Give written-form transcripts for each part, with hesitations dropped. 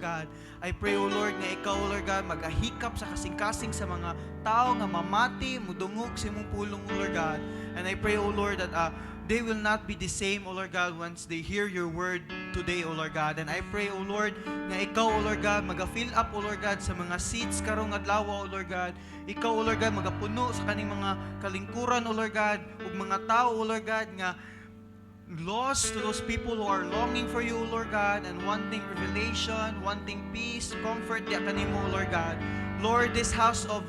Lord God. I pray, O Lord, nga ikaw, O Lord God, magahikap sa kasing-kasing sa mga tao nga mamati, mudungog sa imong pulong, O Lord God. And I pray, O Lord, that they will not be the same, O Lord God, once they hear your word today, O Lord God. And I pray, O Lord, nga ikaw, O Lord God, maga-fill up, O Lord God, sa mga seats karong adlaw, O Lord God. Ikaw, O Lord God, magapuno sa kaning mga kalingkuran, O Lord God, ug mga tao, O Lord God, nga lost, to those people who are longing for you, O Lord God, and wanting revelation, wanting peace, comfort diha kanimo, O Lord God. Lord, this house of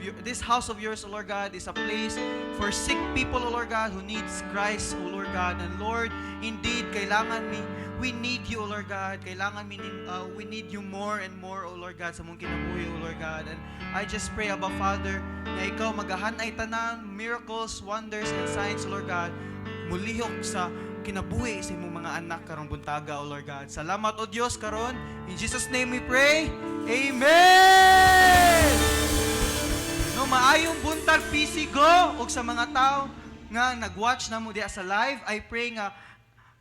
yours, O Lord God, is a place for sick people, O Lord God, who needs Christ, O Lord God. And Lord, indeed, kailangan mi we need you, O Lord God. Kailangan mi we need you more and more, O Lord God, sa among kinabuhi, O Lord God. And I just pray, Abba Father, na ikaw magahanay tanan, miracles, wonders, and signs, O Lord God, mulihok sa kinabuhi sa imong mga anak karong buntaga, O Lord God. Salamat, O Dios, karon. In Jesus' name we pray. Amen! No, maayong buntag, PC Go, ug sa mga tao nga nag-watch na mo diha sa live, I pray nga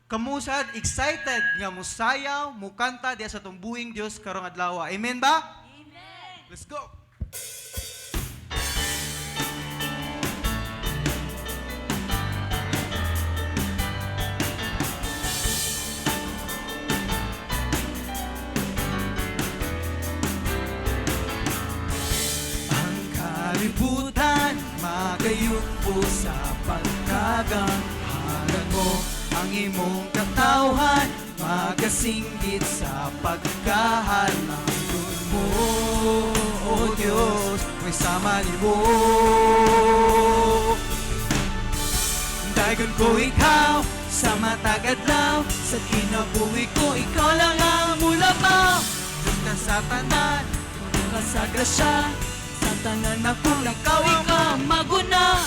kamo sad excited nga musayaw, mukanta diha sa atong buhing Dios karong adlaw. Amen ba? Amen. Let's go. Ang kalibutan magayugpo sa pagkagamhanan mo. Ang imong katawhan magasinggit sa pagkahalangdon mo. O Diyos, may sama nimo. Dagon ko ikaw sa matag adlaw. Sa kinabuhi ko, ikaw lang ang mulabaw. Diyos ka sa tanan, puno ka sa grasya. Sa tanan akong lakaw, ikaw Ikaw maguna.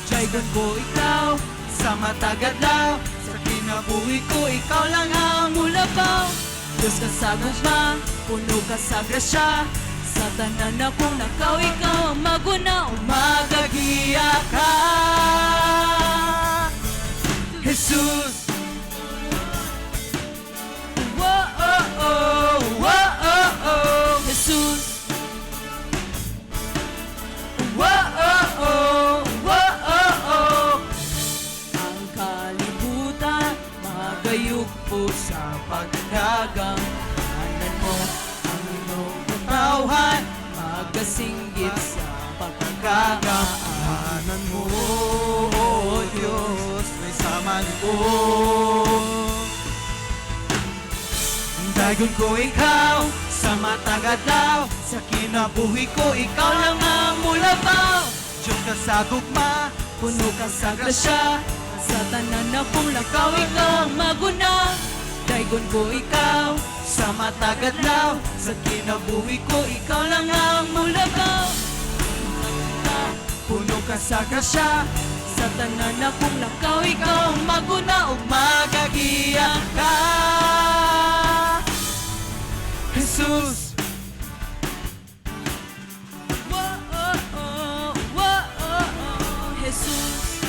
Dagon ko ikaw sa matag adlaw. Sa kinabuhi ko, ikaw lang ang Mulabaw. Diyos ka sa gugma, puno ka sa grasya. Sa tanan akong lakaw, ikaw ang maguna. Magagiya ka, Jesus. Whoa, oh, whoa, oh, Jesus. Whoa, oh, whoa, oh. Ang kalibutan magayugpo sa pagkagamhanan mo. Ang iyong Katawhan magasinggit sa pagkagamhanan mo, O Diyos, may sama nimo. Dagon ko ikaw sa matag adlaw. Sa kinabuhi ko, ikaw lang ang mulabaw. Diyos ka sa gugma, Puno ka sa grasya. Sa tanan akong lakaw, ikaw ang maguna. Daygon ko ikaw sa matag adlaw. Sa kinabuhi ko, ikaw lang ang mulabaw. Puno ka sa grasya. Sa tanan akong lakaw, ikaw ang maguna. Ug magagiya ka, Jesus. Whoa, oh, whoa, oh, Jesus.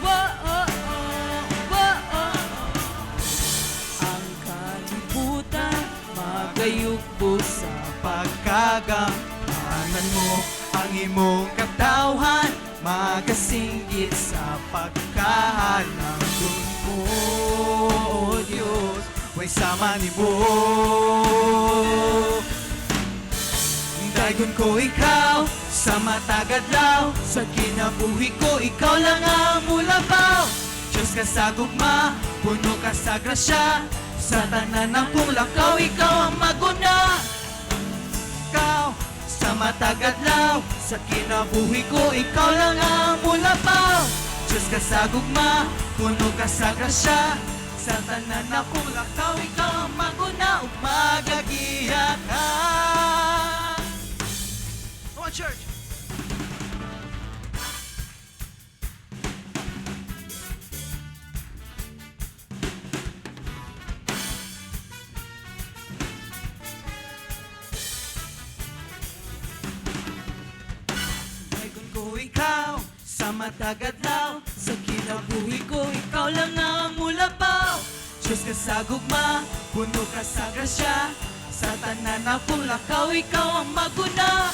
Whoa, oh, whoa, oh. Ang kalibutan magayugpo sa Pagkagamhanan mo. Ang imong katawhan magasinggit sa pagkahalangdon mo. O Diyos, way sama nimo. Dagon ko ikaw sa matag adlaw. Sa kinabuhi ko, ikaw lang ang mulabaw. Diyos ka sa gugma, puno ka sa grasya. Sa tanan akong lakaw, ikaw ang maguna. Ikaw sa matag adlaw. Sa kinabuhi ko, ikaw lang ang mulabaw. Diyos ka sa gugma, puno ka sa grasya. Sa tanan akong lakaw, ikaw ang maguna. Ug magagiya ka. Come on, church! Dagon ko ikaw sa matag adlaw. Sa kinabuhi ko, ikaw lang ang mulabaw. Diyos ka sa gugma, puno ka sa grasya. Sa tanan akong lakaw, ikaw ang maguna.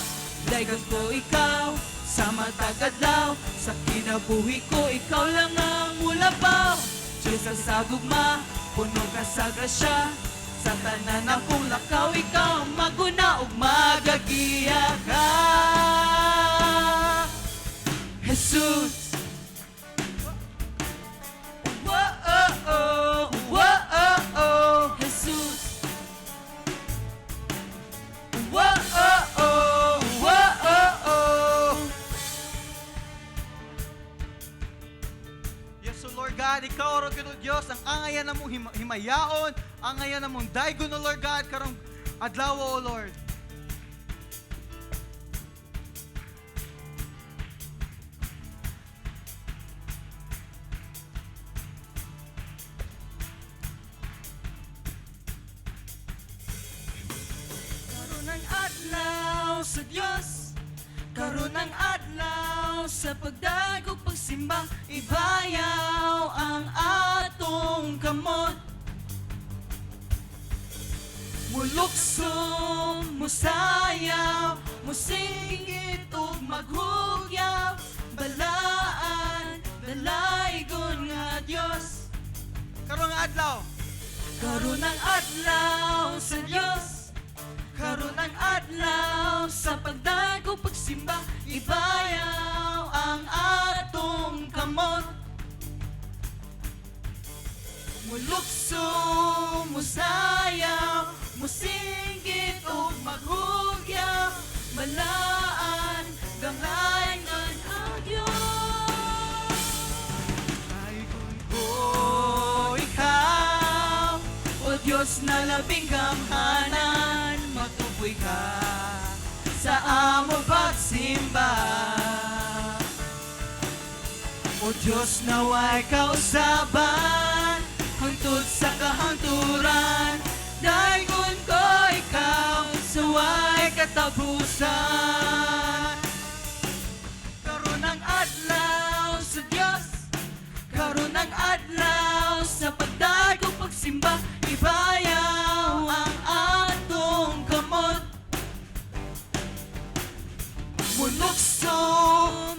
Daygon ko ikaw sa matag adlaw. Sa kinabuhi ko, ikaw lang ang mulabaw. Diyos ka sa gugma, puno ka sa grasya. Sa tanan akong lakaw, ikaw ang maguna ug magagiya ka, Jesus. Whoa, Jesus. Whoa. Yes, O Lord God, ikaw ra gyud, O Dios, ang angayan namong himayaon, angayan namong daygon, O Lord God, karong adlaw, O Lord. Karon ang adlaw sa Dios. Karon ang adlaw sa pagdagog pagsimba. Ibayaw ang atong kamot. Mulukso, musayaw, musingit ug maghugyaw. Balaan, dalaygon nga Dios. Karong adlaw, Karon ang adlaw sa Dios. Karon ang adlaw sa pagdagog pagsimba. Ibayaw ang atong kamot. Mulukso, musayaw, musinggit ug maghugyaw. Balaan, gamhanan ang Diyos. Daygon ko ikaw, O Diyos na labing gamhanan, matuboy ka sa among pagsimba. O Diyos, naway kausaban hangtod sa kahangturan. Daygon ko ikaw sa way katapusan. Karon ang adlaw sa Diyos. Karon ang adlaw sa pagdagong pagsimba. Ibayaw ang atong kamot. Mulukso,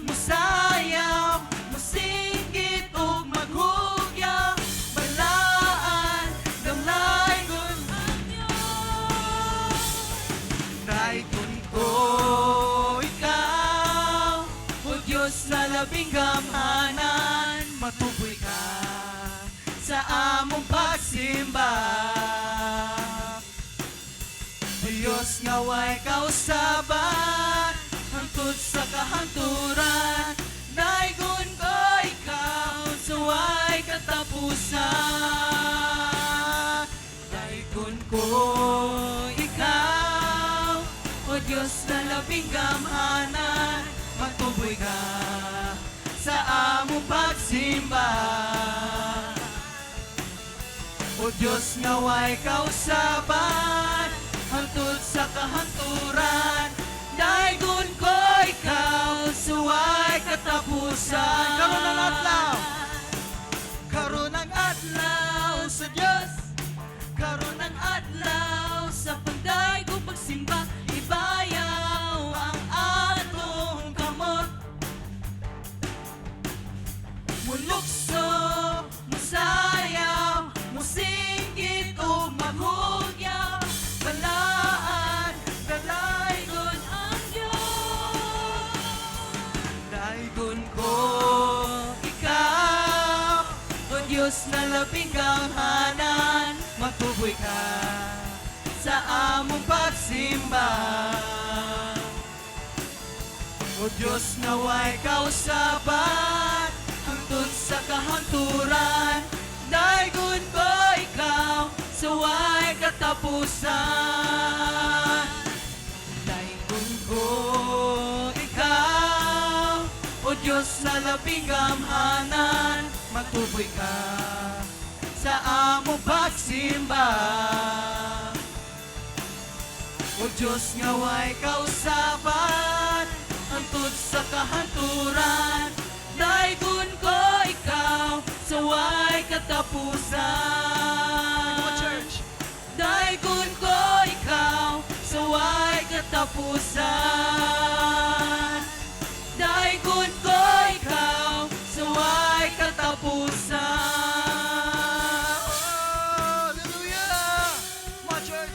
musayaw, musingit ug maghugyaw. Balaan, gamlaygon ang Diyos. Daygon ko Ikaw, O Diyos na labing gamhanan, matuboy ka sa among pagsimba. Diyos nga way kausaban hangtod sa kahangturan. Daygon ko ikaw sa way katapusan. Daygon ko ikaw, O Diyos na labing gamhanan, matuboy ka sa among pagsimba. O Diyos nga way kausaban hangtod sa kahangturan. Daygon ko ikaw sa way katapusan. Karon ang adlaw. Karon ang adlaw sa Diyos. Karon ang adlaw sa pagdaygo pagsimba. Ibayaw ang atong kamot. Mulukso, musayaw, musinggit o maghugyaw. Balaan, dalaygon ang Diyos. Daygon ko Ikaw, O Diyos na labing gamhanan, matuboy ka sa among pagsimba. O Diyos, naway kausaban hangtod sa kahangturan. Daygon ko ikaw sa way katapusan. Daygon ko ikaw, O Diyos na labing gamhanan, matuboy ka sa among pagsimba. O Diyos nga way kausaban hangtod sa kahangturan. Daygon ko ikaw sa way katapusan. katapusan. Daygon ko ikaw sa way katapusan. Hallelujah! Come on, church!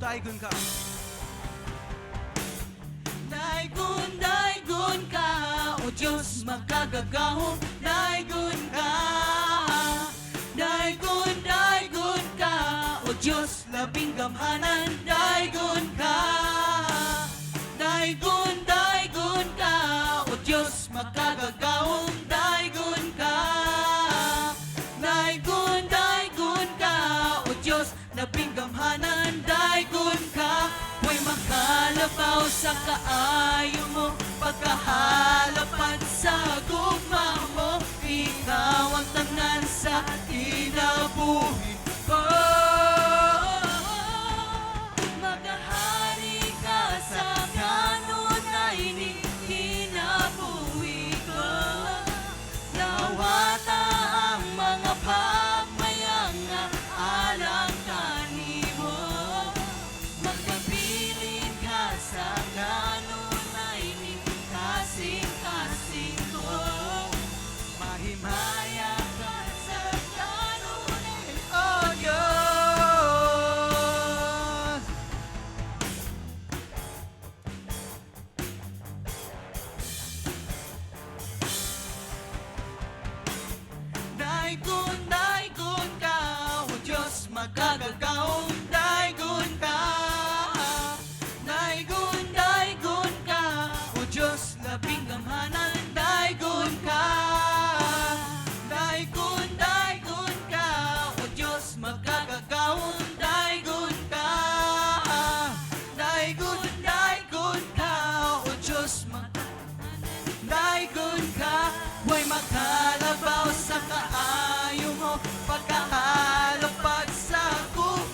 Daygon ka. Daygon, daygon ka, O Diyos makagagahom, daygon ka. Daygon, daygon ka, O Diyos labing gamhanan, daygon ka. Daygon, daygon ka, O Diyos makagagahom, daygon ka. Daygon, daygon ka, O Diyos labing gamhanan, daygon ka. Way makalabaw sa kaayo mo, pagkahalapan sa gugma mo. Ikaw ang tanan sa kinabuhi ko. Maghahari ka sa kanunay ning kinabuhi ko. Lawata ang mga pagmayanga alang kanimo. Magpabilin ka sa kanunay ning kasing-kasing ko. Mahimaya ka sa kanunay, O Diyos! Daygon, daygon ka, O Diyos makagagahom, daygon ka. Daygon, daygon ka, O Diyos labing gamhanan, daygon ka. Daygon, daygon ka, O Diyos makagagahom, daygon ka. Daygon, daygon ka, O Diyos makagagahom, daygon ka. Way makalabaw sa kaayo mo, pagkahalapag sa gugma.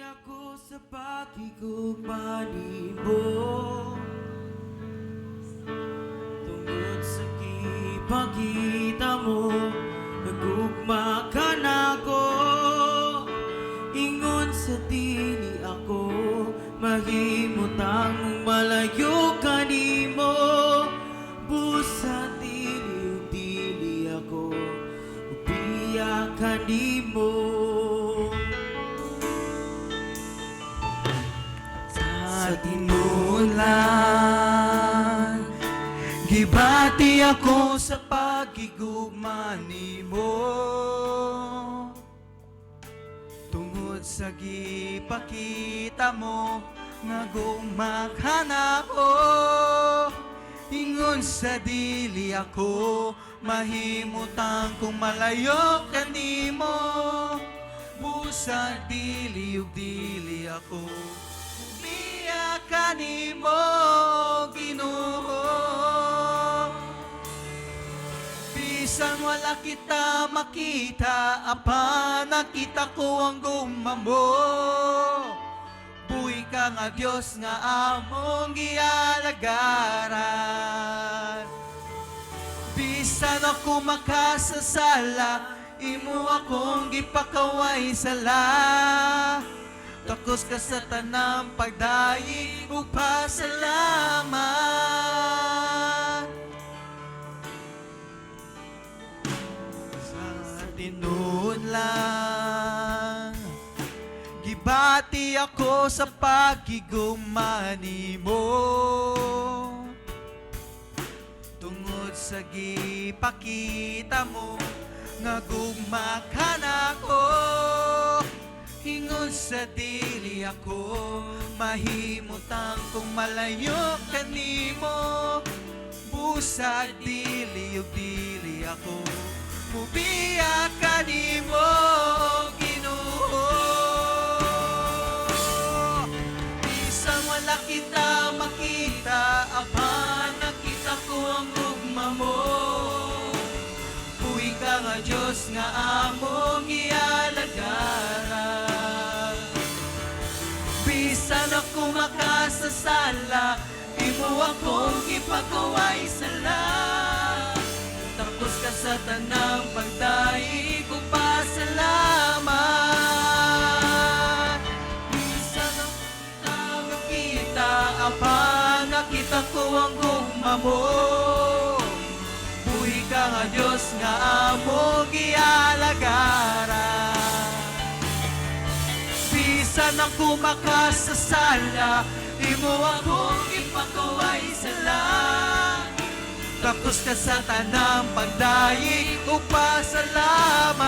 Ako sa pagkigugma nimo. Tungod sa gipakita mo, nagugma ka nako. Ingon sa dili ako mahimutang malayo kanimo. Busa dili ug dili ako ubiya kanimo. Sa tinuod lang, gibati ako sa pagigugma nimo. Tungod sa gipakita mo nga gugma ka nako. Ingon sa dili ako mahimutang kung malayo kanimo. Busag dili ug dili ako umiya kanimo, Ginoo. Bisan wala kita makita, apan nakita ko ang gugma mo. Buhi ka nga Dios nga among gialagaran. Bisan ako makasasala, imo akong gipakaway sala. Takos ka sa tanang pagdaig ug pasalamat. Sa tinuod lang, gibati ako sa pagkigugma nimo. Tungod sa gipakita mo nga gugma ka nako. Ingon sa dili ako mahimutang kung malayo kanimo. Busag dili ug dili ako mubiya kanimo, Ginoo. Bisan wala kita makita, apan nakita ko ang gugma mo. Buhi ka nga Diyos nga among gialagaran. Bisan ako makasasala, imo akong ipagaway sala. Tapos ka sa tanang pagdaig ug pasalamat. Bisan ako makita, apan nakita ko ang gugma mo. Buhi ka nga Diyos nga among gialagaran. Bisan ako makasasala, imo akong ipakaway sala. Tapos ka sa tanang pagdaig ug pasalamat.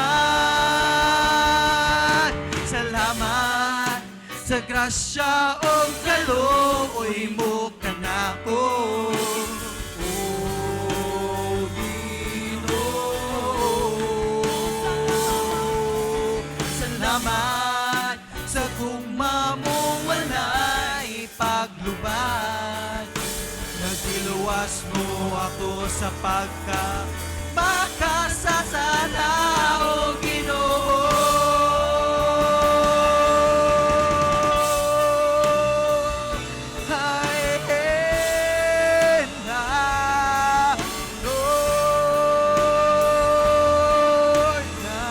Salamat sa grasya o kaluoy mo kanako, O Ginoo. Salamat sa gugma mo walay paglubad. Nagdiluwas mo ako sa pagka makasasala, O Ginoo. Ay, na, Lord, na.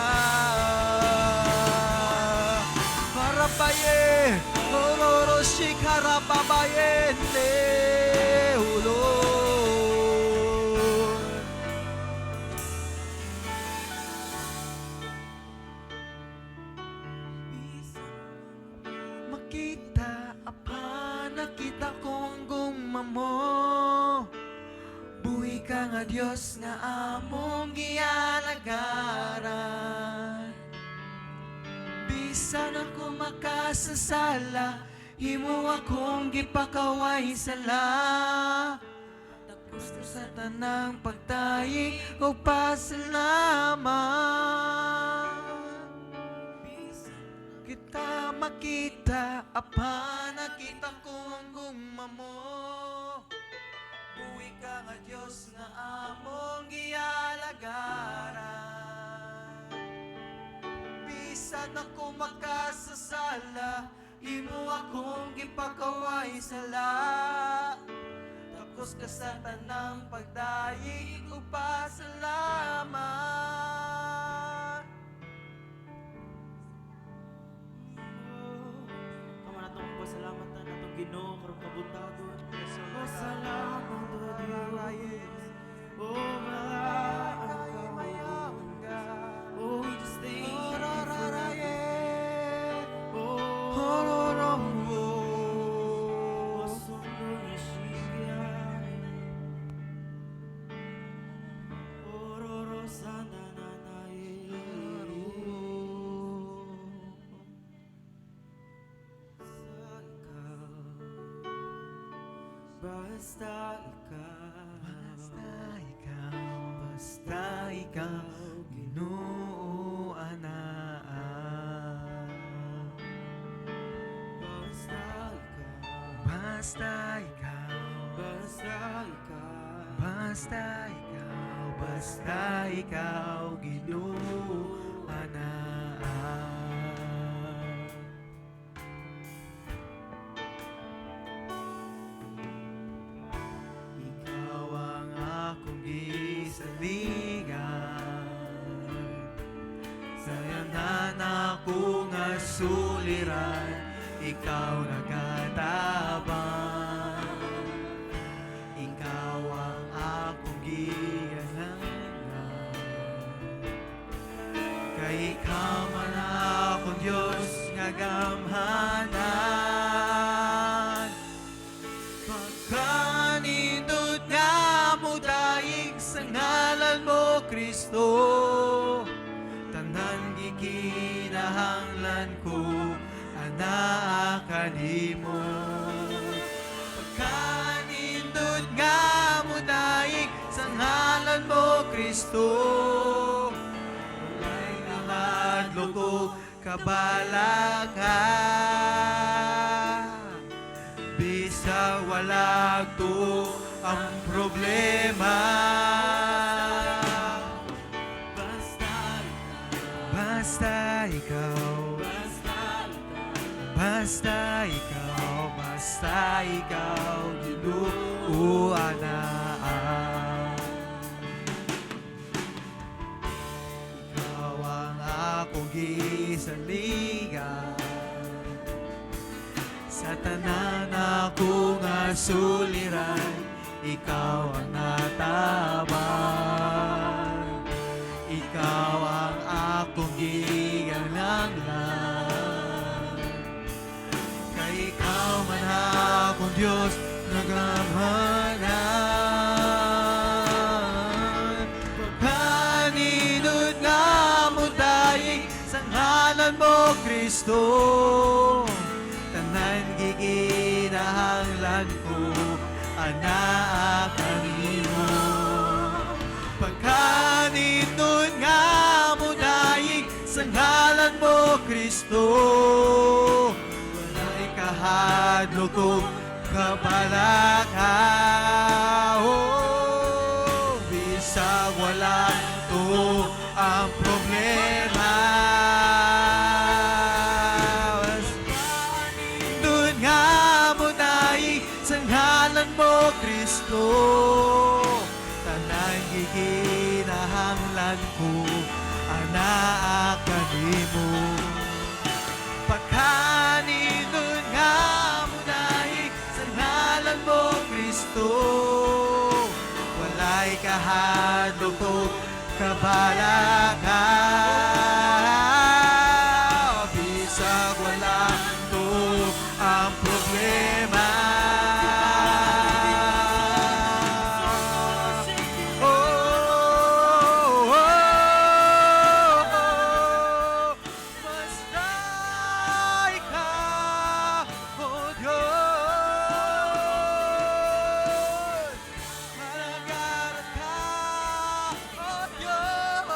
Parapaye, ororo shikarababayente, O Lord. Makita, apan nakita ko ang gugma mo. Buhi ka nga Diyos nga among gialagaran. Bisan ako makasasala, imo akong gipakaway sala. Tapos sa tanang pagtayi o pasalamat. Kita makita, apan nakita ko ang gugma mo. Buhi ka nga Diyos nga among gialagaran. Bisan Ako makasasala, imo akong gipakaway sala. Takos ka sa tanang pagdayeg ug pasalamat. Kamo na itong pasalamatan atong Ginoo karong kabuntagon. Yes, O Oh, Lord God. salamat, O Dios. Oh, Kay God. Oh, we just thank you for everything. Oh, oh, sondo yeshikai. Ororo sana na na ye. Basta ikaw, basta ikaw, Basta ikaw, basta ikaw, Ginoo anaa. Basta ikaw, Basta ikaw, basta ikaw, basta ikaw, basta ikaw, Ginoo anaa. Ikaw ang akong gisaligan sa tanan ako nga suliran, ikaw nagatabang. Ikaw ang akong gianangan, kay ikaw man akong Diyos nga gamhanan. Pagkanindot nga mudayeg sa ngalan mo, Kristo, tanan gikinahanglan ko anaa kanimo. Pagkanindot nga mudayeg sa ngalan mo, Kristo, walay kahadlok o kabalaka. Bisag wala to ang problema. Basta ikaw, Basta ikaw, basta ikaw, basta ikaw, basta ikaw, Ginoo anaa. Ikaw ang akong gisaligan sa tanan ako nga suliran, ikaw ang natabang. Ikaw ang akong giananglan, kay ikaw man akong Diyos nga gamhanan. Pagkanindot nga mudayeg sa ngalan mo, Kristo, tanan gikinahanglan ko anaa kanimo. Pagkanindot nga mudayeg sa ngalan mo, Kristo, walay kahadlok o kabalaka. Oh, bisag wala to ang problema. Doon nga mudayeg sa ngalan mo, Kristo, tanan gikinahanglan ko anaa kanimo. Pagkanindot nga mudayeg sa ngalan mo, Kristo, walay kahadlok o kabalaka. Bisag wala to ang problema. Oh, basta ikaw, O Diyos. Malagaran ka, O Diyos.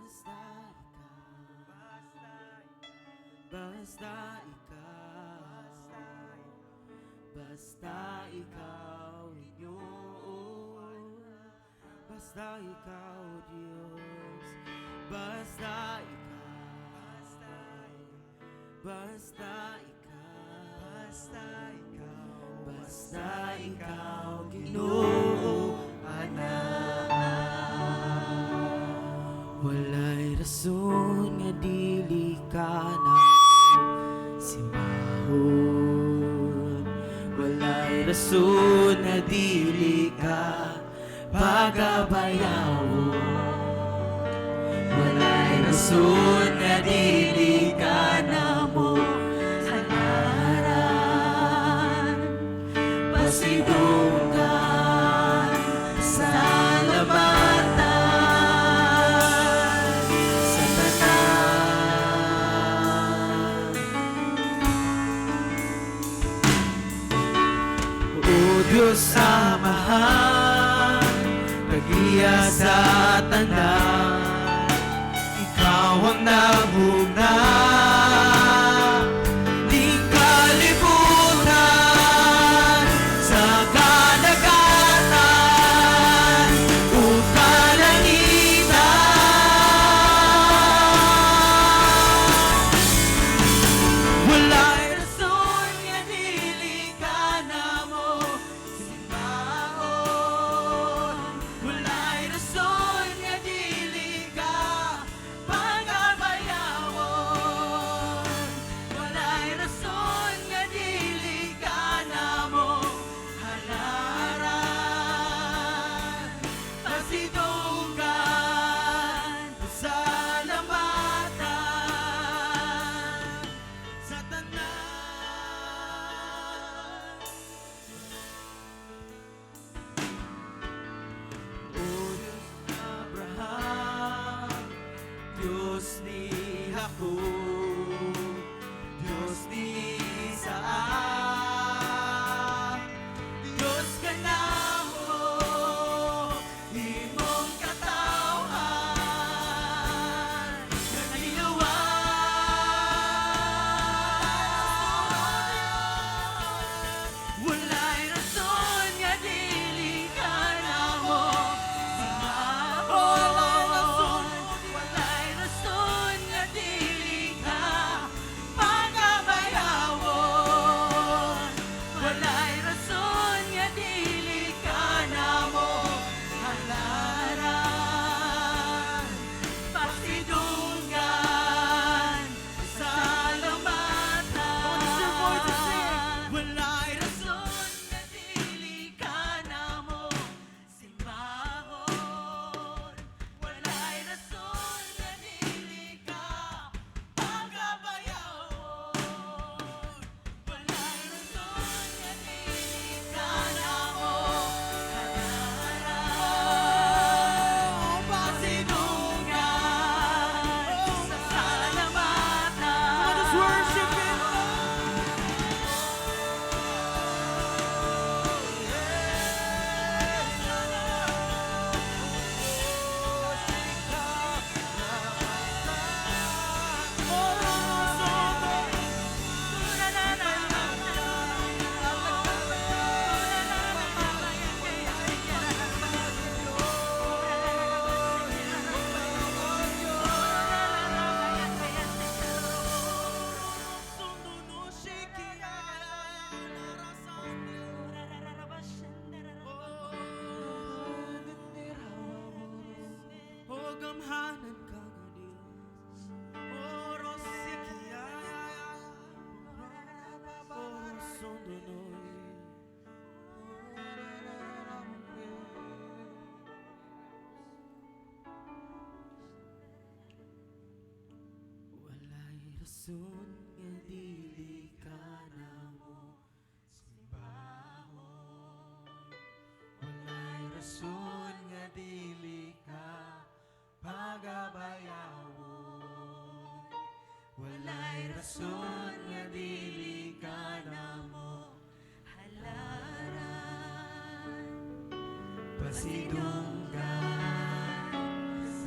Basta ikaw, basta ikaw, basta ikaw, Ginoo. Basta ikaw, Diyos. Basta ikaw, basta ikaw, Basta ikaw, basta ikaw, Ginoo, anak. Walay rason nga dili ka namo simbahon. Walay rason nga dili ka pagabayawon. Walay rason nga dili ka namo halaran. Pasidunggan salamatan sa tanan. O Diyos Amahan, Tag-iya sa tanan, ikaw ang naghugna ning kalibutan sa kadagatan ug kalangitan. Walay rason nga dili ka namo simbahon. Walay rason nga dili ka pagabayawon. Walay rason nga dili ka namo halaran. Pasidunggan salamatan sa tanan. O Diyos Abraham, Diyos ni Jacob, Diyos ni Isaac, Diyos ka namo, imong katawhan, naghiluwas. Walay rason nga dili ka namo simbahon. Walay rason nga dili ka pagabayawon. Walay rason nga dili ka namo halaran. Pasidunggan salamatan. Walay rason nga dili ka namo simbahon. Walay rason nga dili ka pagabayawon. Walay rason nga dili ka namo halaran. Pasidunggan salamatan. Come on, just worship Him. O gamhanan ka nga Diyos, O Rosikia, O Sondonoy. Walay rason nga dili ka namo simbahon. Walay rason nga dili ka pagabayawon. Walay rason nga dili ka namo halaran. Pasidunggan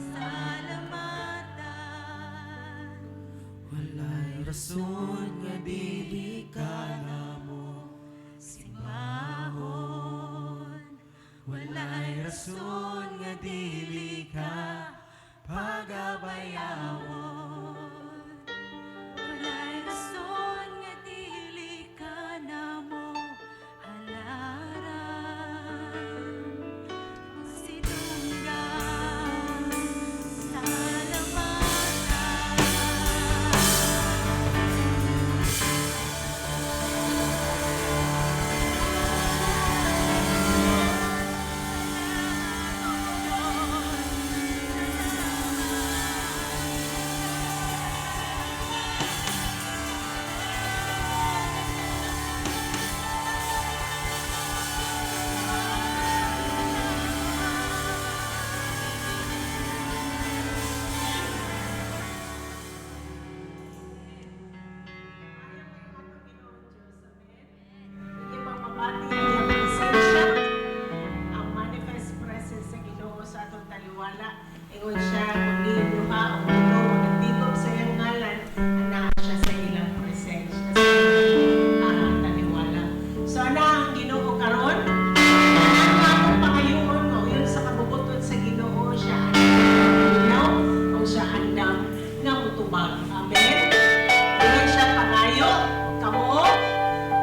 Salamatan. Rason nga dili ka namo simbahon. Walay rason nga dili ka pagabayawon. Walay rason nga dili ka namo halaran. Magsidunggan salamatan. Inyo bang mabati ang iyang presensya, ang manifest presence sa Ginoo sa atong taliwala? Ingon siya, kung diin duha o tulo ang nagtigom sa iyang ngalan, anaa siya sa ilang presensya, sa ilang taliwala. So ana ang Ginoo karon, ana ang atong pangayoon nga uyon sa kabubuton sa Ginoo, siya andam o siya andam nga mutubag. Amen. Ingon siya, pangayo kamo,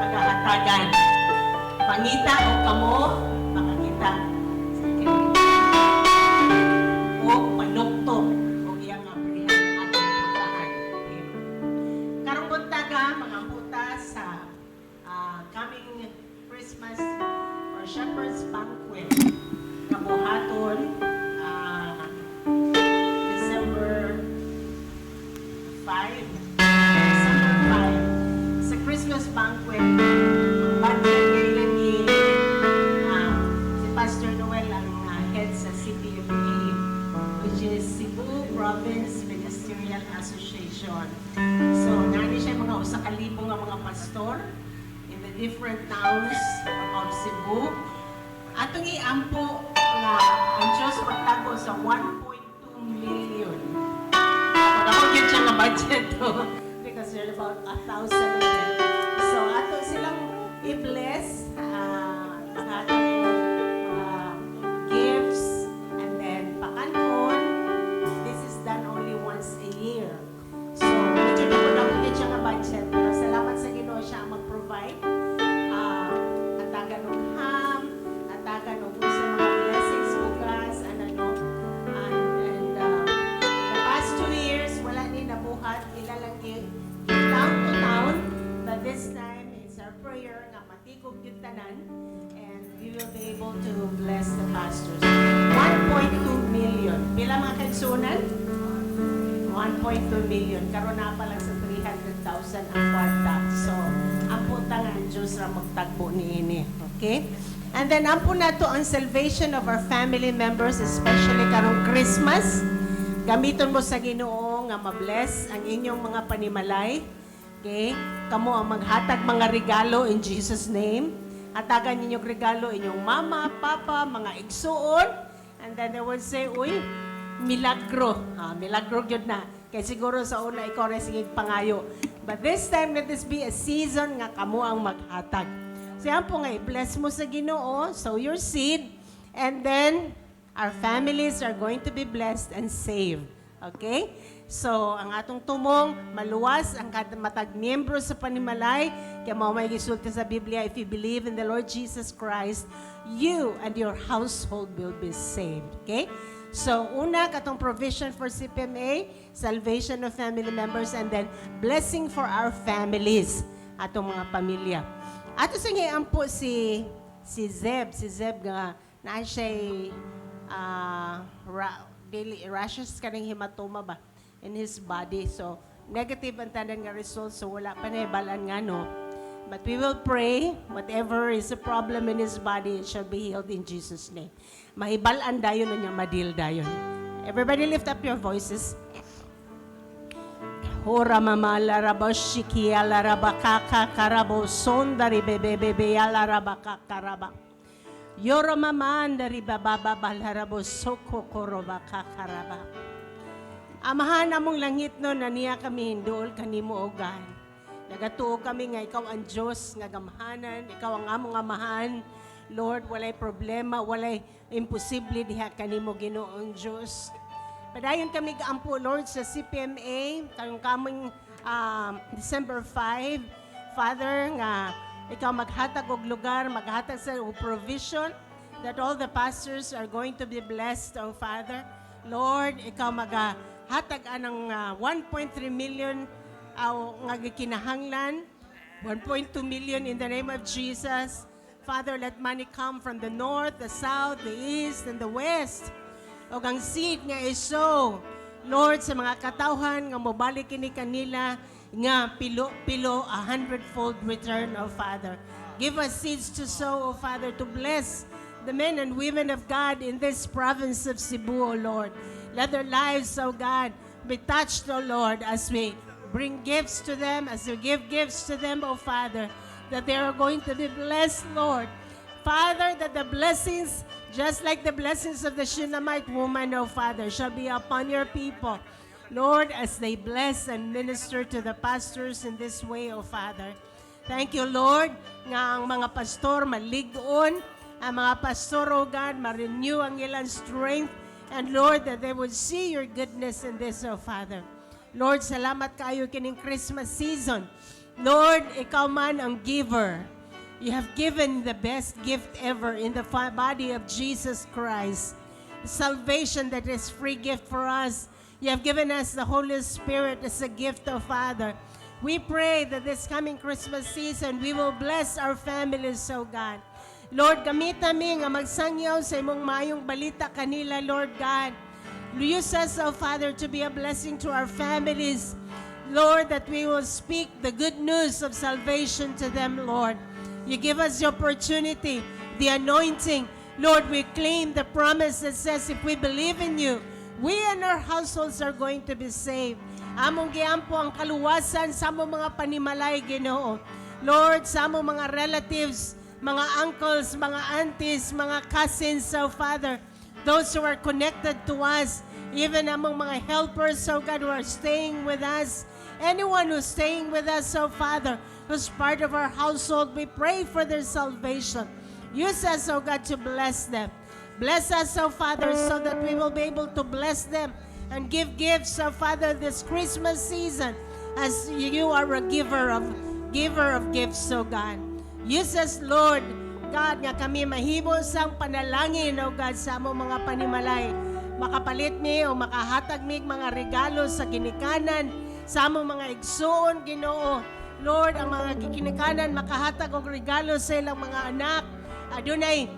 pagahatagan. Pangita o kamo, makakita. Okay. O panuktok o iyang abrihan ang atong putahan. Okay. Karong buntaga, mga puta sa coming Christmas or Shepherd's Banquet nga buhaton December 5. December 5. Sa Christmas banquet, ang budget kailan ni si Pastor Noel ang head sa CPMA, which is Cebu Province Ministerial Association. So, nani siya mga 1,000 nga mga pastor in the different towns of Cebu. Atong iampo nga ang Diyos magtago sa 1.2 million. Ako gyud siya nga budget to because there are about 1,000 of them. So ato silang i-bless mga mga gifts and then pakanon. This is done only once a year. So medyo dako gyud siya nga budget, pero salamat sa Ginoo, siya ang mag-provide. Hatagan og ham, hatagan og unsay mga blessings, bugas, and ano. And the past 2 years, wala ni nabuhat, ila lang town to town. But this time, it's our prayer nga matigom gyud tanan and we will be able to bless the pastors. 1.2 million. Pila, mga kaigsuonan? 1.2 million. Karon na pa lang sa 300,000 ang kwarta. So, ampo ta nga ang Diyos ra magtagbo niini. Okay? And then, ampo nato ang salvation of our family members, especially karong Christmas. Gamiton mo sa Ginoo nga mabless ang inyong mga panimalay. Okay? Kamo ang maghatag mga regalo in Jesus' name. Hatagan ninyo regalo inyong mama, papa, mga igsuon. And then they would say, "Uy, milagro." Ah, milagro gyud na. Kay siguro sa una, ikaw rin sige pangayo. But this time, let this be a season nga kamo ang maghatag. So yan po nga, i-bless mo sa Ginoo, sow your seed, and then our families are going to be blessed and saved. Okay? So, ang atong tumong, maluwas ang kada matag miyembro sa panimalay, kaya mao may gisulti sa Biblia, if you believe in the Lord Jesus Christ, you and your household will be saved. Okay? So, una, katong provision for CPMA, salvation of family members, and then blessing for our families, atong mga pamilya. Ato sa ngayon po si Zeb, si Zeb nga naa siya dili rashes, kaning hematoma ba in his body. So negative ang tanan nga results, so wala pa na balan nga no. But we will pray, whatever is a problem in his body, it shall be healed in Jesus' name. Mahibal-an dayon na niya, ma-deal dayon. Everybody lift up your voices. Ora mamala rabashiki ala rabakaka karabo sondari bebe bebe ala rabakaka raba. Yoro mamandari baba balarabo soko koroba kakaraba. Amahan namong langitnon, ania kami hinduol kanimo, O God. Nagatuo kami nga ikaw ang Diyos nga gamhanan, ikaw ang among Amahan. Lord, walay problema, walay imposible diha kanimo, Ginoong Diyos. Padayon kami gaampo, Lord, sa CPMA, karong coming December 5. Father, nga ikaw maghatag og lugar, maghatag sa og provision that all the pastors are going to be blessed, oh Father. Lord, ikaw magahatag anang 1.3 million aw nga gikinahanglan, 1.2 million in the name of Jesus. Father, let money come from the north, the south, the east, and the west. O ang seed nga iso, Lord, sa mga katawhan nga mobalik kini kanila nga pilo-pilo, a hundredfold return, O Father. Give us seeds to sow, O Father, to bless the men and women of God in this province of Cebu, O Lord. Let their lives, O God, be touched, O Lord, as we bring gifts to them, as we give gifts to them, O Father, that they are going to be blessed, Lord. Father, that the blessings, just like the blessings of the Shunammite woman, O Father, shall be upon your people. Lord, as they bless and minister to the pastors in this way, O Father. Thank you, Lord, nga ang mga pastor malig-on, ang mga pastor, O God, ma-renew ang ilang strength, and Lord, that they would see your goodness in this, O Father. Lord, salamat kayo kining Christmas season. Lord, ikaw man ang giver. You have given the best gift ever in the body of Jesus Christ. Salvation that is free gift for us. You have given us the Holy Spirit as a gift, O Father. We pray that this coming Christmas season, we will bless our families, O God. Lord, gamita mi nga magsangyaw sa imong maayong balita kanila, Lord God. Use us, O Father, to be a blessing to our families. Lord, that we will speak the good news of salvation to them, Lord. You give us the opportunity, the anointing. Lord, we claim the promise that says if we believe in you, we and our households are going to be saved. Among giampo ang kaluwasan sa among mga panimalay, Ginoo. Lord, sa among mga relatives, mga uncles, mga aunties, mga cousins, oh Father, those who are connected to us, even among mga helpers, oh God, who are staying with us, anyone who's staying with us, oh Father, who's part of our household, we pray for their salvation. Use us, oh God, to bless them. Bless us, oh Father, so that we will be able to bless them and give gifts, oh Father, this Christmas season, as you are a giver of gifts, oh God. Use us, Lord God, nga kami mahimo sang panalangin, oh God, sa among mga panimalay. Makapalit mi o makahatag mi mga regalo sa ginikanan, sa among mga igsuon, Ginoo. Lord, ang mga gikinikanan makahatag og regalo sa ilang mga anak. Adunay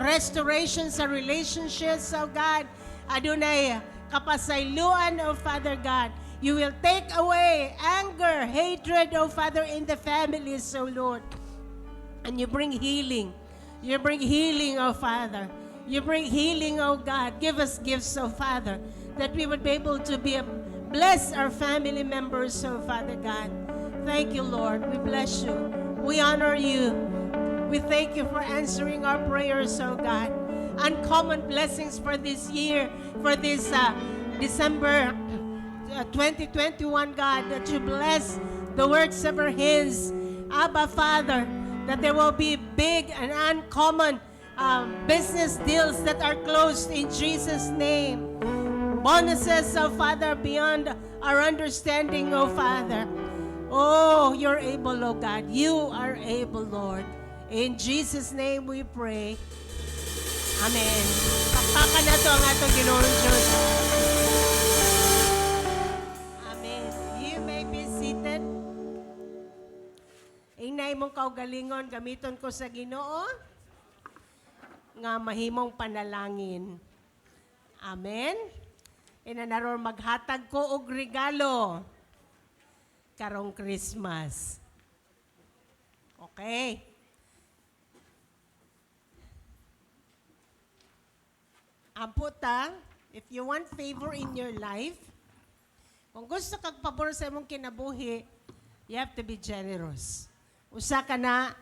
restoration sa relationships, oh God. Adunay kapasayloan, oh Father God. You will take away anger, hatred, oh Father, in the families, oh Lord. And you bring healing. You bring healing, oh Father. You bring healing, oh God. Give us gifts, oh Father, that we would be able to bless our family members, oh Father God. Thank you, Lord. We bless you. We honor you. We thank you for answering our prayers, oh God. Uncommon blessings for this year, for this December 2021, God, that you bless the works of our hands. Abba, Father, that there will be big and uncommon business deals that are closed in Jesus' name. Bonuses, oh Father, beyond our understanding, oh Father. Oh, you're able, oh God. You are able, Lord. In Jesus' name we pray. Amen. Pakpakan nato ang atong Ginoong Diyos. Amen. You may be seated. Ingna imong kaugalingon, gamiton ko sa Ginoo nga mahimong panalangin. Amen. Inanaron maghatag ko og regalo karong Christmas. Okay. Ampo ta, if you want favor in your life, kung gusto kag pabor sa imong kinabuhi, you have to be generous. Usa ka na,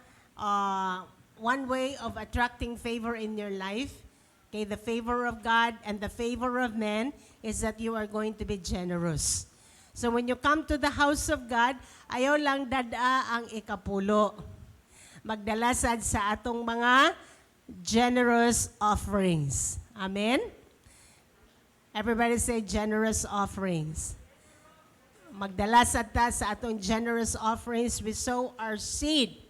one way of attracting favor in your life, Okay, the favor of God and the favor of men is that you are going to be generous. So when you come to the house of God, ayaw lang dad-a ang ikapulo. Magdala sad sa atong mga generous offerings. Amen? Everybody say "generous offerings." Magdala sad ta sa atong generous offerings. We sow our seed.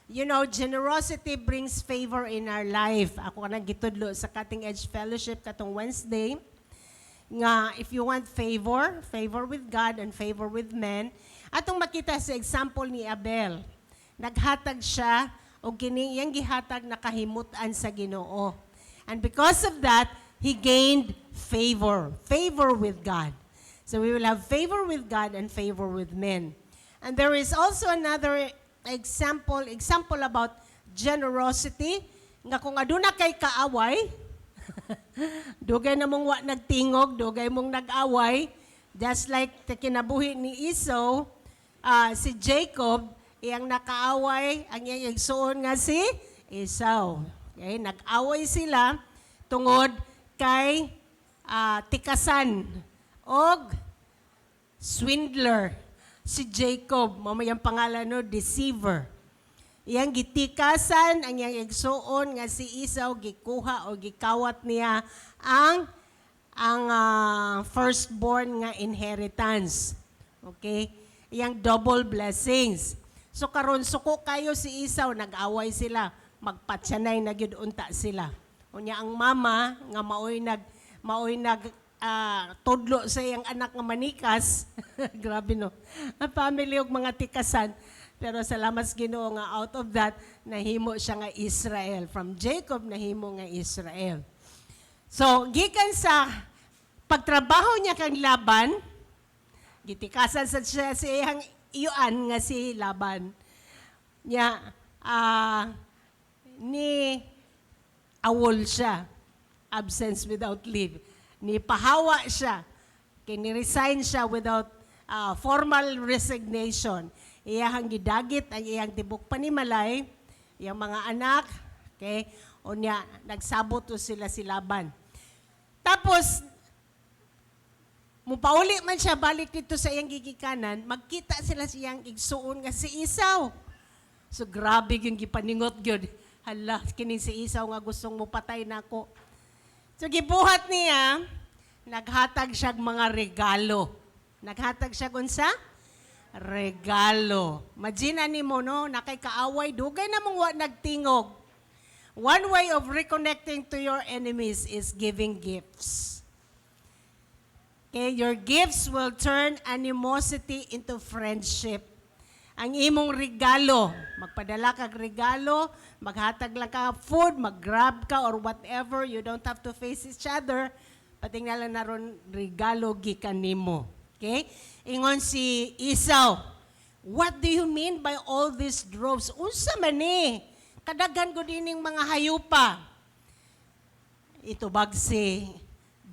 Generosity brings favor in our life. Ako nang gitudlo sa Cutting Edge Fellowship katong Wednesday nga if you want favor, favor with God and favor with men, atong makita sa example ni Abel. Naghatag siya og kini iyang gihatag nakahimut-an sa Ginoo. And because of that, he gained favor, favor with God. So we will have favor with God and favor with men. And there is also another example about generosity nga kung aduna kay kaaway, dugay na mong wa nagtingog, dugay mong nag-away, just like the kinabuhi ni Esau, si Jacob, iyang nakaaway, ang iyang igsuon nga si Esau. Okay, nag-away sila tungod kay tikasan og swindler si Jacob, mao may ang pangalan, no, deceiver. Iyang gitikasan ang iyang igsuon nga si Esau, gikuha o gikawat niya ang firstborn nga inheritance. Okay? Iyang double blessings. So karon suko kayo si Esau, nag-away sila, magpatsanay na gyud unta sila. Unya ang mama nga maoy nag tudlo sa iyang anak nga manikas. Grabe, no. Ang family og mga tikasan. Pero salamat sa Ginoo nga out of that nahimo siya nga Israel. From Jacob, nahimo nga Israel. So gikan sa pagtrabaho niya kang Laban, gitikasan sa siya sa iyang iyuan nga si Laban. Nya ni awol siya. Absence without leave. Ni pahawa siya. Kay ni-resign siya without formal resignation. Iyahang gidagit ang iyang tibok panimalay, iyang mga anak, okay? Unya, nagsabot to sila si Laban. Tapos, mupauli man siya balik dito sa iyang gigikanan, magkita sila sa iyang igsuon nga si Esau. So grabe yung gipaningot gyud. Hala, kining si Esau nga gustong mupatay nako. So gibuhat niya, naghatag siya og mga regalo. Naghatag siya unsa? Regalo. Imagine nimo, no, naa kay kaaway, dugay na mong wa nagtingog. One way of reconnecting to your enemies is giving gifts. Okay, your gifts will turn animosity into friendship. Ang imong regalo, magpadala kag regalo, maghatag lang ka food, mag-Grab ka or whatever, you don't have to face each other. Patingala na ron regalo gikan nimo. Okay? Ingon si Esau, "What do you mean by all these droves? Unsa man ni? Kadaghan ko dining mga hayupa." Itubag si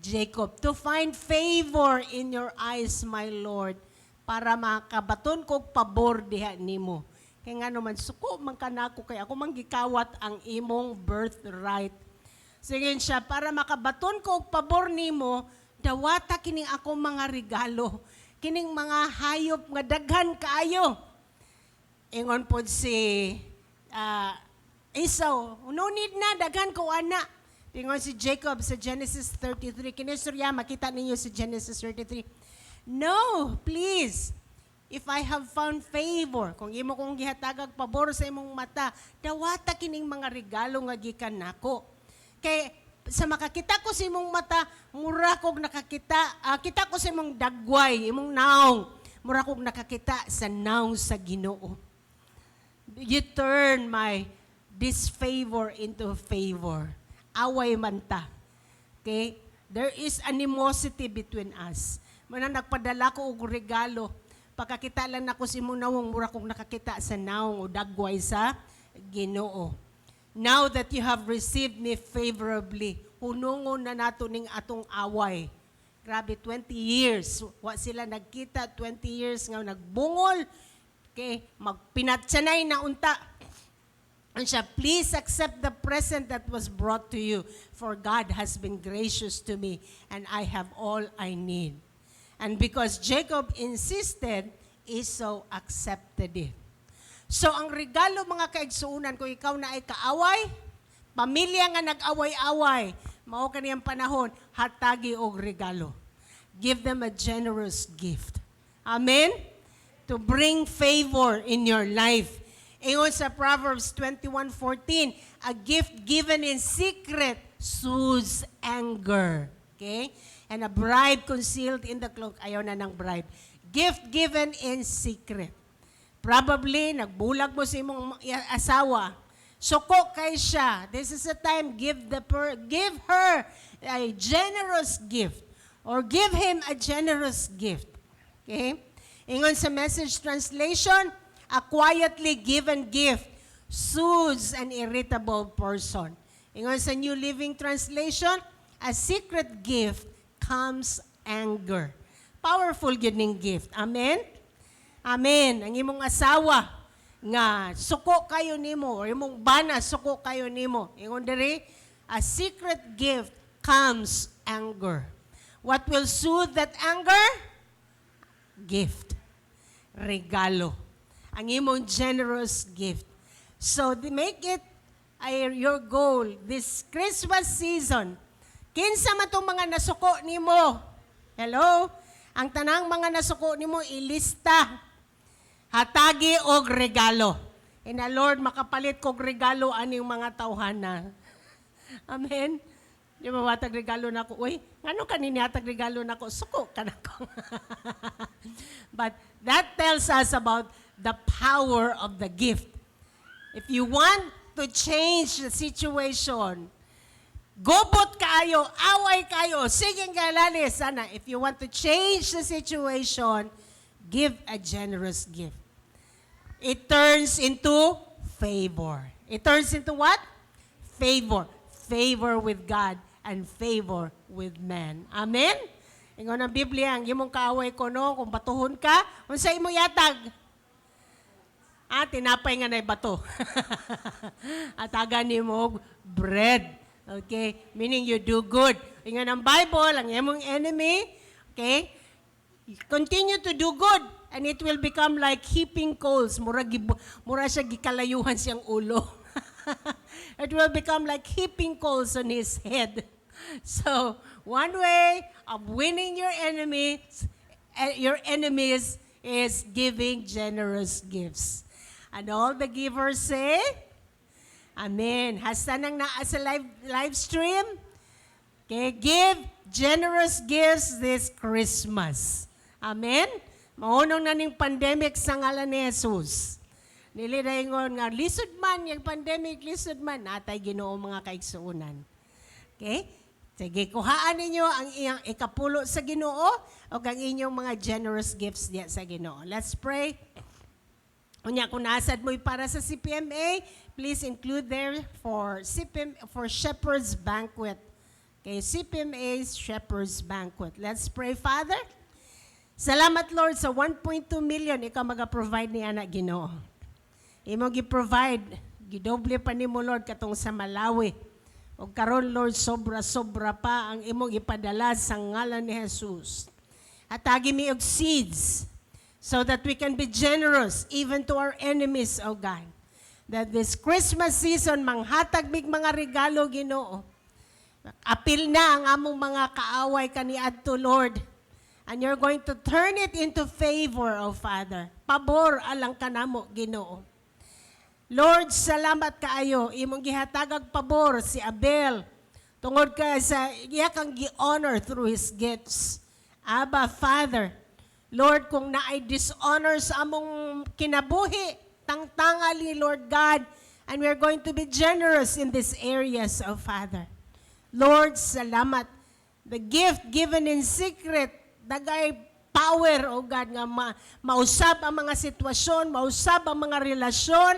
Jacob, "To find favor in your eyes, my Lord, para makabaton kog pabor diha nimo. Kay nga naman, suko man ka nako kay ako man gikawat ang imong birthright." Sige siya, "Para makabaton ko og pabor nimo, dawata kining akong mga regalo, kining mga hayop nga daghan kaayo." Ingon pod si Esau, "No need na, daghan ko ana." Ingon si Jacob sa Genesis 33. Kini istorya, makita ninyo sa Genesis 33. "No, please. If I have found favor, kung imo kong gihatagag pabor sa imong mata, dawata kining mga regalo nga gikan nako. Kay sa makakita ko sa imong mata, mura kog nakakita, kita ko sa imong dagway, imong naong, mura kog nakakita sa naong sa Ginoo. You turn my disfavor into favor." Away man ta. Okay? There is animosity between us. Mao na nagpadala ko og regalo. Pagkakita lang nako sa imong nawong, mura kong nakakita sa nawong o dagway sa Ginoo. Now that you have received me favorably, hunungon na nato ning atong away. Grabe, 20 years. Wa sila nagkita, 20 years nga nagbungol. Okay, magpinatsanay na unta. And siya, "Please accept the present that was brought to you, for God has been gracious to me, and I have all I need." And because Jacob insisted, Esau accepted it. So ang regalo, mga kaigsuunan, kung ikaw naay kaaway, pamilya nga nag-away-away, mao kaniyang panahon, hatagi og regalo. Give them a generous gift. Amen? To bring favor in your life. Ingon sa Proverbs 21:14, "A gift given in secret soothes anger." Okay? And a bribe concealed in the cloak. Ayaw na ng bribe. Gift given in secret. Probably, nagbulag mo sa imong asawa. Suko kay siya. This is the time, give her a generous gift. Or give him a generous gift. Okay? Ingon sa Message translation, "A quietly given gift soothes an irritable person." Ingon sa New Living Translation, "A secret gift calms anger." Powerful gyud ning gift. Amen? Amen. Ang imong asawa nga suko kayo nimo or imong bana suko kayo nimo. Ingon diri, "A secret gift calms anger." What will soothe that anger? Gift. Regalo. Ang imong generous gift. So make it your goal this Christmas season. Kinsa man tong mga nasuko nimo? Hello? Ang tanang mga nasuko nimo, ilista. Hatagi og regalo. Ina, "Lord, makapalit kog regalo aning mga tawhana." Amen. Di ba matag regalo na ako? "Uy, ngano kanini hatag regalo na ako? Suko ka na ko." But that tells us about the power of the gift. If you want to change the situation, gubot kaayo, away kayo, sige galali, sana. If you want to change the situation, give a generous gift. It turns into favor. It turns into what? Favor. Favor with God and favor with man. Amen? Ingon ang Biblia, ang imong kaaway ko no, kung batuhon ka, unsa imo yatag? Ah, tinapay nga na'y bato. Atagan nimo og bread. Okay? Meaning you do good. Ingon ang Bible, ang imong enemy, okay? Continue to do good and it will become like heaping coals. Mura siya gikalayuhan siyang ulo. It will become like heaping coals on his head. So, one way of winning your enemies is giving generous gifts. And all the givers say, "Amen." Hasta nang naa sa live stream, okay, give generous gifts this Christmas. Amen? Maunong na ning pandemic sa ngalan ni Jesus. Dili ingon nga lisod man yung pandemic, lisod man natay Ginoo, mga kaigsuonan. Okay? Sige, kuhaan ninyo ang iyang ikapulo sa Ginoo o ang inyong mga generous gifts diya sa Ginoo. Let's pray. Unya, kung nasad mo'y para sa CPMA, please include there for CPM, for Shepherd's Banquet. Okay, CPMA's Shepherd's Banquet. Let's pray, Father. Salamat, Lord, sa 1.2 million ikaw maga-provide ni ana, Ginoo. Imo gi-provide, gidoble pa nimo, Lord, katong sa Malawi. O karon, Lord, sobra-sobra pa ang imong ipadala sa ngalan ni Jesus. Hatagi mi og seeds so that we can be generous even to our enemies, O God. That this Christmas season, manghatag mig mga regalo, Ginoo. Apil na ang among mga kaaway kaniadto, Lord. And you're going to turn it into favor, O Father. Pabor alang kanamo, Ginoo. Lord, salamat kaayo. Imong gihatagag pabor si Abel. Tungod kay sa iya kang gi-honor through his gifts. Abba, Father, Lord, kung naay dishonor sa among kinabuhi, tangtangali, Lord God, and we are going to be generous in these areas, O Father. Lord, salamat. The gift given in secret, dagay power, O God, nga mausab ang mga sitwasyon, mausab ang mga relasyon,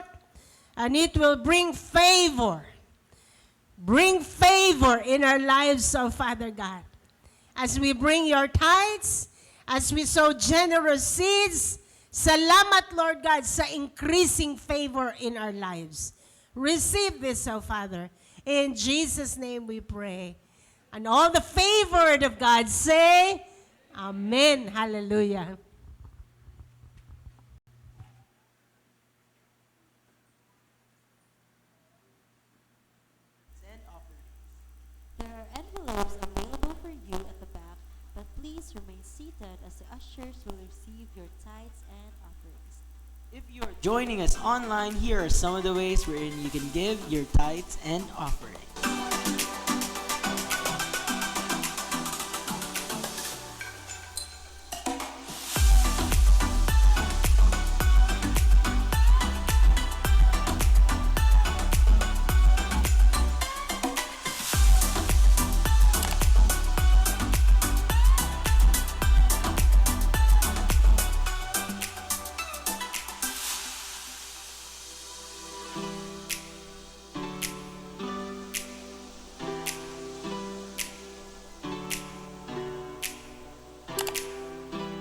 and it will bring favor. Bring favor in our lives, O Father God. As we bring your tithes, as we sow generous seeds, salamat, Lord God, sa increasing favor in our lives. Receive this, O Father. In Jesus' name we pray. And all the favored of God say, Amen. Hallelujah. There are envelopes available for you at the back, but please remain seated as the ushers will receive your tithes and offerings. If you are joining us online, here are some of the ways wherein you can give your tithes and offering.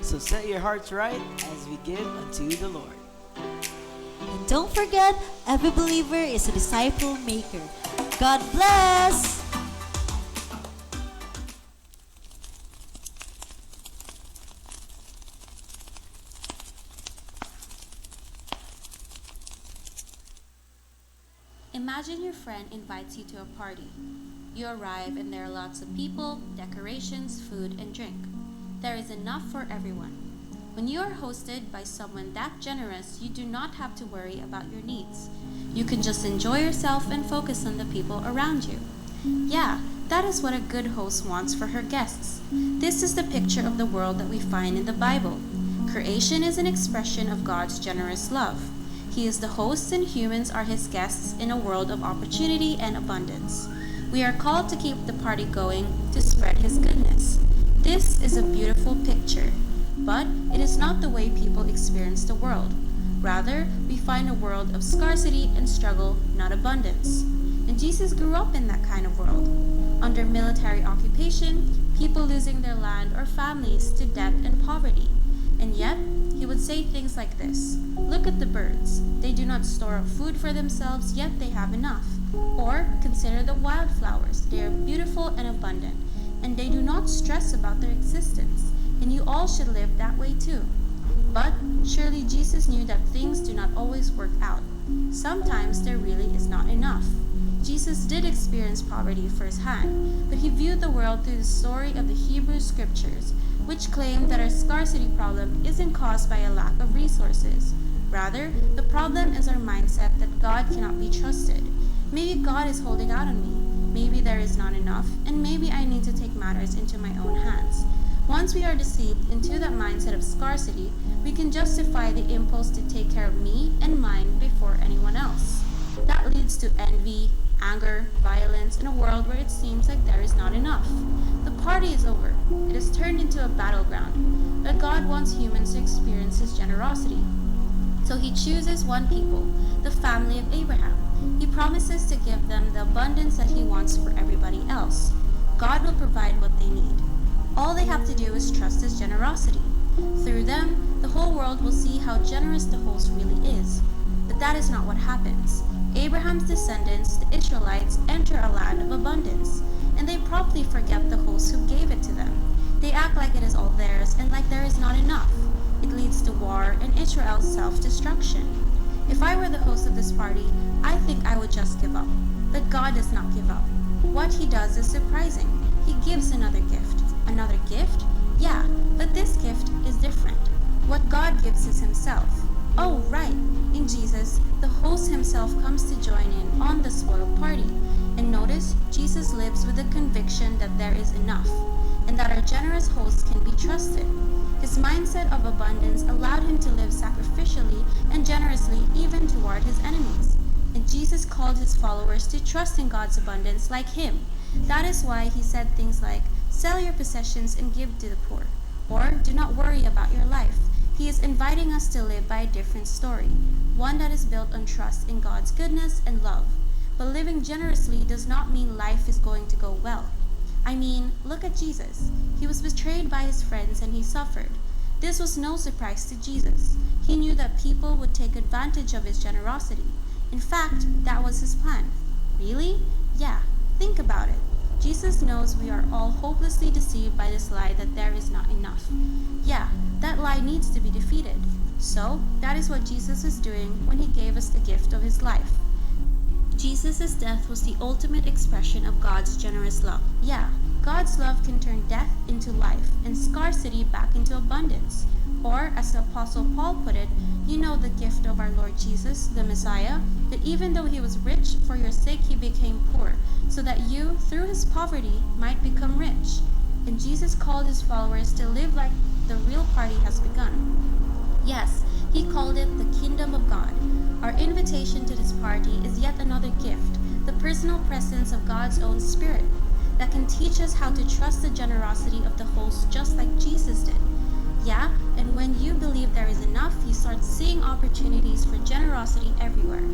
So set your hearts right as we give unto the Lord. And don't forget, every believer is a disciple maker. God bless! Imagine your friend invites you to a party. You arrive and there are lots of people, decorations, food, and drink. There is enough for everyone. When you are hosted by someone that generous, you do not have to worry about your needs. You can just enjoy yourself and focus on the people around you. Yeah, that is what a good host wants for her guests. This is the picture of the world that we find in the Bible. Creation is an expression of God's generous love. He is the host, and humans are his guests in a world of opportunity and abundance. We are called to keep the party going, to spread his goodness. This is a beautiful picture, but it is not the way people experience the world. Rather, we find a world of scarcity and struggle, not abundance. And Jesus grew up in that kind of world. Under military occupation, people losing their land or families to death and poverty. And yet, he would say things like this: "Look at the birds. They do not store up food for themselves, yet they have enough. Or consider the wildflowers. They are beautiful and abundant, and they do not stress about their existence. And you all should live that way too." But surely Jesus knew that things do not always work out. Sometimes there really is not enough. Jesus did experience poverty firsthand, but he viewed the world through the story of the Hebrew Scriptures, which claim that our scarcity problem isn't caused by a lack of resources. Rather, the problem is our mindset that God cannot be trusted. Maybe God is holding out on me. Maybe there is not enough, and maybe I need to take matters into my own hands. Once we are deceived into that mindset of scarcity, we can justify the impulse to take care of me and mine before anyone else. That leads to envy, anger, violence, in a world where it seems like there is not enough. The party is over. It has turned into a battleground. But God wants humans to experience His generosity. So He chooses one people, the family of Abraham. He promises to give them the abundance that He wants for everybody else. God will provide what they need. All they have to do is trust His generosity. Through them, the whole world will see how generous the host really is. But that is not what happens. Abraham's descendants, the Israelites, enter a land of abundance, and they promptly forget the host who gave it to them. They act like it is all theirs and like there is not enough. It leads to war and Israel's self-destruction. If I were the host of this party, I think I would just give up. But God does not give up. What He does is surprising. He gives another gift. Another gift? Yeah, but this gift is different. What God gives is Himself. Oh, right. In Jesus, the host himself comes to join in on the spoiled party. And notice, Jesus lives with the conviction that there is enough, and that our generous host can be trusted. His mindset of abundance allowed him to live sacrificially and generously even toward his enemies. And Jesus called his followers to trust in God's abundance like him. That is why he said things like, "Sell your possessions and give to the poor," or "Do not worry about your life." He is inviting us to live by a different story, one that is built on trust in God's goodness and love. But living generously does not mean life is going to go well. I mean, look at Jesus. He was betrayed by his friends and he suffered. This was no surprise to Jesus. He knew that people would take advantage of his generosity. In fact, that was his plan. Really? Yeah, think about it. Jesus knows we are all hopelessly deceived by this lie that there is not enough. Yeah, that lie needs to be defeated. So, that is what Jesus is doing when he gave us the gift of his life. Jesus' death was the ultimate expression of God's generous love. Yeah, God's love can turn death into life and scarcity back into abundance. Or, as the Apostle Paul put it, you know the gift of our Lord Jesus, the Messiah, that even though he was rich, for your sake he became poor, so that you, through his poverty, might become rich. And Jesus called his followers to live like the real party has begun. Yes, he called it the kingdom of God. Our invitation to this party is yet another gift, the personal presence of God's own Spirit that can teach us how to trust the generosity of the host just like Jesus did. Yeah, and when you believe there is enough, you start seeing opportunities for generosity everywhere,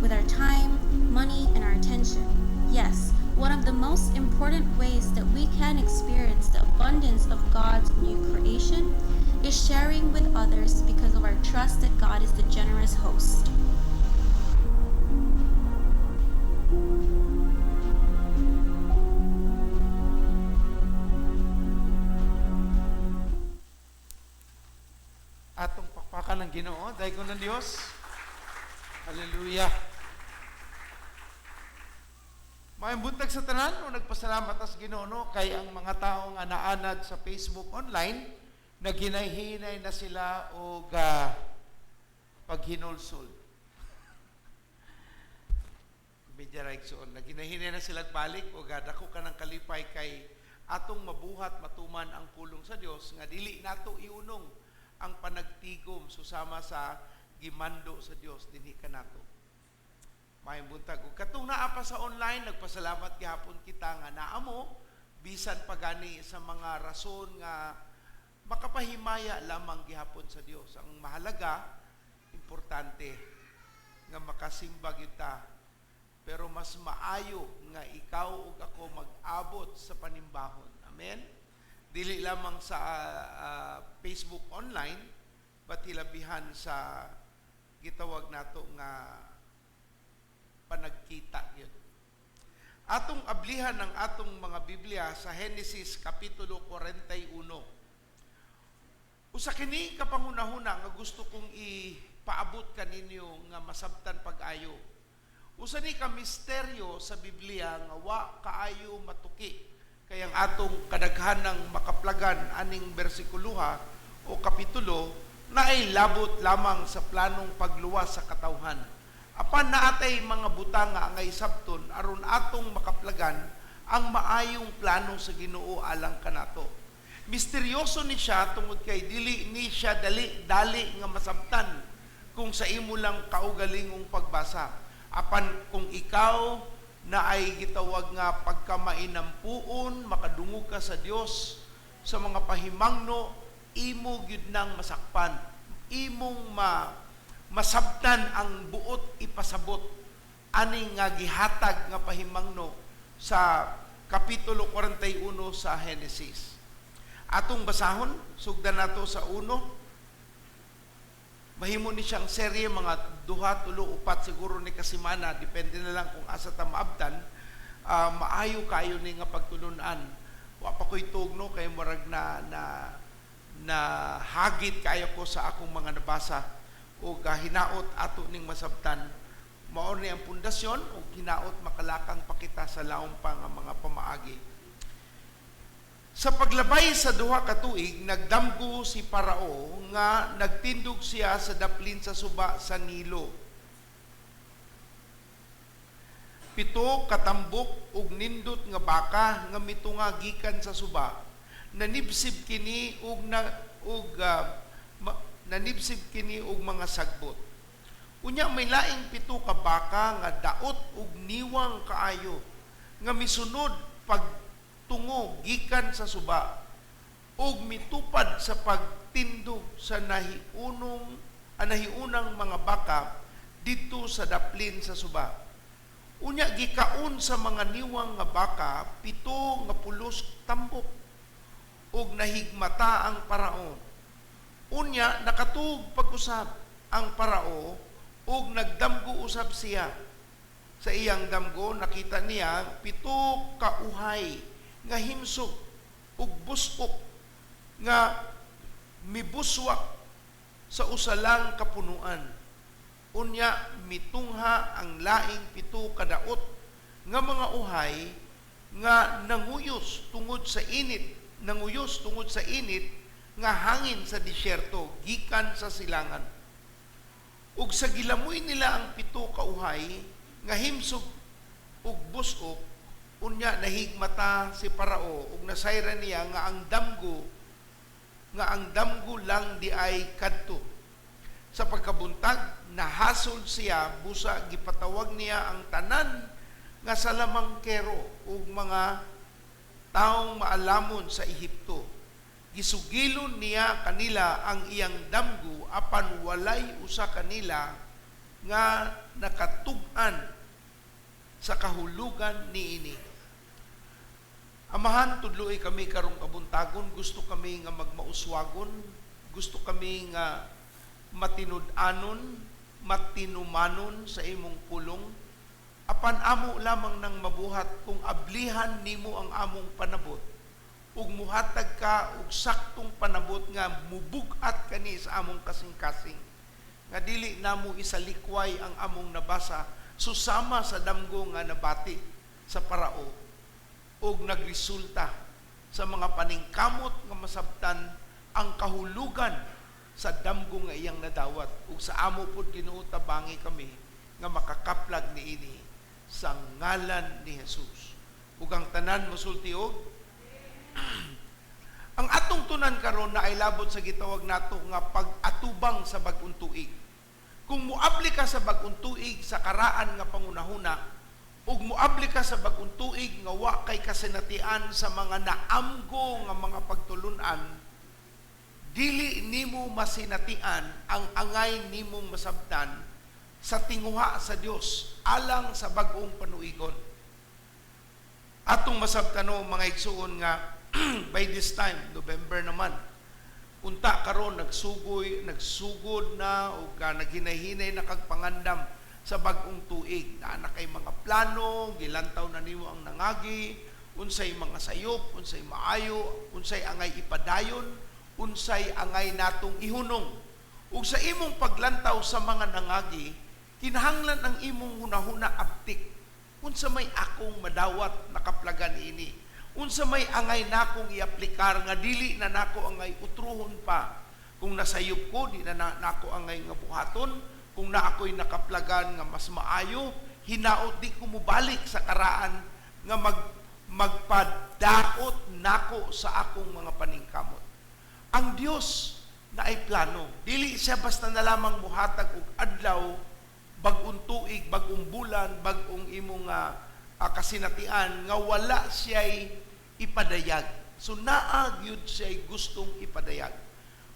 with our time, money, and our attention. Yes, one of the most important ways that we can experience the abundance of God's new creation is sharing with others because of our trust that God is the generous host. Atong pakpakan ng Ginoo, daygon ng Dios. Hallelujah. Maayong buntag sa tanan, no, nagpasalamat tas Ginoo, no, kay ang mga tao nga naanad sa Facebook online, naghinay-hinay na sila og paghinulsol. Medya ra igsoon, naghinay-hinay na sila balik og dako ka ng kalipay kay atong mabuhat matuman ang pulong sa Dios nga dili nato iunong ang panagtigom susama sa gimando sa Dios dinhi kanato. Maayong buntag. Ug katong naa pa sa online, nagpasalamat gihapon kita nga naa mo bisan pagani sa mga rason nga makapahimaya lamang gihapon sa Dios. Ang mahalaga, importante nga makasimba kita, pero mas maayo nga ikaw ug ako mag-abot sa panimbahon. Amen. Dili lamang sa Facebook online, but hilabihan sa gitawag nato nga panagkita yun. Atong ablihan ang atong mga Biblia sa Genesis Kapitulo 41. Usa kini ka panghunahuna nga gusto kong ipaabot kaninyo nga masabtan pag-ayo. Usa ni ka misteryo sa Biblia nga wa kaayo matuki kay ang atong kadaghanang makaplagan aning bersikuluha o kapitulo na ay labot lamang sa planong pagluwas sa katawhan. Apan naatay mga butanga nga angay sabton aron atong makaplagan ang maayong plano sa Ginoo alang kanato. Misteryoso ni siya tungod kay dili ni siya dali dali nga masabtan kung sa imo lang kaugalingong pagbasa. Apan kung ikaw na ay gitawag nga pagkamainampuon, makadungog ka sa Dios sa mga pahimangno, imo gyud nang masakpan, imong masabtan ang buot ipasabot ani nga gihatag nga pahimangno sa Kapitulo 41 sa Genesis. Atong basahon, sugdan nato sa uno. Mahimo ni siyang serye, mga duha, tulo, upat siguro ni kasimana, depende na lang kung asa ta maabtan. Maayo kayo ni nga pagtulunan. Wa pa ko'y tugno kay murag na na na hagit kayo ko sa akong mga nabasa o hinaot ato ning masabtan. Mao ni ang pundasyon o hinaot makalakang pakita sa laom pa nga mga pamaagi. Sa paglabay sa 2 ka tuig, nagdamgo si Parao nga nagtindog siya sa daplin sa suba sa Nilo. 7 katambok ug nindot nga baka nga mitunga gikan sa suba. Nanibsib kini ug na ug nanibsib kini og mga sagbot. Unya may laing 7 ka baka nga daot ug niwang kaayo nga misunod pagtungo gikan sa suba ug mitupad sa pagtindog sa nahiunang mga baka didto sa daplin sa suba. Unya gikaon sa mga niwang nga baka 7 nga pulos tambok ug nahigmata ang paraon. Unya nakatuog pag-usab ang parao Ug nagdamgo usab siya. Sa iyang damgo nakita niya pito ka uhay nga himsog ug busok nga mibuswak sa usa lang ka punuan. Unya mitungha ang laing pito kadaot nga mga uhay nga nanguyos tungod sa init nga hangin sa disyerto gikan sa silangan. Ug sa gilamoy nila ang pito ka uhay nga himsog ug busok, unya nahigmata si Parao ug nasayran niya nga ang damgo lang di ay kadto. Sa pagkabuntag nahasol siya, busa gipatawag niya ang tanan nga salamangkero ug mga taong maalamon sa Ehipto. Gisugilon niya kanila ang iyang damgo, apan walay usa kanila nga nakatug-an sa kahulugan niini. Amahan, tudloi kami karong kabuntagon. Gusto kami nga magmauswagon, gusto kami nga matinud-anon, matinumanon sa imong pulong. Apan amo lamang nang mabuhat kung ablihan nimo ang among panabot ug muhatag ka og saktong panabot nga mubug-at kani sa among kasing-kasing, nga dili namo isalikway ang among nabasa susama sa damgo nga nabati sa Parao ug nagresulta sa mga paningkamot nga masabtan ang kahulugan sa damgo nga iyang nadawat. Ug sa amo pod, Ginoo, tabangi kami nga makakaplag niini sa ngalan ni Jesus. Ug ang tanan mosulti og ang atong tunan karon na ay labot sa gitawag nato nga pag-atubang sa bag-ong tuig. Kung muabli ka sa bag-ong tuig sa karaan nga pangunahuna ug muabli ka sa bag-ong tuig nga wa kay kasinatian sa mga naamgo nga mga pagtulunan, dili nimo masinatian ang angay nimong masabtan sa tinguha sa Dios alang sa bag-ong panuigon. Atong masabtan, mga igsuon, nga by this time, November naman, unta karon nagsugod na o ka naghinay-hinay na kag pangandam sa bag-ong tuig. Naa na kay mga plano, gilantaw na nimo ang nangagi, unsay mga sayop, unsay maayo, unsay angay ipadayon, unsay angay natong ihunong. Ug sa imong paglantaw sa mga nangagi, kinahanglan ang imong hunahuna abtik. Unsa may akong madawat nakaplagan ini? Unsa may angay nakong iaplikar nga dili na nako angay utruhon pa? Kung nasayop ko, di na nako angay nga buhaton. Kung na ako'y nakaplagan nga mas maayo, hinaot di ko mobalik sa karaan nga magpadaot nako sa akong mga paningkamot. Ang Dios na ay plano. Dili siya basta na lamang muhatag og adlaw, bag-ong tuig, bag-ong bulan, bag-ong imong kasinatian nga wala siya'y ipadayag. So naa gyud siya'y gustong ipadayag.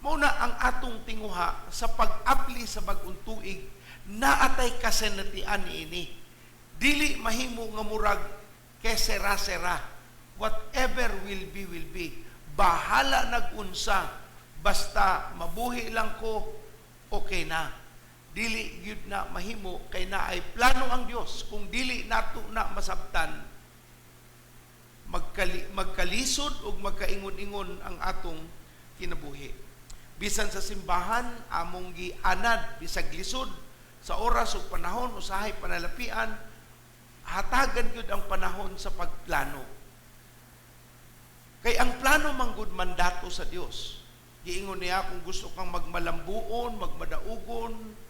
Mao na ang atong tinguha sa pag-abli sa bag-ong tuig, naatay kasinatian niini. Dili mahimo nga murag kesera-sera. Whatever will be, will be. Bahala nag-unsa, basta mabuhi lang ko, okay na. Dili gyud na mahimo kay naay plano ang Dios. Kung dili nato na masabtan, magkalisod ug magkaingon-ingon ang atong kinabuhi. Bisan sa simbahan, among gianad bisag lisod sa oras ug panahon, usahay panalapian, hatagan gyud ang panahon sa pagplano. Kay ang plano manggod mandato sa Dios. Giingon niya, kung gusto kang magmalambuon, magmadaugon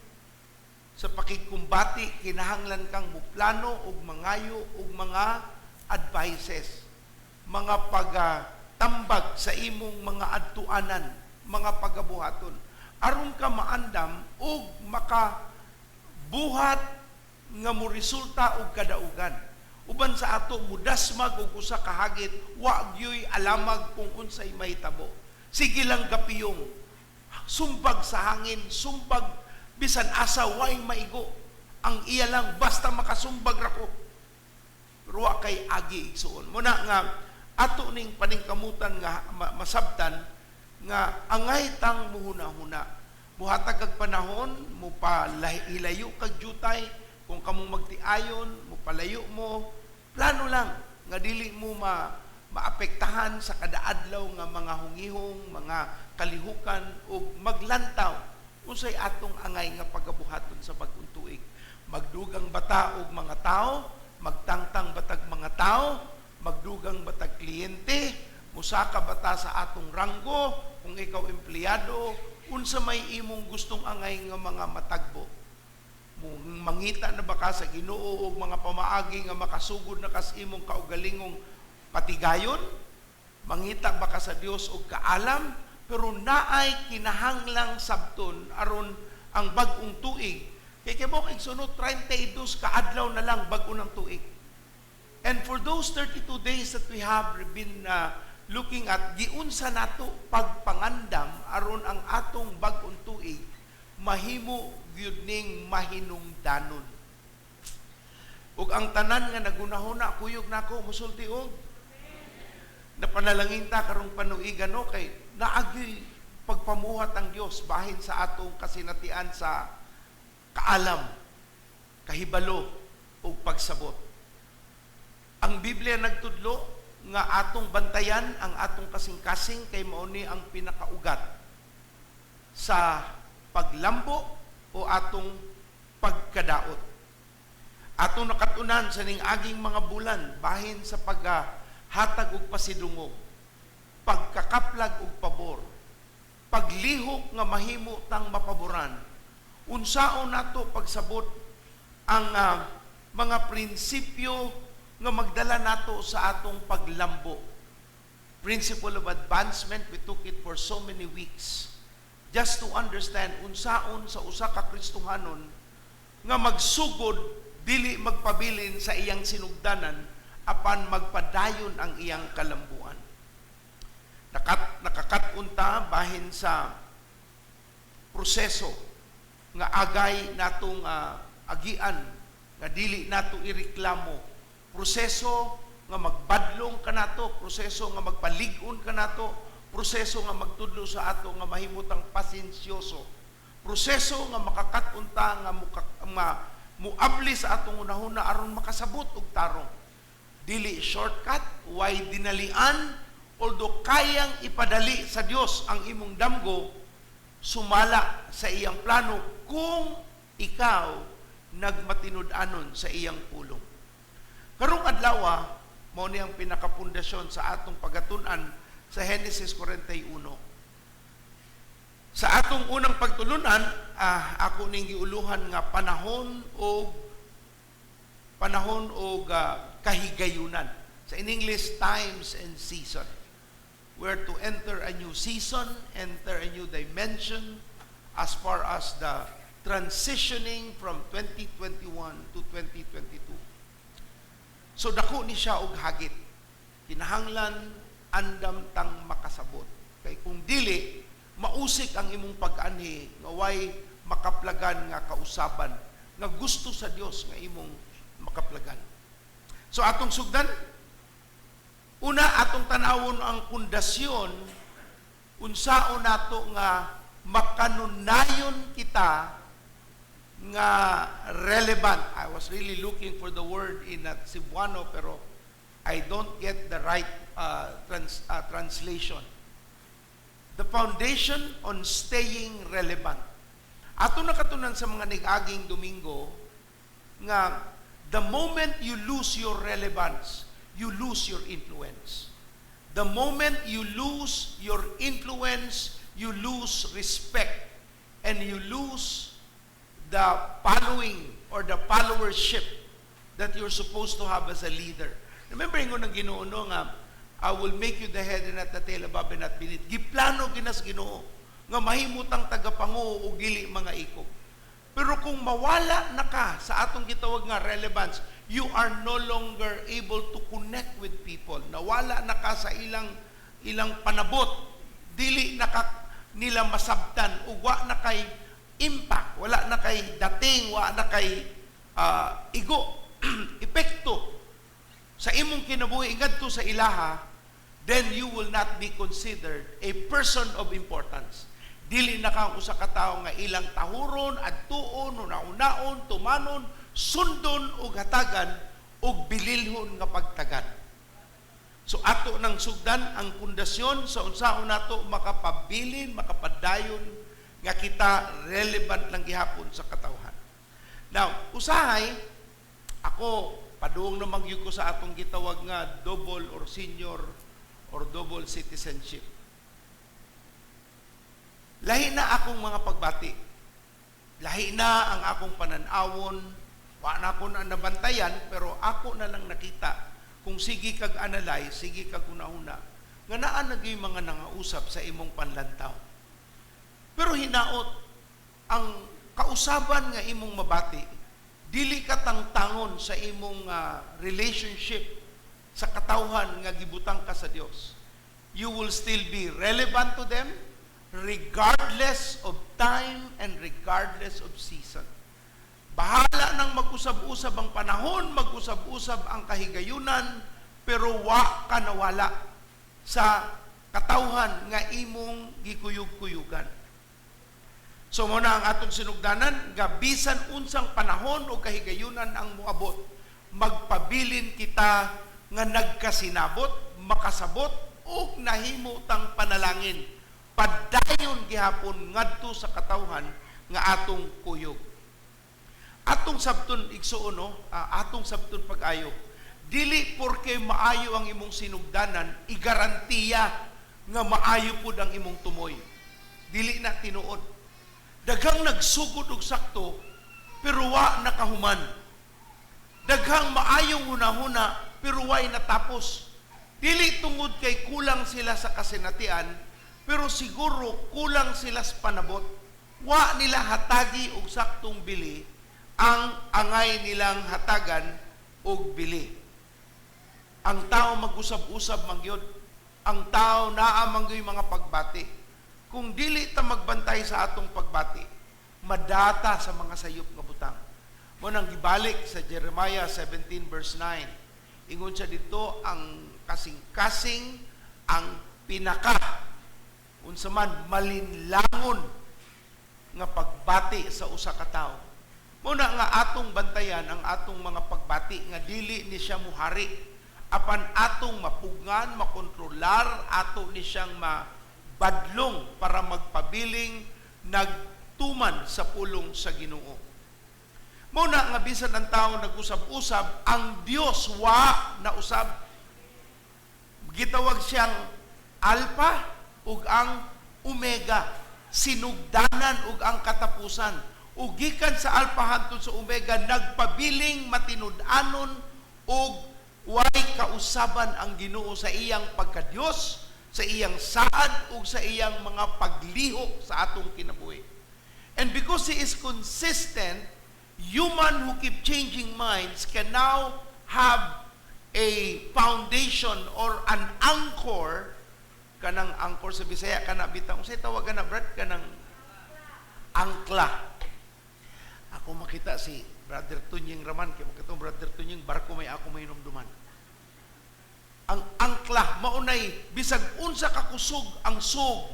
sa pakigkumbati, kinahanglan kang muplano ug mangayo ug mga advices, mga pagtambag sa imong mga adtuanan, mga pagabuhaton, aron ka maandam ug makabuhat nga moresulta og kadaugan. Uban sa ato mudasmag og usa ka hagit, wa gyoy alamag kung unsay mahitabo. Sige lang gapiyong, sumbag sa hangin, sumbag bisan asa, way maigo. Ang iya lang basta makasumbag ra ko. Pero wa kay agi, igsuon. Muna nga ato ning paningkamutan nga masabtan nga angay tang muhuna-huna. Muhatag kag panahon, mo hilayo kag jutay, kung kamo magtiayon, mo palayo mo, plano lang nga dili mo maapektahan sa kadaadlaw nga mga hungihong, mga kalihukan ug maglantaw unsay atong angay nga pagabuhaton sa bag-ong tuig. Magdugang bata og mga tao, magtangtang batag mga tao, magdugang batag kliyente, musaka bata sa atong ranggo, kung ikaw empleyado, unsa may imong gustong angay nga mga matagbo. Mangita na ba ka sa Ginoo og mga pamaagi nga makasugod na kas imong kaugalingong patigayon? Mangita ba ka sa Dios og kaalam? Pero naay kinahanglang sabton aron ang bag-ong tuig. Kay kamo kay sunod 32 ka adlaw na lang bag-o ng tuig. And for those 32 days that we have been looking at, giunsa nato pagpangandam aron ang atong bag-ong tuig mahimo gyud ning mahinungdanon. Ug ang tanan nga nagunahuna, kuyog nako musulti og napanalangin ta karong panuigan, no, kay naagyoy pagpamuhat ang Dios bahin sa atong kasinatian sa kaalam, kahibalo ug pagsabot. Ang Biblia nagtudlo nga atong bantayan ang atong kasing-kasing kay mao ni ang pinakaugat sa paglambo o atong pagkadaot. Atong nakatunan sa ning aging mga bulan bahin sa paghatag og pasidungog, pagkakaplag og pabor, paglihok nga mahimo tang mapaboran. Unsaon nato pagsabot ang mga prinsipyo nga magdala nato sa atong paglambo. Principle of advancement, we took it for so many weeks just to understand unsaon sa usa ka Kristohanon nga magsugod, dili magpabilin sa iyang sinugdanan apan magpadayon ang iyang kalambuan. Nakakat-on ta bahin sa proseso nga agay natong agian nga dili nato ireklamo. Proseso nga magbadlong kanato, proseso nga magpalig-on kanato, proseso nga magtudlo sa ato nga mahimutang pasensyoso. Proseso nga makakat-on ta nga muabli sa atong hunahuna aron makasabot og tarong. Dili shortcut, way dinalian, although kayang ipadali sa Dios ang imong damgo sumala sa iyang plano kung ikaw nagmatinud-anon sa iyang pulong. Karong adlaw, mao ni ang pinakapundasyon sa atong pagatun-an sa Genesis 41. Sa atong unang pagtulunan, ako ning giuluhan nga panahon og kahigayunan. Sa in English, times and season. We're to enter a new season, enter a new dimension as far as the transitioning from 2021 to 2022. So dako ni siya og hagit. Kinahanglan andam tang makasabot. Kay kung dili, mausik ang imong pag-anhi nga way makaplagan nga kausaban nga gusto sa Dios nga imong makaplagan. So atong sugdan, una atong tanawon ang pundasyon unsaon nato nga makanunayon kita nga relevant. I was really looking for the word in Cebuano, pero I don't get the right translation. The foundation on staying relevant. Ato nakatunan sa mga nigaging Domingo nga the moment you lose your relevance, you lose your influence. The moment you lose your influence, you lose respect and you lose the following or the followership that you're supposed to have as a leader. Remember ingon ng Ginoo, no, nga "I will make you the head and not the tail, above and not beneath." Giplano ginas Ginoo nga mahimutang tagapanguo o dili mga ikog. Pero kung mawala na ka sa atong gitawag nga relevance, you are no longer able to connect with people. Nawala na ka sa ilang panabot. Dili na ka nila masabtan ug wa na kay impact, wala na kay dating, wa na kay igo, epekto sa imong kinabuhi ngadto sa ilaha, then you will not be considered a person of importance. Dili na ka ang usa ka tawo nga ilang tahuron, adtuon, hunahunaon, tumanon, sundon ug hatagan ug bililhon nga pagtagad. So ato nang sugdan ang pundasyon sa unsaon nato makapabilin, makapadayon nga kita relevant lang gihapon sa katawhan. Now, usahay ako padung na magyud ko sa atong gitawag nga double or senior or double citizenship. Lahi na akong mga pagbati. Lahi na ang akong pananawon. Wa na ako na nabantayan, pero ako na lang nakita kung sige kag analyze, sige kag una-una, nga naa na gyud mga nangausap sa imong panlantaw. Pero hinaot, ang kausaban nga imong mabati, dili ka tangtangon sa imong relationship sa katawhan nga gibutang ka sa Dios. You will still be relevant to them regardless of time and regardless of season. Bahala nang mag-usab-usab ang panahon, mag-usab-usab ang kahigayunan, pero wa ka nawala sa katawhan nga imong gikuyog-kuyugan. So mao na ang atong sinugdanan, nga bisan unsang panahon o kahigayunan ang moabot, magpabilin kita nga nagkasinabot, makasabot ug nahimo tang panalangin padayon gihapon ngadto sa katawhan nga atong kuyog. Atong sabton, igsuon, no, atong sabton pag-ayo. Dili porke maayo ang imong sinugdanan, igarantiya nga maayo pud ang imong tumoy. Dili na tinuod. Daghang nagsugod og sakto pero wa nakahuman. Daghang maayong hunahuna pero way natapos. Dili tungod kay kulang sila sa kasinatian, pero siguro kulang sila sa panabot. Wa nila hatagi og saktong bili ang angay nilang hatagan og bili. Ang tao mag-usab-usab man gyud. Ang tao naa man gyud mga pagbati. Kung dili ta magbantay sa atong pagbati, madata sa mga sayop nga butang. Mao nang gibalik sa Jeremiah 17 verse 9. Ingon siya dito, ang kasing-kasing, ang pinaka unsa man malinlangon nga pagbati sa usa ka tawo. Mao na nga atong bantayan ang atong mga pagbati nga dili ni siya muhari apan atong mapugngan, makontrolar, ato ni siyang mabadlong para magpabiling nagtuman sa pulong sa Ginoo. Mao na nga bisan ang tao nag-usab-usab, ang Dios wa na usab. Gitawag siyang Alpha ug ang Omega, sinugdanan ug ang katapusan. Ug gikan sa Alpha hangtod sa Omega, nagpabiling matinud-anon ug way kausaban ang Ginoo sa iyang pagkadiyos, sa iyang saad ug sa iyang mga paglihok sa atong kinabuhi. And because He is consistent, human who keep changing minds can now have a foundation or an anchor. Kanang anchor sa Bisaya, kana bitang unsay tawagan na, Brad, kanang angkla. Ako makita si Brother Tunying Raman, kay makita Brother Tunying barko, may ako mahinumduman. Ang angkla maunay bisag unsa ka kusog ang sug,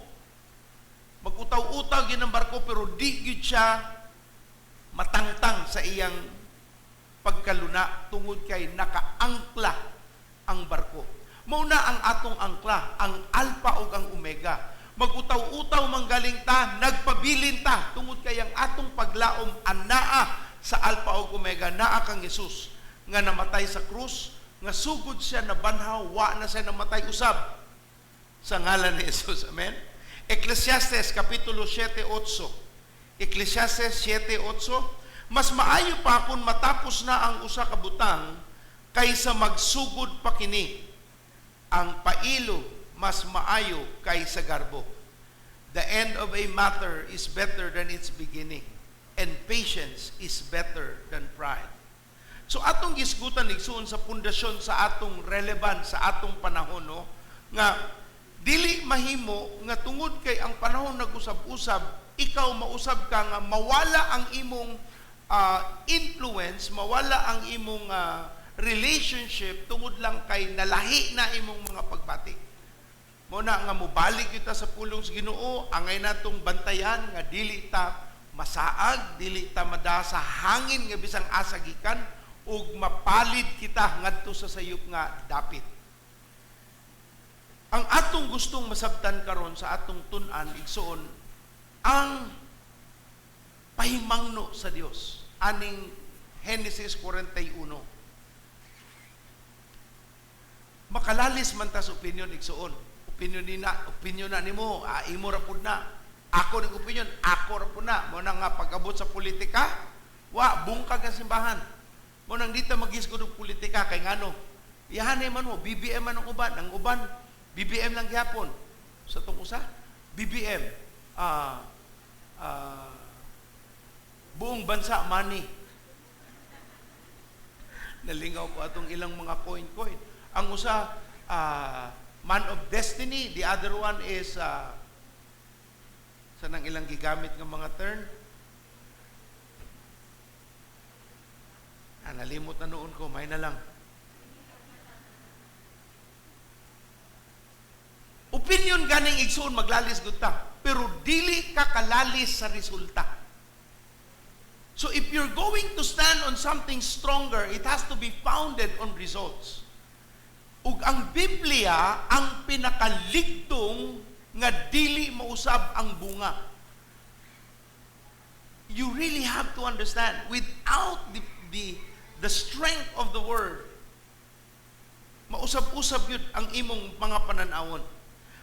magutaw-utaw gyud ang barko, pero di gyud siya matangtang sa iyang pagkaluna tungod kay nakaangkla ang barko. Mao na ang atong angkla, ang Alpha ug ang Omega. Magutaw-utaw manggaling ta, nagpabilin ta tungod kay ang atong paglaom anaa sa Alpha ug Omega, naa kang Jesus nga namatay sa krus, nga sugod siya nabanhaw, wa na siya namatay usab. Sa ngalan ni Jesus. Amen. Ecclesiastes kapitulo 7:8. Ecclesiastes 7:8, mas maayo pa kung matapos na ang usa ka butang kaysa magsugod pa kini. Ang pailo mas maayo kaysa garbo. The end of a matter is better than its beginning, and patience is better than pride. So atong gisgutan, igsuon, sa pundasyon sa atong relevant sa atong panahon, no, nga dili mahimo nga tungod kay ang panahon nag-usab-usab, ikaw mausab ka nga mawala ang imong influence, mawala ang imong relationship tungod lang kay nalahi na imong mga pagbati. Mao na nga mobalik kita sa pulong sa Ginoo, angay natong bantayan nga dili ta masaag, dili ta mada sa hangin nga bisang asa gikan ug mapalid kita ngadto sa sayop nga dapit. Ang atong gustong masabtan karon sa atong tun-an, igsuon, ang pahimangno sa Dios aning Genesis 41. Makalalis man ta sa opinion, igsuon. Opinion ni na, opinion na nimo, imo ra pud na. Ako ning opinion, ako ra pud na. Mo na nga pag-abot sa politika, wa bungkag ang simbahan. Mo nang dito magisgod og politika kay ngano? Iyahanay man mo, BBM man ang uban, BBM lang gyapon. Sa tong usa, BBM, buong bansa money. Nalingaw ko atong ilang mga coin-coin. Ang usa, man of destiny, the other one is sa nang ilang gigamit ng mga term. Nalimot na noon ko, may na lang. Opinion ganing igsuon maglalis gud ta, pero dili ka kalalis sa resulta. So if you're going to stand on something stronger, it has to be founded on results. Ug ang Biblia ang pinakaligtong nga dili mausab ang bunga. You really have to understand, without the strength of the word, mausab-usab yun ang imong mga pananawon.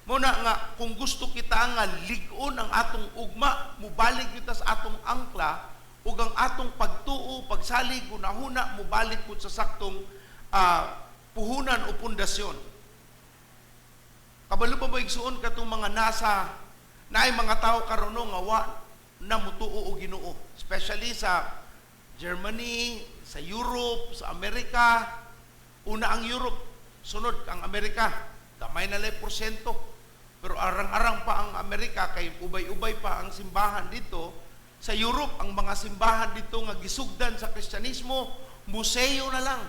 Muna nga, kung gusto kita nga lig-on ang atong ugma, mubalik kita sa atong angkla, ug ang atong pagtuo, pagsalig, hunahuna, mubalik pud sa saktong puhunan o pundasyon. Kabalo pa ba igsuon katong mga nasa, naay mga tao karon nga wa na mutuo og Ginoo, especially sa Germany, sa Europe, sa Amerika. Una ang Europe, sunod ang Amerika, gamay na lang porsyento. Pero arang-arang pa ang Amerika kay ubay-ubay pa ang simbahan dito. Sa Europe, ang mga simbahan dito nga gisugdan sa Kristyanismo, museo na lang.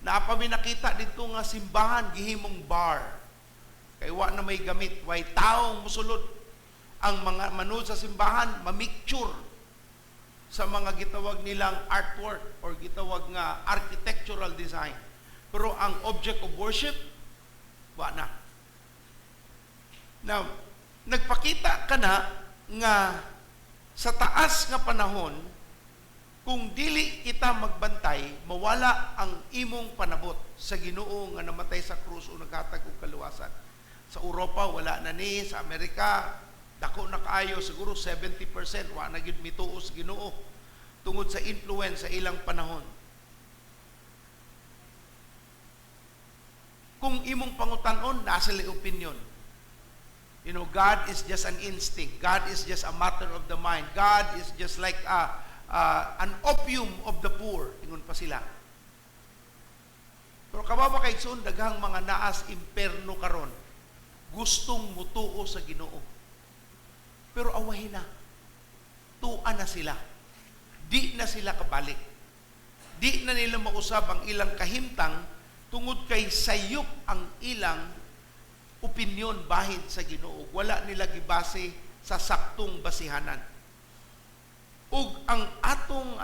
Naa pa mi nakita dito nga simbahan gihimong bar. Kay wa na may gamit, way taong musulod. Ang mga manood sa simbahan mamicture sa mga gitawag nilang artwork or gitawag nga architectural design. Pero ang object of worship, wa na. Now, nagpakita ka na nga sa taas nga panahon, kung dili kita magbantay, mawala ang imong panabot sa Ginoo nga namatay sa krus o naghatag og kaluwasan. Sa Europa, wala na ni. Sa Amerika, dako na kaayo, siguro 70% wa na gyud mituo sa Ginoo tungod sa influence sa ilang panahon. Kung imong pangutan-on, nasa sila opinion. You know, God is just an instinct. God is just a matter of the mind. God is just like an opium of the poor. Ingon pa sila. Pero kababa kay igsoon, daghang mga naas imperno karon. Gustong mutuo sa Ginoo. Pero awahin na. Tua na sila. Di na sila kabalik. Di na nila mausab ang ilang kahimtang tungod kay sayop ang ilang opinyon bahin sa Ginoo. Wala nila gibase sa saktong basihanan. Ug ang atong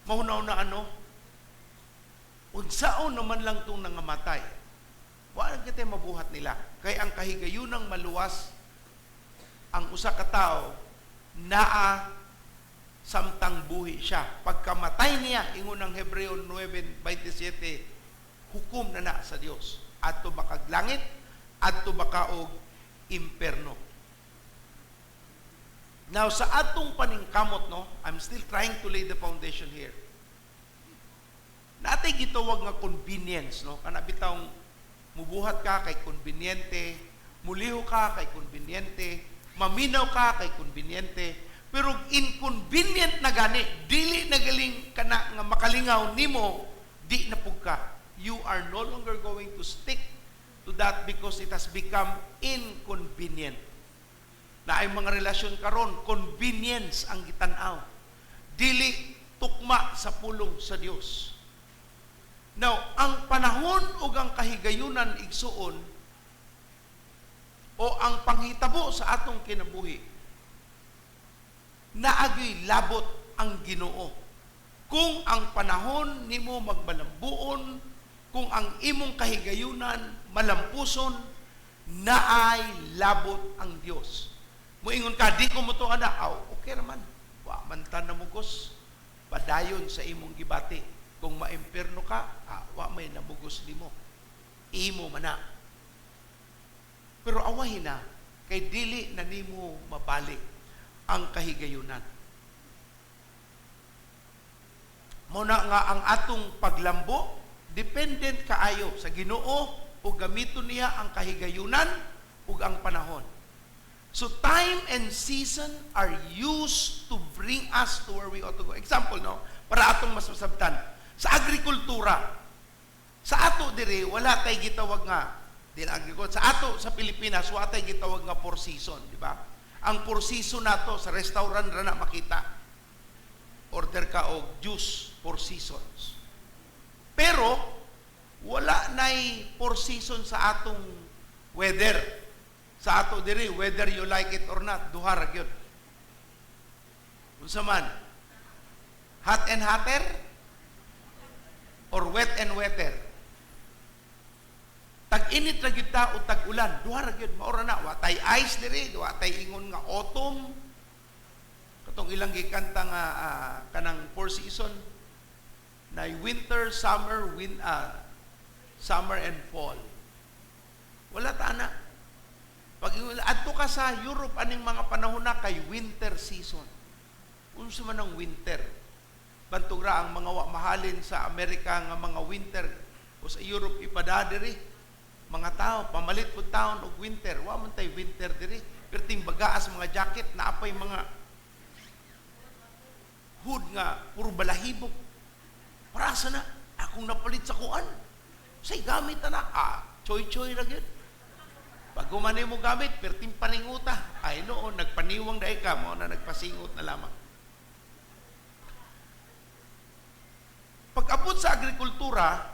mahunaw na ano, unsaon naman lang tong nangamatay. Wala kita mabuhat nila. Kay ang kahigayunang maluwas ang usa ka tawo naa samtang buhi siya. Pagkamatay niya, ingon ang Hebreo 9:27, hukom na na sa Dios. Adto ba kag langit, adto ba ka og imperno. Now, sa atong paningkamot, no, I'm still trying to lay the foundation here. Natay gitawag nga convenience, no? Kana bitawng mubuhat ka kay konbinyente, muliho ka kay konbinyente, maminaw ka kay konbinyente, pero inconvenient na gani, dili na galing kana nga makalingaw nimo, di na pug ka. You are no longer going to stick to that because it has become inconvenient. Na ay mga relasyon karon, convenience ang gitan-aw. Dili tukma sa pulong sa Dios. Now, ang panahon ug ang kahigayunan igsuon, o ang panghitabo sa atong kinabuhi, naagyo'y labot ang Ginoo. Kung ang panahon nimo magmalambuon, kung ang imong kahigayunan malampuson, naay labot ang Dios. Muingon ka, di ko mo to ana, aw, okay naman. Wa man ta namugos, padayon sa imong gibati. Kung maimpierno ka, wa may namugos nimo. Imo man na. Pero awahin na, kay dili na nimo mabalik ang kahigayunan. Muna nga ang atong paglambo, dependent kaayo sa Ginoo o gamiton niya ang kahigayunan ug ang panahon. So time and season are used to bring us to where we ought to go. Example, no? Para atong mas masabtan. Sa agrikultura, sa ato dire, wala tay gitawag nga, di na agrikultura. Sa ato, sa Pilipinas, wala tay gitawag nga four season, di ba? Ang four season nato, sa restaurant ra na makita. Order ka og juice, four seasons. Pero, wala na'y four seasons sa atong weather. Sa ato diri, whether you like it or not, duha ra gyud. Unsa man? Hot and hotter or wet and wetter? Tag-init ra gyud ta o tag-ulan, duha ra gyud, mao ra na. Wa tay ice diri, wa tay ingon nga autumn. Katong ilang gikanta nga kanang four season na winter, summer, summer and fall. Wala ta na. Pag adto ka sa Europe aning mga panahon na kay winter season. Unsa man ang winter? Bantog ra ang mga wa mahalin sa Amerika nga mga winter o sa Europe ipada diri. Mga tao pamalit pud taon og winter, wa man tay winter diri. Perting bagaas mga jacket, naapay mga hood nga puro balahibok. Para sa na akong napalit sa kuan. Say gamit na na, choy-choy ra gyud. Pag gumani mo gamit, perting paninguta. Ay noon, nagpaniwang dahil ka, mo na nagpasingot na lamang. Pag-abot sa agrikultura,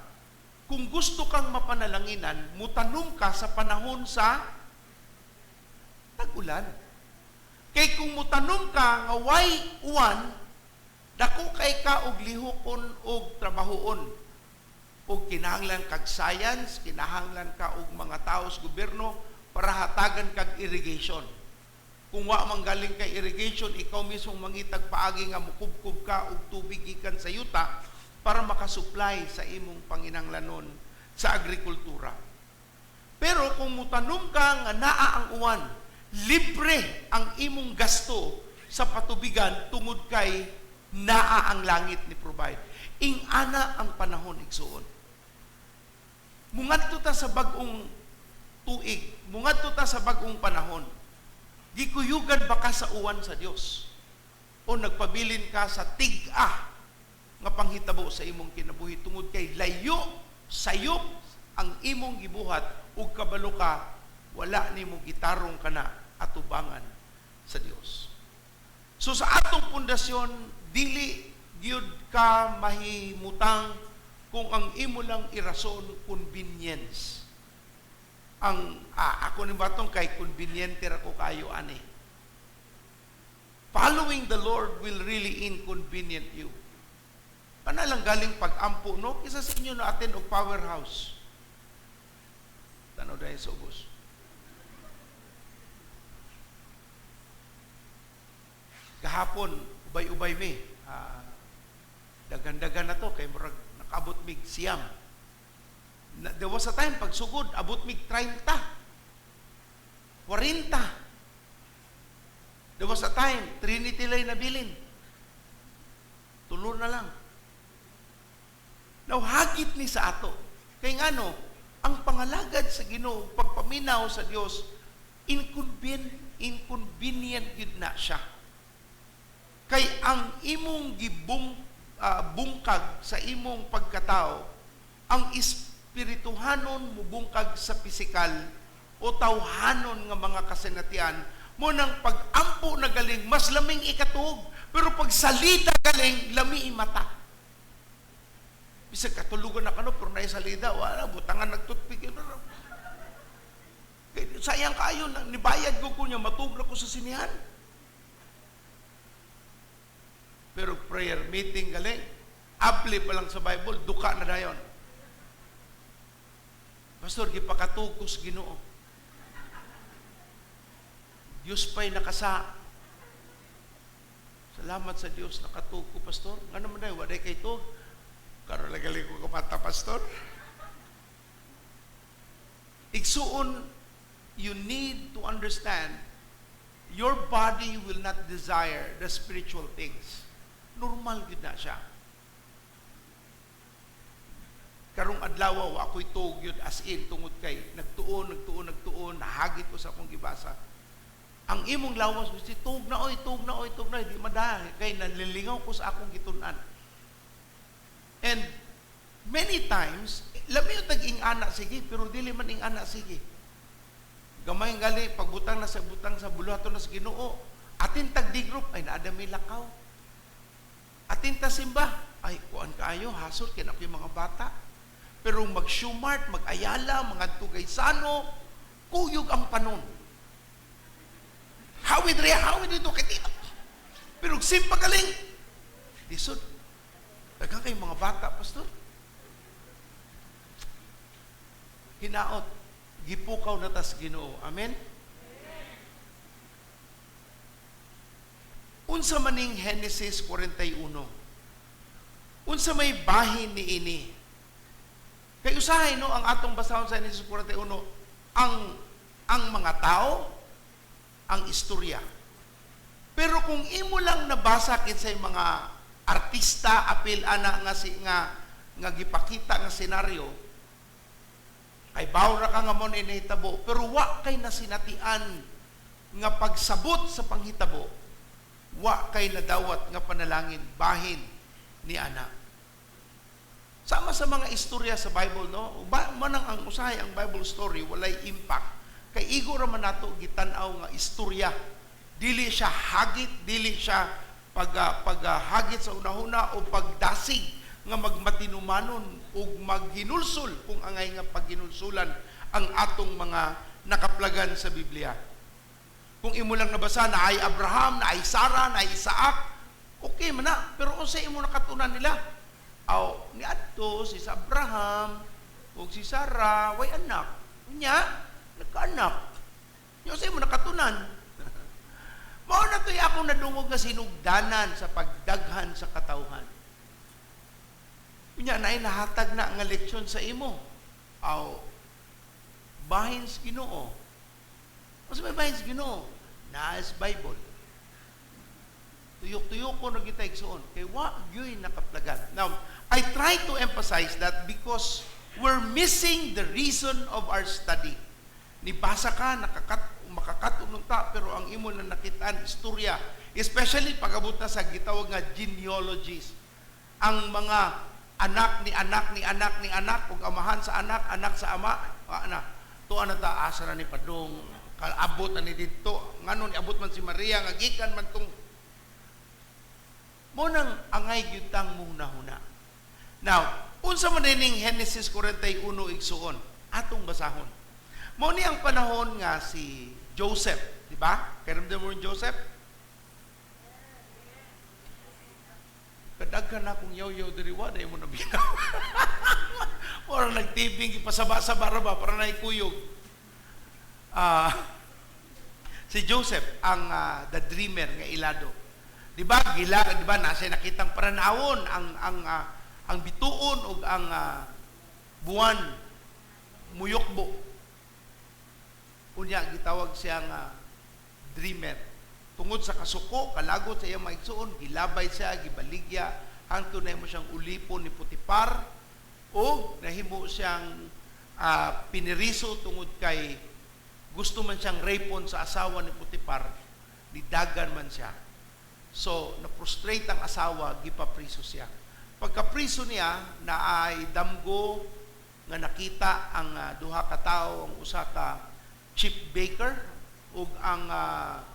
kung gusto kang mapanalanginan, mutanom ka sa panahon sa tag-ulan. Kay kung mutanom ka nga way uwan, dako kay ka og lihokon og trabahoon. Og kinahanglan kag science, kinahanglan ka og mga tao sa gobyerno para hatagan kag irrigation. Kung wa man galing kay irrigation, ikaw mismo mangitag paagi nga mukubkob ka og tubig gikan sa yuta para makasupply sa imong panginahanglanon sa agrikultura. Pero kung mutanom ka nga naa ang uwan, libre ang imong gasto sa patubigan tungod kay naa ang langit ni provide. Ing-ana ang panahon igsuon. Mungadto ta sa bag-ong tuig, mungadto ta sa bag-ong panahon. Gikuyugan ba ka sa uwan sa Dios? O nagpabilin ka sa tig-a nga panghitabo sa imong kinabuhi tungod kay layo sayop ang imong gibuhat ug kabalo ka wala nimo gitarong kana atubangan sa Dios. So sa atong pundasyon, dili gyud ka mahimutang kung ang imo lang irason convenience. Ang ako ni batong kay conveniente ra ko kayo ani. Following the Lord will really inconvenient you. Kana lang galing pag-ampo, no? Kisa sa inyo na atin og powerhouse. Tanaw dahil sa ubos. Gahapon, ubay-ubay mi. Dagan-dagan na to, kay murag nakaabot mig siyam. There was a time, pagsugod, abot mig 30. 40. There was a time, Trinity lay nabilin. Tulo na lang. Now, hagit ni sa ato. Kay ngano, ang pangalagad sa Ginoo, pagpaminaw sa Dios, inconvenient gyud na siya. Kay ang imong bungkag sa imong pagkatao, ang espirituhanon mubungkag sa pisikal o tawhanon nga mga kasinatian, mo nang pag-ampo na galing, mas laming ikatuog. Pero pag salida galing, lami imata. Bisag katulugan na kano, pero naisalida, wala, butangan nagtutpik. Kay sayang kaayo na nibayad ko kunya matug ra ko sa sinihan. Pero prayer meeting galing, apli pa lang sa Bible, duka na dayon. Pastor, gipakatugos Ginoo. Diyos pa'y nakasa. Salamat sa Diyos, nakatug ko, Pastor. Nga naman na, waday kay tug. Karon lang galing ko kumata, Pastor. Igsuon, you need to understand, your body will not desire the spiritual things. Normal gyud na siya. Karong adlaw wa ako'y tuog yun as in tungod kay nagtuon, nagtuon, nagtuon, nahagit ko sa akong gibasa. Ang imong lawas gusto tuog na oy, tuog na oy, tuog na, di madahi kay nanlilingaw ko sa akong gitun-an. And many times, lami yung tag-ing-ana sige, pero dili man ing-ana sige. Gamay gali pagbutang na sa butang sa buluhaton na sa Ginoo, atin tag di group ay naa may lakaw. Atin ta simba, ay kuan kaayo hasol kay na mga bata. Pero mag-shumart, mag-ayala, mga Gaisano, kuyog ang panon. Hawid riya, hawid dito, kay dito. Pero simba galing, lisod. Daghang kay mga bata, Pastor. Hinaot, gipukaw na tas Ginoo. Amen? Unsa maning Genesis 41? Unsa may bahin ni ini? Kay usahay no ang atong basahon sa Genesis 41, ang mga tao, ang istorya. Pero kung imo lang nabasa kinsay mga artista apil ana nga si nga nga gipakita nga senaryo, kay baw ra ka nga mo ni nahitabo, pero wa kay nasinatian nga pagsabot sa panghitabo, wa kay nadawat nga panalangin bahin ni ana. Sama sa mga istorya sa Bible, no? Ba, manang ang usahay ang Bible story walay impact. Kay igo ra man nato gitan-aw nga istorya. Dili siya hagit, dili siya paghagit sa unahuna o pagdasig nga magmatinumanon ug maghinulsol kung angay nga paghinulsulan ang atong mga nakaplagan sa Biblia. Kung imo lang nabasa na ay Abraham, na ay Sarah, na ay Isaac, okay man na. Pero unsa imo nakatunan nila? Aw, niadto si Abraham ug si Sarah, way anak. Unya, nagkaanak. Nya unsa imo nakatunan? Mao na to'y akong nadungog nga sinugdanan sa pagdaghan sa katawhan. Unya naay nahatag na nga leksyon sa imo. Aw, bahin sa Ginoo. Unsa may bahin sa Ginoo? Naas Bible. Tuyok-tuyok ko na kita igsuon. Kay wa gyud nakaplagan. Now, I try to emphasize that because we're missing the reason of our study. Nibasa ka, makakatunong ta, pero ang imo na nakitaan, istorya. Especially pag-abot na sa gitawag nga genealogies. Ang mga anak ni anak ni anak ni anak, ug amahan sa anak, anak sa ama, ana. Tuwa na ta, asa na ni Padong, kaabot na ni didto, nganon iabot man si Maria, nga gikan man tong mo nang angay gyud tang muhunahuna. Now, unsa man dining Genesis 41 igsuon, atong basahon. Mao ni ang panahon nga si Joseph, di ba? Karamdam mo Joseph? Kadaghan na akong yaw-yaw diri wa na imo nabinaw. Ora nagtibing ipasaba-saba ra ba para naikuyog. Si Joseph ang the dreamer nga ilado. Di ba gila, di ba nasa nakitang paranawon ang bituon ug ang buwan muyokbo. Unya gitawag siya nga dreamer. Tungod sa kasuko, kalagot sa iyang maigsuon, gilabay siya, gibaligya, hangtod nahimo siyang ulipon ni Potifar o nahimo siyang piniriso tungod kay gusto man siyang rapon sa asawa ni Potifar, nidagan man siya. So, na-frustrate ang asawa, gipapriso siya. Pagkapriso niya, na ay damgo nga nakita ang duha ka tawo, ang usa ka chief baker ug ang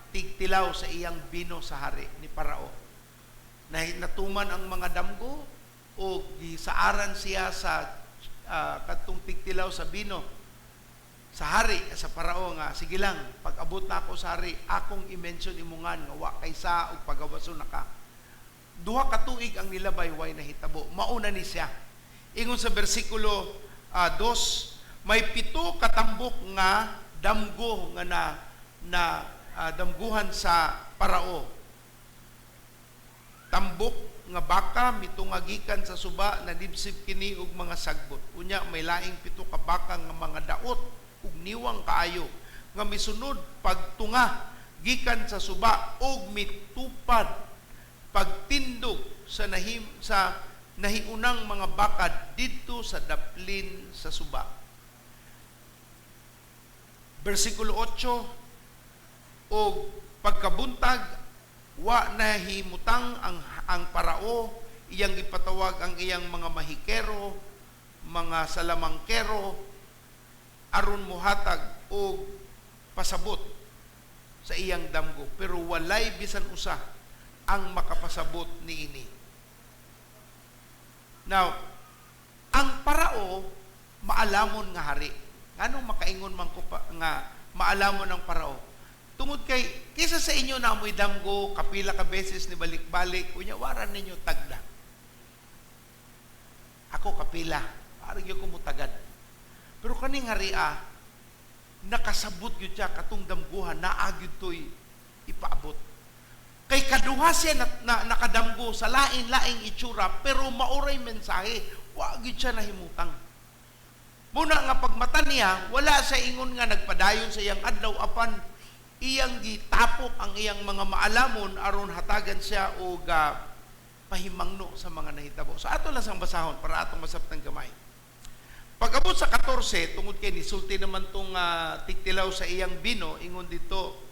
tigtilaw sa iyang bino sa hari ni Parao. Natuman ang mga damgo o gisaaran siya sa katong tigtilaw sa bino Sa hari, sa parao nga, sige lang, pag abot na ako sa hari, akong i-mention imungan nga wa kay sa ug pagawason na ka. 2 ka tuig ang nilabay, way nahitabo. Mauna ni siya. Ingon sa bersikulo 2, may 7 katambok nga damgo nga na na damguhan sa parao. Tambok nga baka mitunga gikan sa suba, nadibsib kini og mga sagbot. Unya may laing 7 ka baka nga mga daot ug niwang kaayo nga misunod pagtunga gikan sa suba ug mitupad pagtindog sa nahiunang mga baka didto sa daplin sa suba. Bersikulo 8, og pagkabuntag wa nahimutang ang parao, iyang gipatawag ang iyang mga mahikero, mga salamangkero, aron mohatag og pasabot sa iyang damgo, pero walay bisan usa ang makapasabot niini. Now, ang parao maalamon nga hari. Nganong makaingon man ko pa, nga maalamon ang parao? Tungod kay kaysa sa inyo na amoy damgo, kapila ka beses ni balik-balik, unya waran ninyo tagda. Ako kapila, parang gyud ko mutagad. Pero kaning haria, nakasabot gyud siya katong damguhan, naa gyud to'y ipaabot. Kay kaduha siya na nakadamgo sa lain-laing itsura, pero maoray mensahe, wa gyud siya nahimutang. Muna nga pagmata niya, wala siya ingon nga nagpadayon sa iyang adlaw, apan iyang gitapok ang iyang mga maalamon aron hatagan siya og pahimangno sa mga nahitabo. So ato lang sang basahon para atong masabtan gamay. Pag-abot sa 14, tungod kay nisulti naman tong tigtilaw sa iyang bino, ingon dito,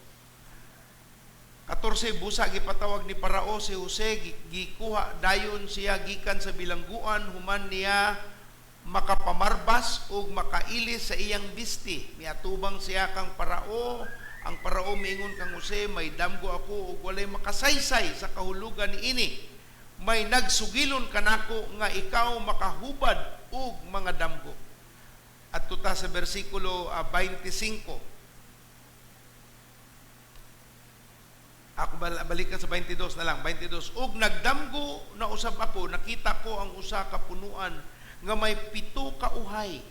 14, busa gipatawag ni Parao si Jose, gikuha dayon siya gikan sa bilangguan, human niya makapamarbas ug makailis sa iyang bisti. Miatubang siya kang Parao. Ang Parao miingon kang Jose, "May damgo ako ug walay makasaysay sa kahulugan niini. May nagsugilon kanako nga ikaw makahubad og mga damgo." At tuta sa bersikulo 25. Ako balikan sa 22 na lang, 22. Ug nagdamgo na usab ako, nakita ko ang usa ka punuan nga may 7 ka uhay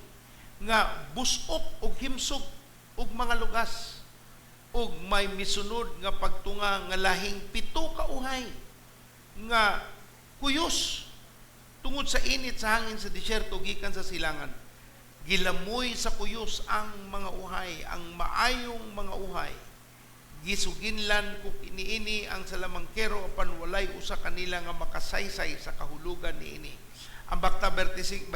nga busok ug himsog ug mga lugas, ug may misunod nga pagtunga nga lahing 7 ka uhay nga kuyos tungod sa init sa hangin sa disyerto gikan sa silangan. Gilamoy sa kuyos ang mga uhay, ang maayong mga uhay. Gisuginlan ko kiniini ang salamangkero, apan walay usa kanila nga makasaysay sa kahulugan niini. Ang bakta 25,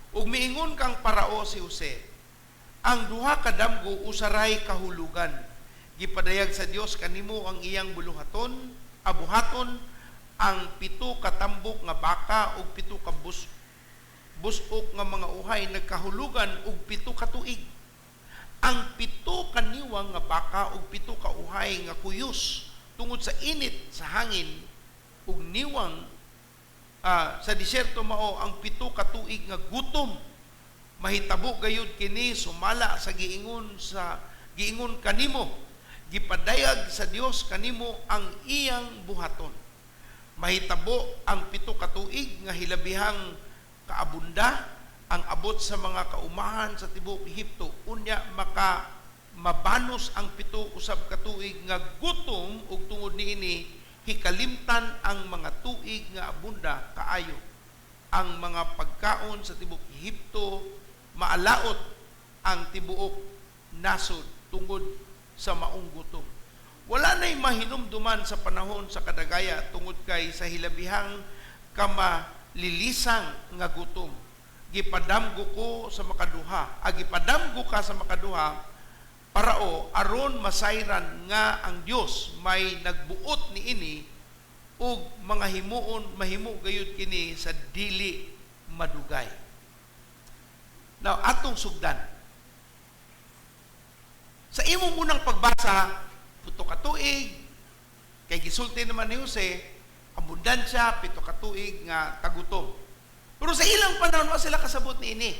ug miingon kang Parao si Jose, "Ang duha ka damgo usaray kahulugan. Gipadayag sa Dios kanimo ang iyang buluhaton, abuhaton. Ang 7 ka tambok nga baka ug 7 ka busok nga mga uhay nagkahulugan og 7 ka tuig. Ang 7 ka niwang nga baka ug 7 ka uhay nga kuyos tungod sa init sa hangin ug niwang sa disyerto mao ang 7 ka tuig nga gutom. Mahitabo gayud kini sumala sa giingon kanimo. Gipadayag sa Dios kanimo ang iyang buhaton. Mahitabo ang 7 ka tuig nga hilabihang kaabunda ang abot sa mga kaumahan sa tibuok Ehipto. Unya maka mabanos ang 7 usab ka tuig nga gutom, ug tungod niini hikalimtan ang mga tuig nga abunda kaayo ang mga pagkaon sa tibuok Ehipto. Maalaot ang tibuok nasod tungod sa maong gutom. Wala na'y mahinumduman sa panahon sa kadagaya tungod kay sa hilabihang kamalilisang nga gutom. Gipadamgo ko sa makaduha, gipadamgo ka sa makaduha, Parao, aron masayran nga ang Dios may nagbuot niini ug mga himuon mahimo gayud kini sa dili madugay." Now, atong sugdan. Sa imong unang pagbasa, 7 ka tuig, kay gisulti naman ni Jose, abundansya, 7 ka tuig nga tagutom. Pero sa ilang panahon, wa sila kasabot niini.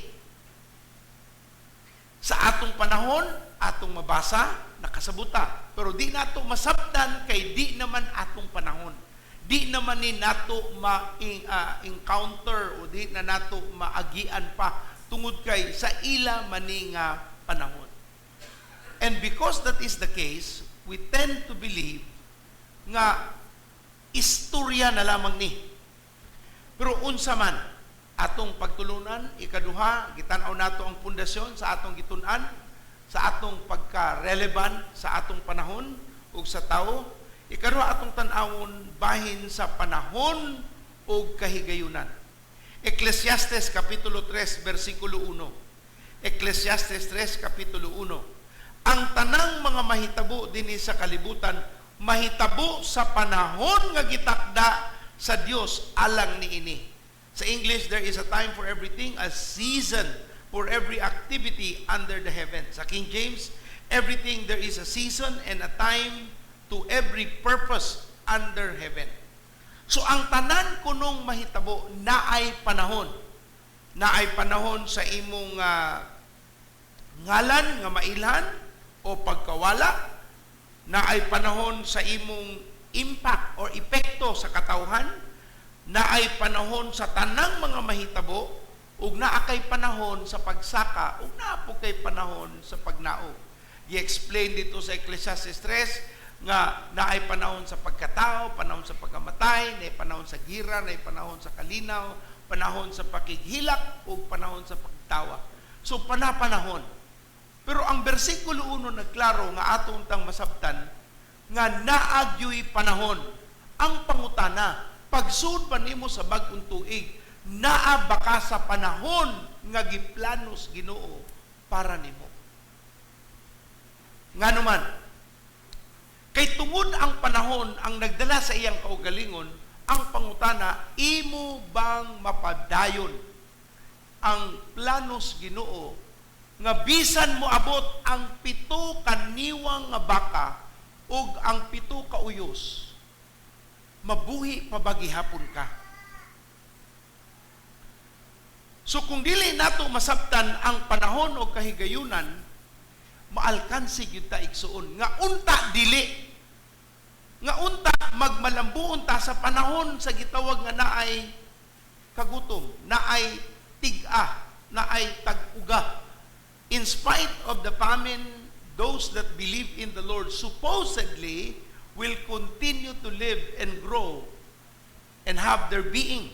Sa atong panahon, atong mabasa, nakasabuta. Pero di nato masabtan kay di naman atong panahon. Di naman ni nato ma-encounter o di na nato maagian pa tungod kay sa ila mani nga panahon. And because that is the case, we tend to believe nga istorya na lamang ni. Pero unsa man atong pagtulunan, ikaduha, gitan-aw nato ang pundasyon sa atong gitun-an, sa atong pagka-relevant sa atong panahon ug sa tawo. Ikaduha, atong tan-awon bahin sa panahon ug kahigayunan. Ecclesiastes kapitulo 3 versikulo 1. Ecclesiastes 3 kapitulo 1. Ang tanang mga mahitabo dinhi sa kalibutan mahitabo sa panahon nga gitakda sa Dios alang niini. Sa English, there is a time for everything, a season for every activity under the heaven. Sa King James, everything there is a season and a time to every purpose under heaven. So ang tanan kunong mahitabo naay panahon. Naay panahon sa imong ngalan nga mailhan o pagkawala, naay panahon sa imong impact or epekto sa katawhan, naay panahon sa tanang mga mahitabo, ug naa kay panahon sa pagsaka, ug naa po kay panahon sa pagnaog. Gi-explain dito sa Ecclesiastes 3 nga naay panahon sa pagkatao, panahon sa pagkamatay, naay panahon sa gira, naay panahon sa kalinaw, panahon sa pakighilak ug panahon sa pagtawa. So panapanahon. Pero ang bersikulo 1 nagklaro nga atong tang masabtan nga naa gyoy panahon. Ang pangutana, pagsud pa nimo sa bag-ong tuig, naa ba ka sa panahon nga giplanos Ginoo para nimo? Ngano man, kay tungod ang panahon ang nagdala sa iyang kaugalingon, ang pangutana, imo bang mapadayon ang planos Ginoo nga bisan mo abot ang 7 kaniwang nga baka ug ang 7 ka uyos, mabuhi pa ba gihapon ka? So kung dili nato masabtan ang panahon o kahigayunan, maalkansi gyud ta, igsuon, nga unta dili, nga unta magmalambuon ta sa panahon sa gitawag nga naay kagutom, naay tig-a, naay tag-uga. In spite of the famine, those that believe in the Lord supposedly will continue to live and grow and have their being.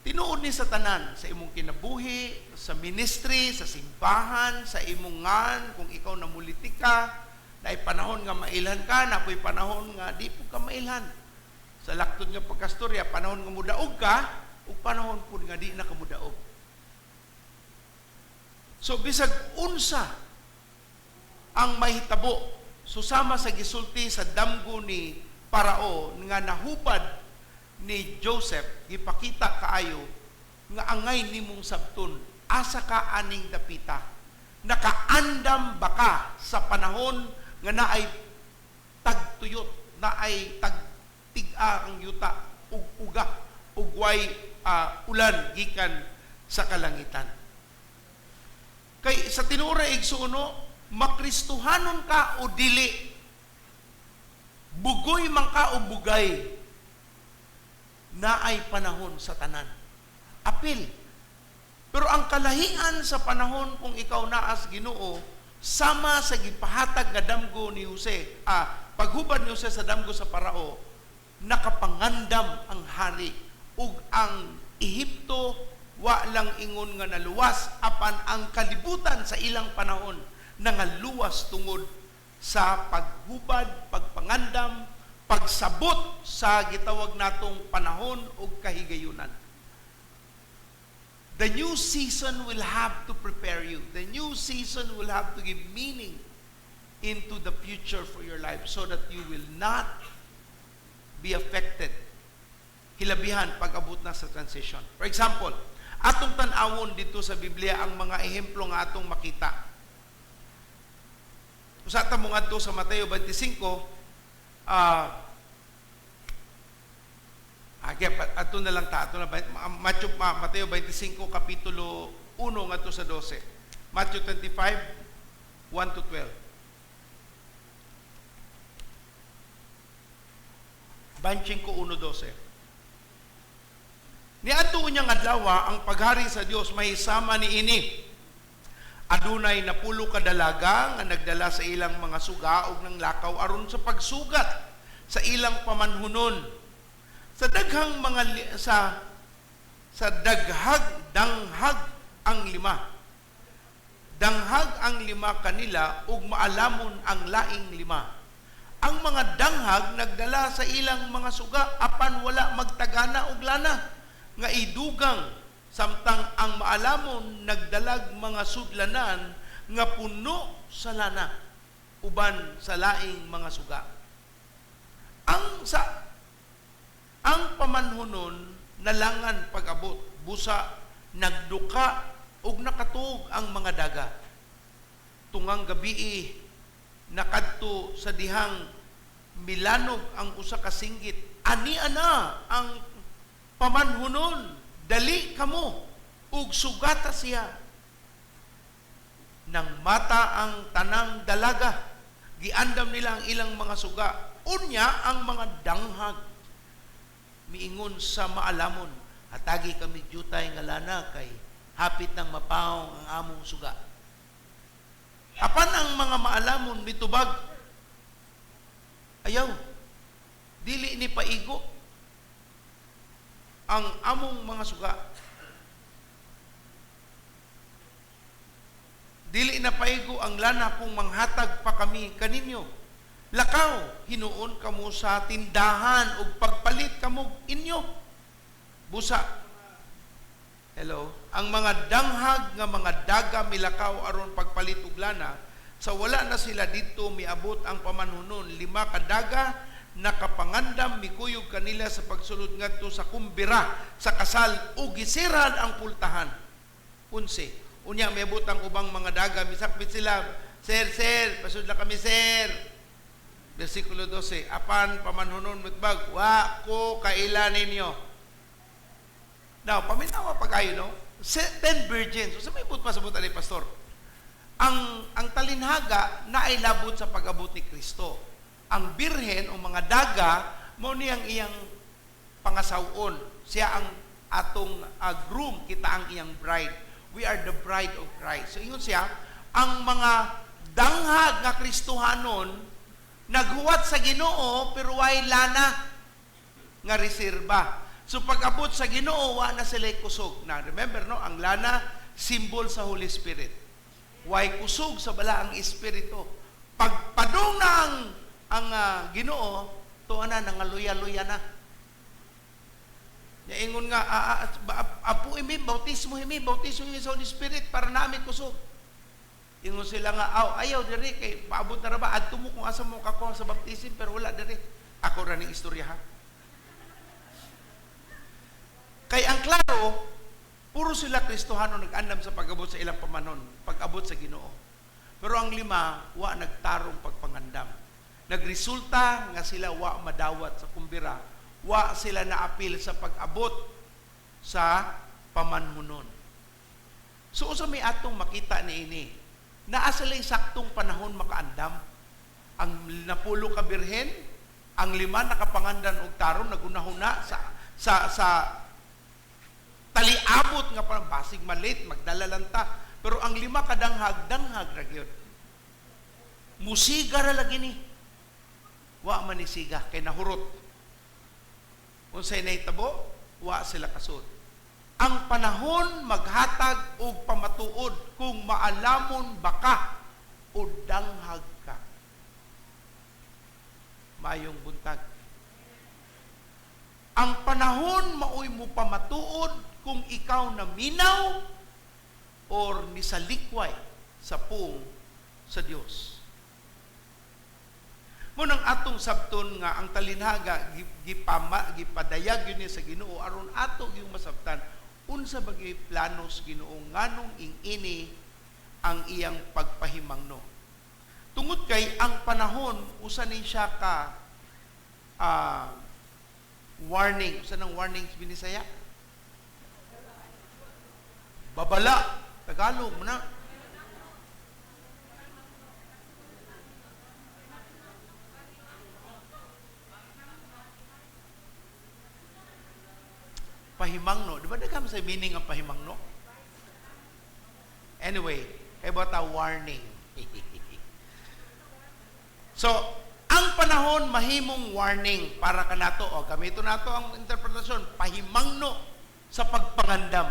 Tinuod ni sa tanan, sa imong kinabuhi, sa ministry, sa simbahan, sa imong ngan, kung ikaw namulitika, naay panahon nga mailhan ka, napoy panahon nga di po ka mailhan. Sa laktod nga pagkastorya, panahon nga mudaog ka, ug panahon pud nga di na ka mudaog. So bisag unsa ang mahitabo, susama sa gisulti sa damgo ni Parao nga nahubad ni Joseph, gipakita kaayo nga angay nimong sabton, asa ka aning dapita, nakaandam ba ka sa panahon nga naay tagtuyot, naay tagtig-a ang yuta ug uga ug way ulan gikan sa kalangitan? Kay sa tinuod, igsuono, makristuhanon ka o dili, bugoy man ka o bugay, naay panahon sa tanan. Apil. Pero ang kalahian sa panahon kung ikaw naas Ginoo, sama sa gipahatag nga damgo ni Jose, paghubad ni Jose sa damgo sa Parao, nakapangandam ang hari ug ang Ehipto wa lang ingon nga naluwas apan ang kalibutan sa ilang panahon nangaluwas tungod sa paghubad, pagpangandam, pagsabot sa gitawag natong panahon ug kahigayunan. The new season will have to prepare you. The new season will have to give meaning into the future for your life so that you will not be affected. Hilabihan pag-abot na sa transition. For example, atong tan-awon dito sa Biblia ang mga ehemplo nga atong makita. Usa ta mo ngadto sa Mateo 25, okay, ato na lang ta, ato na, Mateo 25, Kapitulo 1 ngadto sa 12. Matthew 25, 1 to 12. 25:1-12. Niadto unyang adlaw ang paghari sa Dios mahisama niini. Adunay 10 ka dalaga nga nagdala sa ilang mga suga og nanglakaw aron sa pagsugat sa ilang pamanhunon. Sa daghang mga sa daghag danghag ang lima. Danghag ang lima kanila ug maalamon ang laing lima. Ang mga danghag nagdala sa ilang mga suga apan wala magtagana og lana nga idugang, samtang ang maalamon nagdalag mga sudlanan nga puno sa lana uban sa laing mga suga. Ang pamanhunon nalangan pag-abot, busa nagduka ug nakatuog ang mga daga. Tungang gabii nakadto sa dihang milanog ang usa ka singgit, ani ana ang pamanhunon, dali kamo ug sugata siya. Nang mata ang tanang dalaga, giandam nila ang ilang mga suga. Unya ang mga danghag miingon sa maalamon, hatagi kami jutay nga lana kay hapit nang mapawong ang among suga. Apan ang mga maalamon mitubag, ayaw, dili ni paigo ang among mga suga. Dili na paigo ang lana kung manghatag pa kami kaninyo. Lakaw, hinuon kamo sa tindahan ug pagpalit kamo inyo. Busa. Hello. Ang mga danghag nga mga daga milakaw aron pagpalit og lana, sa wala na sila didto miabot ang pamanhunon, 5 ka daga nakapangandam mikuyog kanila sa pagsulod ngadto sa kumbira sa kasal ug gisirad ang pultahan. 11. Unya miabot ang ubang mga daga, misakbit sila, sir, sir, pasudla kami, sir. Versikulo 12, apan pamanhunon mitbag, wa ko kaila ninyo. Now, paminawa pa kayo, no? 10 virgins. So, sa may but pa sa buta ni Pastor. Ang talinhaga na ay labot sa pag-abot ni Kristo. Ang birhen o mga daga, mao niyang iyang pangasawon. Siya ang atong groom, kita ang iyang bride. We are the bride of Christ. So, ingon siya, ang mga danghag nga Kristohanon, naghuwat sa Ginoo pero way lana nga reserba. So pag-abot sa Ginoo, wa na sila kusog. Now remember, no, ang lana symbol sa Holy Spirit. Way kusog sa balaang espiritu. Pagpadung na ang Ginoo, tuwa na nangaluya-luya na. Ingon nga, apo imi, bautismo imi, bautismo imi sa Holy Spirit para nami kusog. Ingon sila nga, aw, ayaw diri kay paabot na ra ba adto mo kung asa mo kakuha sa baptism, pero wala diri. Ako ra ning istorya ha. Kay ang klaro, puro sila Kristohano nag-andam sa pag-abot sa ilang pamanon, pag-abot sa Ginoo. Pero ang lima, wa nagtarong pagpangandam. Nagresulta nga sila wa madawat sa kumbira, wa sila naapil sa pag-abot sa pamanhunon. So usa may atong makita niini, naa sila'y saktong panahon makaandam. Ang 10 ka birhen, ang 5 nakapangandan og tarong, nagunahuna sa taliabot nga parang basig malit, magdala lang ta. Pero ang 5 ka danghag, danghag ra gyud. Musiga ra lagi ni. Wa man ni siga kay nahurot. Unsay nahitabo, wa sila kasud. Ang panahon maghatag og pamatuod kung maalamon ba ka o danghag ka. Mayong buntag. Ang panahon maoy mo pamatuod kung ikaw naminaw or nisalikway sa puong sa Dios. Munang atong sabton nga ang talinhaga gipadayag yun sa Ginoo aron ato yung masabtan unsa ba gyud plano sa Ginoo nganong ing-ini ang iyang pagpahimangno. Tungod kay ang panahon usa ni siya ka warning, usa nang warnings binisaya. Babala. Tagalog mo na. Pahimangno. Di ba daghan sa meaning ang pahimangno? Anyway, kay bata warning. So, ang panahon mahimong warning para kanato. O, gamito nato ang interpretasyon, pahimangno sa pagpangandam.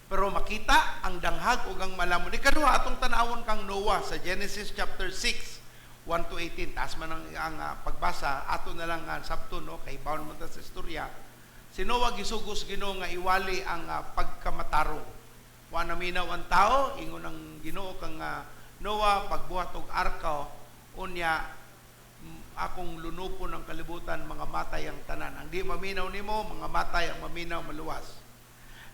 Pero makita ang danghag ug ang malamon. Ikaduha atong tan-awon kang Noah sa Genesis chapter 6, 1 to 18. Taas man ang pagbasa, ato na lang sabto, no, kay bawon man ta sa istorya. Si Noah gisugos Ginoo nga iwali ang pagkamatarong. Wa naminaw ang tao, ingon ang Ginoo kang Noah pagbuhat og arka, unya akong lunupon ang kalibutan, mga matay ang tanan. Ang di maminaw nimo, mga matay ang maminaw maluwas.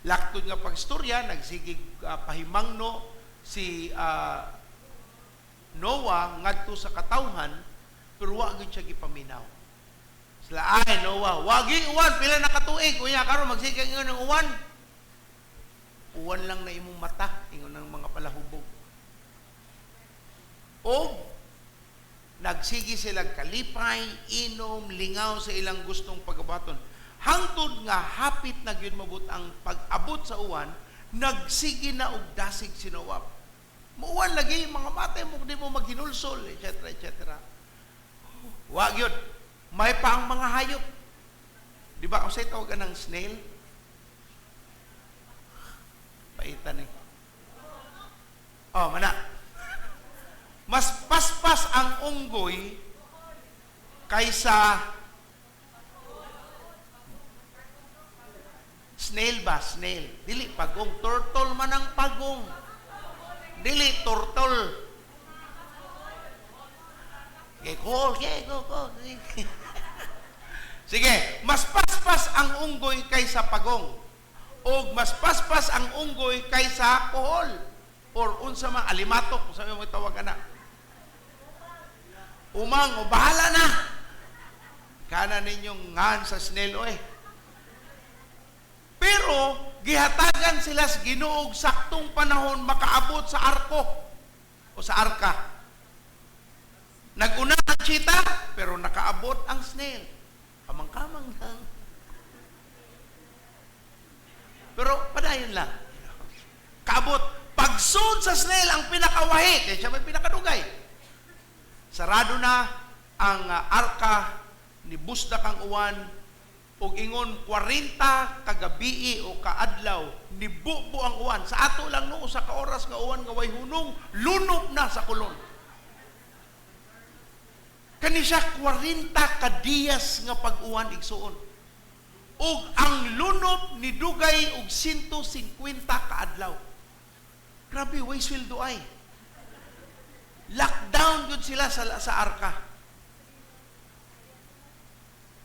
Laktod nga pagstorya, nagsigig pahimangno si Noah ngadto sa katawhan, pero wa gyud siya gipaminaw. Sila, ay Noah, wagi uwan, pila na katuig, unya karon magsigig ingon ng uwan. Uwan lang na imong mata, ingon ng mga palahubog. Og nagsigi sila kalipay, inom, lingaw sa ilang gustong pagabaton. Hangtod nga hapit na gyud mabot ang pag-abot sa uwan, nagsigi na og dasig si Noah. Muuwan lagi mga matay mo, di mo maghinulsol, etc., etc. Wa gyud. May pa ang mga hayop. Di ba unsay tawag ng snail? Paitan eh. Oh, mana. Mas paspas ang unggoy kaysa snail ba? Snail. Dili pagong. Turtle man ang pagong. Dili turtle. Okay, go, okay, go, go. Sige, mas paspas ang unggoy kaysa pagong. O mas paspas ang unggoy kaysa kohol. Or unsa man alimatok, kung sabi mo tawag ana. Umang, o bahala na. Kana ninyong ngan sa snail, oy. Pero gihatagan sila sa Ginoo og saktong panahon makaabot sa arko o sa arka. Nag-una ang cheetah, pero nakaabot ang snail. Kamang-kamang lang. Pero padayon lang. Kaabot. Pagsud sa snail ang pinakawahi, kaya siya may pinakadugay. Sarado na ang arka, ni busdak ang uwan, ug ingon 40 kagabii o kaadlaw, nibubo ang uwan. Sa ato lang no, usa ka oras nga uwan nga way hunong, lunop na sa kolon. Kani siya 40 ka diyas nga pag-uwan igsuon. Ug ang lunop ni dugay og 150 ka adlaw. Grabe, way sweldo ay. Lockdown gyud sila sa arka.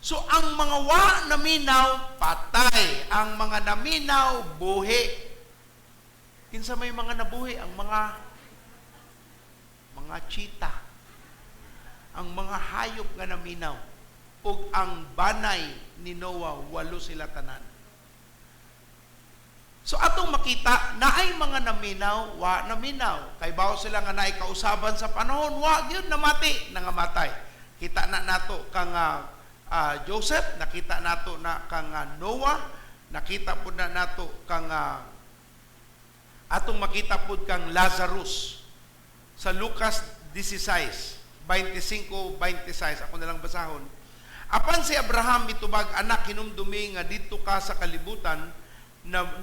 So ang mga wa naminaw, patay. Ang mga naminaw, buhi. Kinsa may mga nabuhi? Ang mga cheetah. Ang mga hayop nga naminaw. Ug ang banay ni Noah, 8 sila tanan. So atong makita, naay mga naminaw, wa naminaw. Kay bawo sila nga naay kausaban sa panahon, wa gyud namati, nangamatay. Kita na nato kang Joseph, nakita nato na kang Noah, nakita pud na nato kang atong makita pud kang Lazarus sa Lucas 16, 25-26. Ako na lang basahon. Apan si Abraham mitubag, anak, hinumdumi nga didto ka sa kalibutan,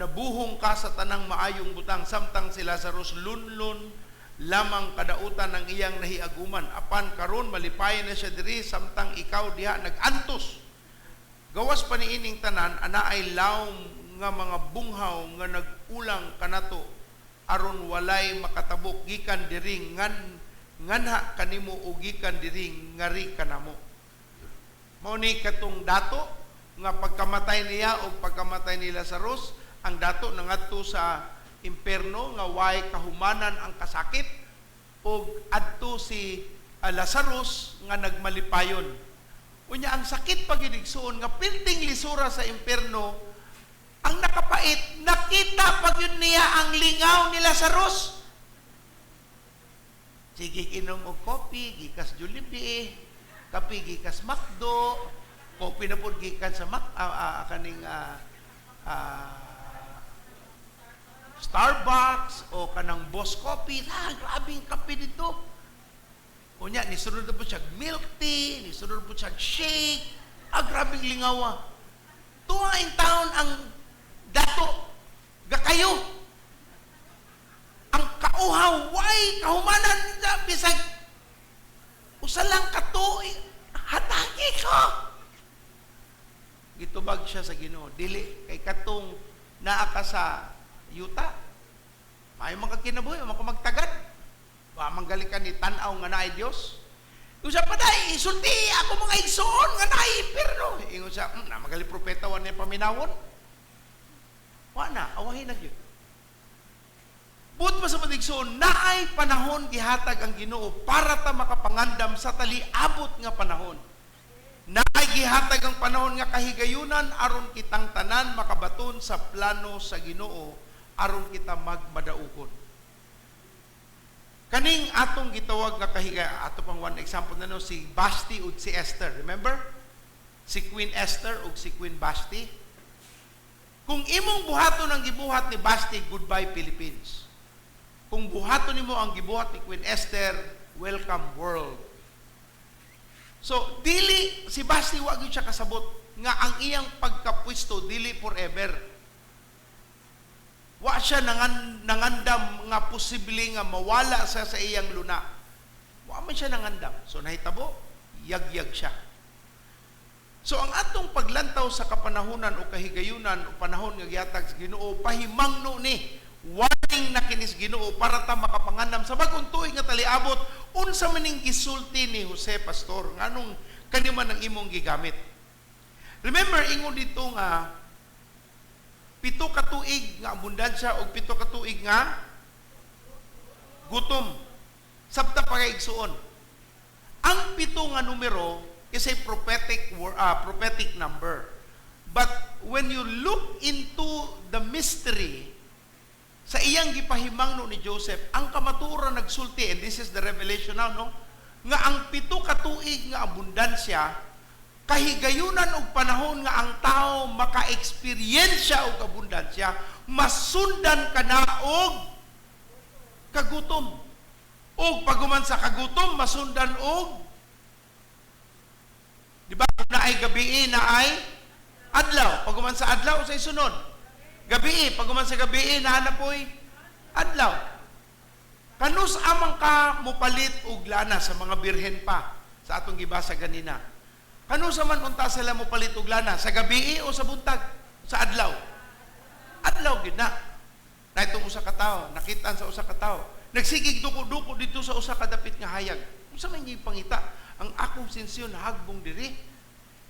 nabuhong ka sa tanang maayong butang, samtang si Lazarus lunlun lamang kadautan ng iyang nahiaguman. Apan karon malipayon na siya diri, samtang ikaw diha nag-antos. Gawas pa niining tanan, ana ay lawom nga mga bunghaw nga nag-ulang kanato aron walay makatabok gikan diri nganha kanimo o gikan diri ngari kanamo. Mao ni katong dato nga pagkamatay niya o pagkamatay ni Lazarus, ang dato nangadto sa imperno nga way kahumanan ang kasakit, og adto si Lazarus nga nagmalipayon. Unya ang sakit pag igsuon nga pilting lisura sa imperno, ang Ang nakapait, nakita pag yun niya ang lingaw ni Lazarus. Sige, inom og coffee, gikas Jollibee, kape gikas McDo, coffee na po gikan sa Mac, kaning Starbucks o kanang Boss Coffee. Ah, grabing kape dito. Unya, nisunod na po siya milk tea, nisunod po siya shake. Ah, grabing lingawa. Tuwa in town ang dato, gakayo. Ang kauhaw, why kahumanan niya, bisag usa lang katuig, hatagi ko. Gitubag siya sa Ginoo. Dili kay katong naa ka sa yuta. Maayo man ka kinabuhi, man ka magtagad. Wa man gali ka ni tan-aw nga naay Dios. Ingon siya, paday, isulti ako mga igsoon nga naay impierno. Ingon siya, na magali propeta wa niya paminawon. Wa na, awahin na gyud. Buot pa sa padigsoon, naay panahon gihatag ang Ginoo para ta makapangandam sa taliabot nga panahon. Naay gihatag ang panahon nga kahigayunan aron kitang tanan makabaton sa plano sa Ginoo aron kita magmadaugon. Kaning atong gitawag nga kahigay, ato pang one example na no, si Vashti ug si Esther. Remember? Si Queen Esther ug si Queen Vashti. Kung imong buhaton ang gibuhat ni Vashti, goodbye Philippines. Kung buhaton nimo ang gibuhat ni Queen Esther, welcome world. So, dili si Vashti wa gyud siya kasabot nga ang iyang pagkapwesto dili forever. Wa siya nangandam nga posible nga mawala siya sa iyang luna. Wa man siya nangandam. So nahitabo, yagyag siya. So ang atong paglantaw sa kapanahunan o kahigayunan o panahon nga gihatag sa Ginoo, pahimangno ni warning na kinis Ginoo para ta makapangandam sa bag-ong tuig nga taliabot. Unsa man ning gisulti ni Jose, pastor, nganong kani man ang imong gigamit? Remember, ingon dito nga 7 ka tuig nga abundansya og 7 ka tuig nga gutom. Sabta pa kay igsuon. Ang 7 nga numero is a prophetic number. But when you look into the mystery sa iyang gipahimangno ni Joseph, ang kamatuoran nagsulti, and this is the revelation now, no? Nga ang 7 ka tuig nga abundansya, kahigayunan og panahon nga ang tao maka-eksperyensya og abundansya, masundan ka na og kagutom. Og paguman sa kagutom, masundan og, di ba, kung naay gabii, naay adlaw. Paguman sa adlaw, sa sunod. Gabii, paguman sa gabii, naanapoy adlaw. Kanus amang ka mopalit og lana sa mga birhen pa sa atong gibasa ganina. Kanus man unta sila mopalit og lana sa gabii o sa buntag, sa adlaw? Adlaw gid na. Naitong usa ka tawo, nakitaan sa usa ka tawo. Nagsigig duko-duko dito sa usa ka dapit nga hayag. Unsa man gipangita? Ang akong sensyo nahagbong diri.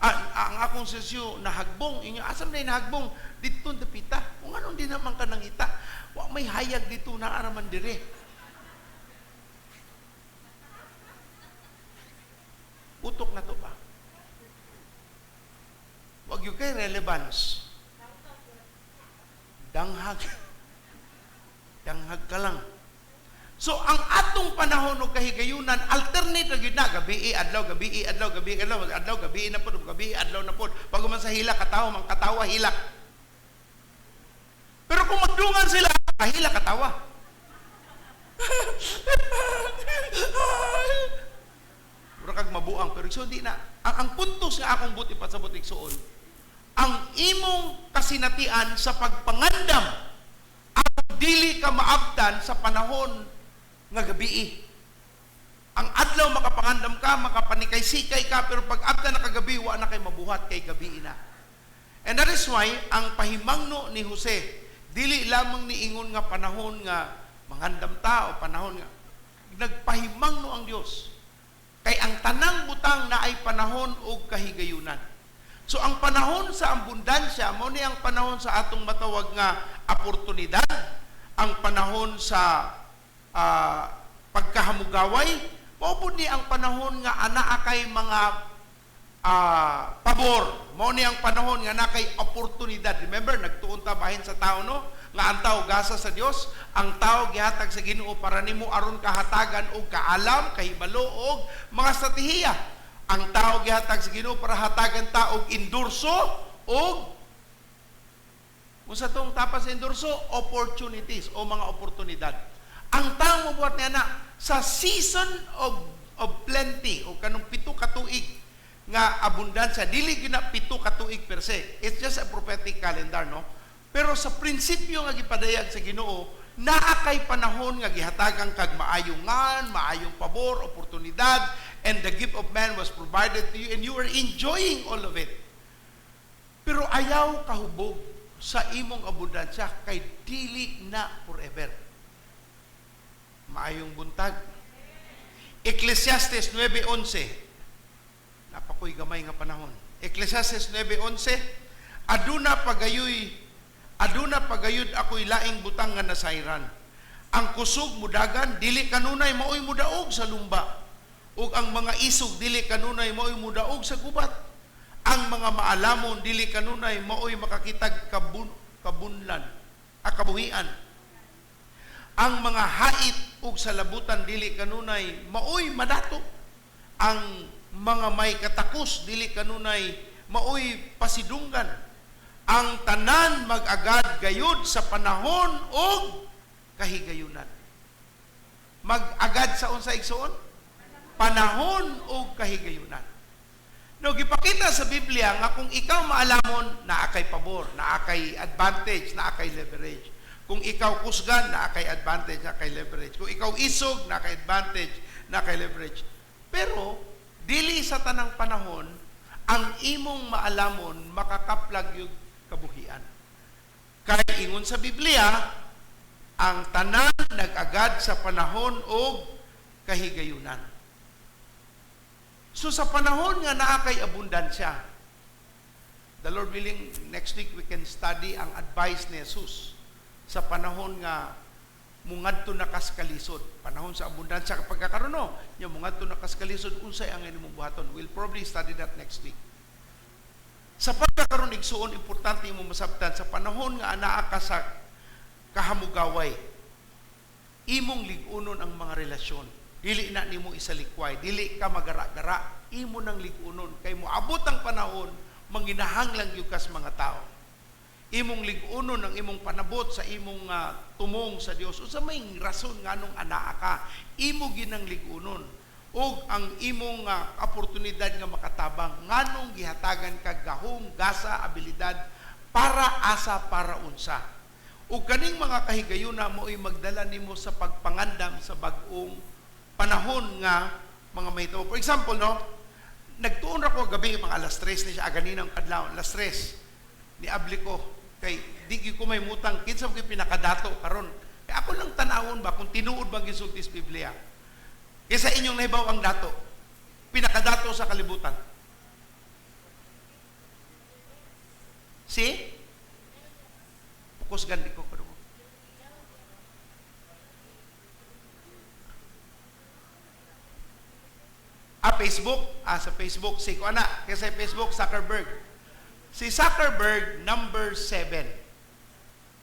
Ang akong sensyo nahagbong. Inyo, asa man nahagbong? Dito dapita. Kung anong di naman ka nangita, wa may hayag dito na araman diri. Utok na to ba? Wag yun kay relevance. Danghag. Danghag ka lang. So, ang atong panahon o kahigayunan, alternate na gyud na, gabi, adlaw, gabi, adlaw, gabi, adlaw, adlaw, gabi na pod, gabi, adlaw na pod. Pag human sa hilak, katawa, mang katawa, hilak. Pero kung magdungan sila, kahilak, katawa. Mura kag mabuang, pero so di na. Ang puntos nga akong buti pasabot igsuon, ang imong kasinatian sa pagpangandam, ang dili ka maabtan sa panahon nga gabii. Ang adlaw makapangandam ka, makapanikay-sikay ka, pero pag abtan na kagabi, wa na kay mabuhat kay gabii na. And that is why, ang pahimangno ni Jose, dili lamang niingon nga panahon nga mangandam ta o panahon nga nagpahimangno ang Dios. Kay ang tanang butang na ay panahon og kahigayunan. So ang panahon sa abundansya, mao ni ang panahon sa atong matawag nga oportunidad, ang panahon sa pagkahamugaway, mao pud ni ang panahon nga anaa kay mga pabor Mao ni ang panahon nga naa kay oportunidad. Remember, nagtuon ta bahin sa tao, no? Nga ang tao gasa sa Dios, ang tao gihatag sa Ginoo para nimo aron kahatagan og kaalam, kahibalo og mga estratehiya. Ang tao gihatag sa Ginoo para hatagan ta og endorso og unsa tong tapas sa endorso, opportunities o mga oportunidad. Ang tao mobuhat niya na sa season of plenty o kanong 7 ka tuig nga abundansya, dili gyud na 7 ka tuig per se. It's just a prophetic calendar, no? Pero sa prinsipyo nga gipadayag sa Ginoo, naa kay panahon nga gihatagan kag maayong ngan, maayong pabor, oportunidad, and the gift of man was provided to you and you are enjoying all of it. Pero ayaw kahubog sa imong abundansya kay dili na forever. Maayong buntag. Ecclesiastes 9:11. Naa pa koy gamay nga panahon. Ecclesiastes 9:11, aduna pagayud ako'y laing butang nga nasayran. Ang kusog mudagan, dili kanunay maoy mudaog sa lumba. Ug ang mga isog, dili kanunay maoy mudaog sa gubat. Ang mga maalamon, dili kanunay maoy makakitag kabunlan, kabuhian. Ang mga hait ug salabutan, dili kanunay maoy madato. Ang mga may katakos, dili kanunay maoy pasidunggan. Ang tanan mag-agad gayud sa panahon og kahigayunan. Mag-agad sa unsa, igsuon? Panahon og kahigayunan. No, gipakita sa Biblia nga kung ikaw maalamon, naa kay pabor, naa kay advantage, naa kay leverage. Kung ikaw kusgan, naa kay advantage, naa kay leverage. Kung ikaw isog, naa kay advantage, naa kay leverage. Pero dili sa tanang panahon ang imong maalamon makakaplag yung kabuhian. Kay ingon sa Biblia, ang tanan nag-agad sa panahon og kahigayunan. So sa panahon nga naa kay abundansya, the Lord willing, next week we can study ang advice ni Jesus sa panahon nga mungadto na kas kalisod. Panahon sa abundansya kapag kakaroon, no, nya mungadto na kas kalisod, unsay ang imong buhaton. We'll probably study that next week. Sa pagkakaroon, igsuon, importante mo masabtan sa panahon nga anaa ka sa kahamugaway, imong lig-unon ang mga relasyon. Dili na nimo isalikway, dili ka magara-gara, imo nang lig-unon kay moabot ang panahon manginahanglan gyud kas mga tao. Imong lig-unon ang imong panabot sa imong tumong sa Dios. Unsa may rason nganong anaa ka? Imo ginang lig-unon ug ang imong oportunidad nga makatabang nganong gihatagan kag gahom, gasa, abilidad, para asa, para unsa. Ug kaning mga kahigayuna mo'y magdala nimo sa pagpangandam sa bag-ong panahon nga mga mahitabo. For example, no, nagtuon ra ko gabi, mga alas 3 ni siya ganinang kadlawon, alas 3. Niabli ko kay di gyud ko may mutang kinsa gyud pinakadato karon. Kay ako lang tan-awon ba kung tinuod bang gisulti sa Biblia. Kaysa inyong nahibaw ang dato, pinakadato sa kalibutan. Si? Pukos gandi ko karon. Ah, Facebook? Ah, sa Facebook. Si ko ana, kasi Facebook, Zuckerberg. Si Zuckerberg, number 7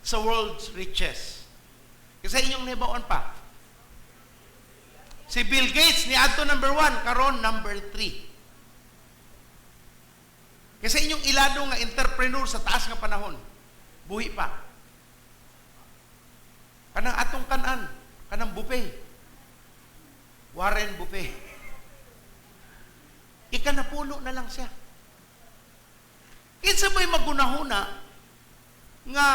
sa world's richest. Kasi inyong nahibawan pa. Si Bill Gates, ni adto number 1, karon number 3. Kasi inyong ilado nga entrepreneur sa taas nga panahon, buhi pa. Kanang atong kanan, kanang buffet. Warren Buffet. Ikanapulo na lang siya. Kinsa ba'y magunahuna nga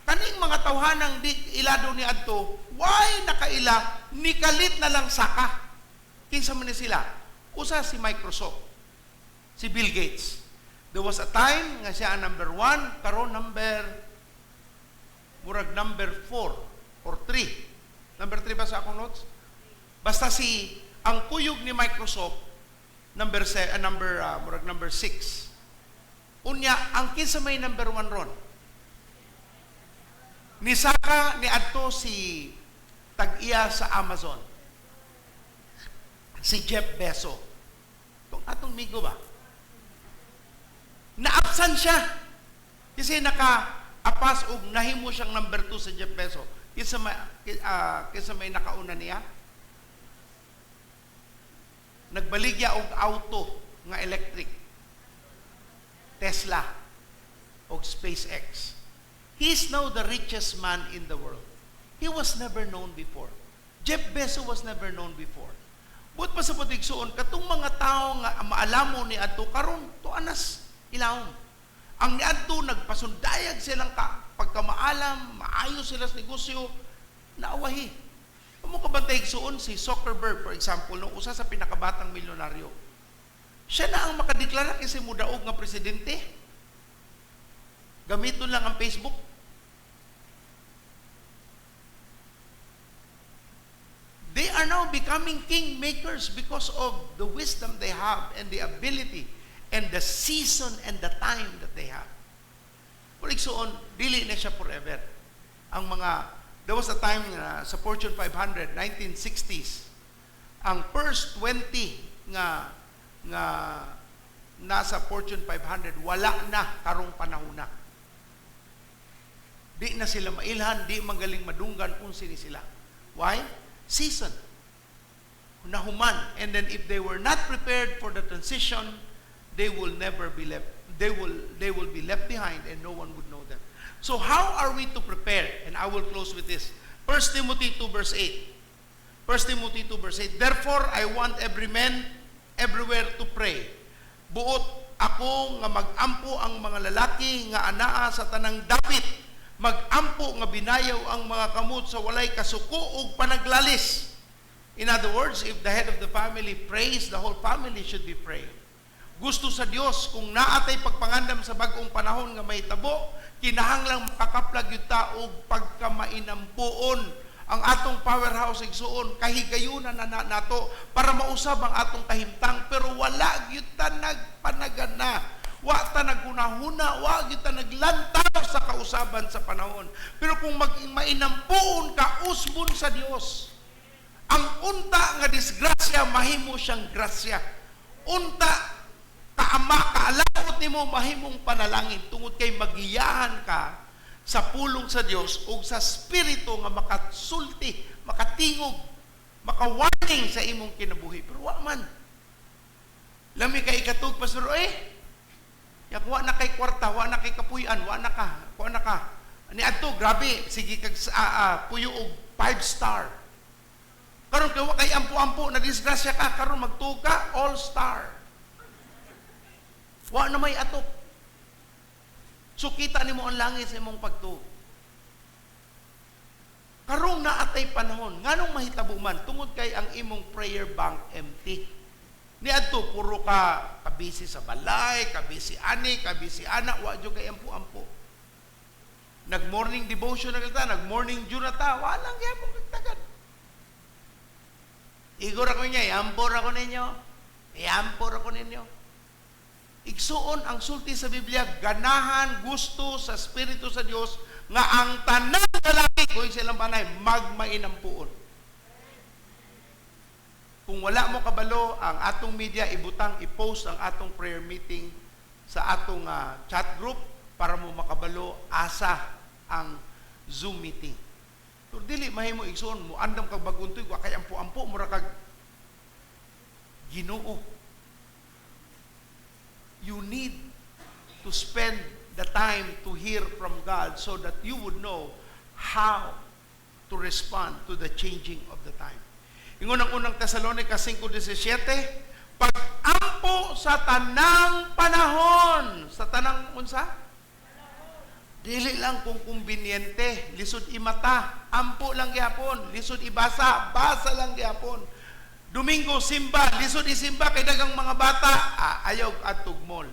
kaning mga tawhanang di ilado ni adto, why nakaila, nikalit na lang saka? Kinsa man ni sila? Usa si Microsoft, si Bill Gates. There was a time nga siya ang number 1, karon number, murag number 4 or 3. Number 3 ba sa akong notes? Basta si ang kuyog ni Microsoft number number murag number 6. Unya ang kinsa may number 1 ron? Ni saka ni adto si tag-iya sa Amazon. Si Jeff Bezos. Itong atong migo ba? Naabsan siya. Kasi naka-apas og nahimo siyang number 2 sa Jeff Bezos. Kinsa may nakauna niya? Nagbaligya og auto nga electric. Tesla og SpaceX. He is now the richest man in the world. He was never known before. Jeff Bezos was never known before. Buot pasabot, igsuon, katong mga tao nga maalamo ni adto karon tuanas ilawom. Ang niadto nagpasundayag silang ka, pagkamaalam, maayo sila sa negosyo, naawahi. Amo ka bantay, igsuon, si Zuckerberg, for example, no, usa sa pinakabatang milyonaryo. Siya na ang makadeklara kasi mudaog nga presidente. Gamiton lang ang Facebook. They are now becoming kingmakers because of the wisdom they have and the ability and the season and the time that they have. Pero igsuon, dili na siya forever. Ang mga, there was a time na sa Fortune 500, 1960s, ang first 20 nga nasa Fortune 500, wala na karong panahon na. Di na sila mailhan, di magaling madunggan kung sini sila. Why? Season. Nahuman. And then if they were not prepared for the transition, they will never be left. They will be left behind and no one would know them. So how are we to prepare? And I will close with this. 1 Timothy 2 verse 8. 1 Timothy 2 verse 8. "Therefore, I want every man everywhere to pray." Buot ako nga magampo ang mga lalaki nga anaa sa tanang dapit. Magampo nga binayaw ang mga kamot sa walay kasuko ug panaglalis. In other words, if the head of the family prays, the whole family should be praying. Gusto sa Dios kung naatay pagpangandam sa bag-ong panahon nga mahitabo, kinahanglang makakaplag gyud ta og pagkamainampuon. Ang atong powerhouse, igsuon, kahigayunan na, na nato para mausab ang atong kahimtang, pero wala gyud ta nagpanagana. Wa ta naghunahuna, wa gyud ta naglantaw sa kausaban sa panahon. Pero kung maging mainampuon ka, usbon sa Dios. Ang unta nga disgrasya mahimo siyang grasya. Unta kaama kaalaot nimo mahimong panalangin tungod kay magiyahan ka sa pulong sa Dios ug sa spirito nga makasulti, makatingog, makawarning sa imong kinabuhi. Pero wa man. Lami kay ikatug, pastor, eh. Yak wa na kay kwarta, wa na kay kapuy-an, wa na ka, wa na ka. Ni adto grabe, sige kag puyo og 5 star. Karon kay wa kay ampo-ampo na disgrasya ka, karon magtuo ka all star. Wa na may atop. So kita nimo ang langit sa imong pagtuo. Karong naatay panahon, nganong mahitabo man tungod kay ang imong prayer bank empty. Ni adto puro ka kabisi sa balay, kabisi ani, kabisi ana, wa jud kay ampo-ampo. Nag-morning devotion na kita, nag-morning dew na ta, wala gyapon kagtagad. Igor ako niya, iampor ako ninyo. Iampor ako ninyo. Igsuon, ang sulti sa Biblia, ganahan, gusto sa Espiritu sa Dios nga ang tanan lalaki kung silang panay magmainampuon. Kung wala mo kabalo, ang atong media ibutang, i-post ang atong prayer meeting sa atong chat group para mo makabalo asa ang Zoom meeting. Pero dili mahimo, igsuon, mo andam kag bag-ong tuig, wa kay ampo-ampo, mura kag Ginoo. You need to spend the time to hear from God so that you would know how to respond to the changing of the time. Ingon ang unang Tesalonica 5:17, pag-ampo sa tanang panahon. Sa tanang unsa? Dili lang kung kumbinyente, lisod imata, ampo lang gyapon, lisod ibasa, basa lang gyapon. Domingo simba, lisod isimba kay dagang mga bata, ayaw adtog mall.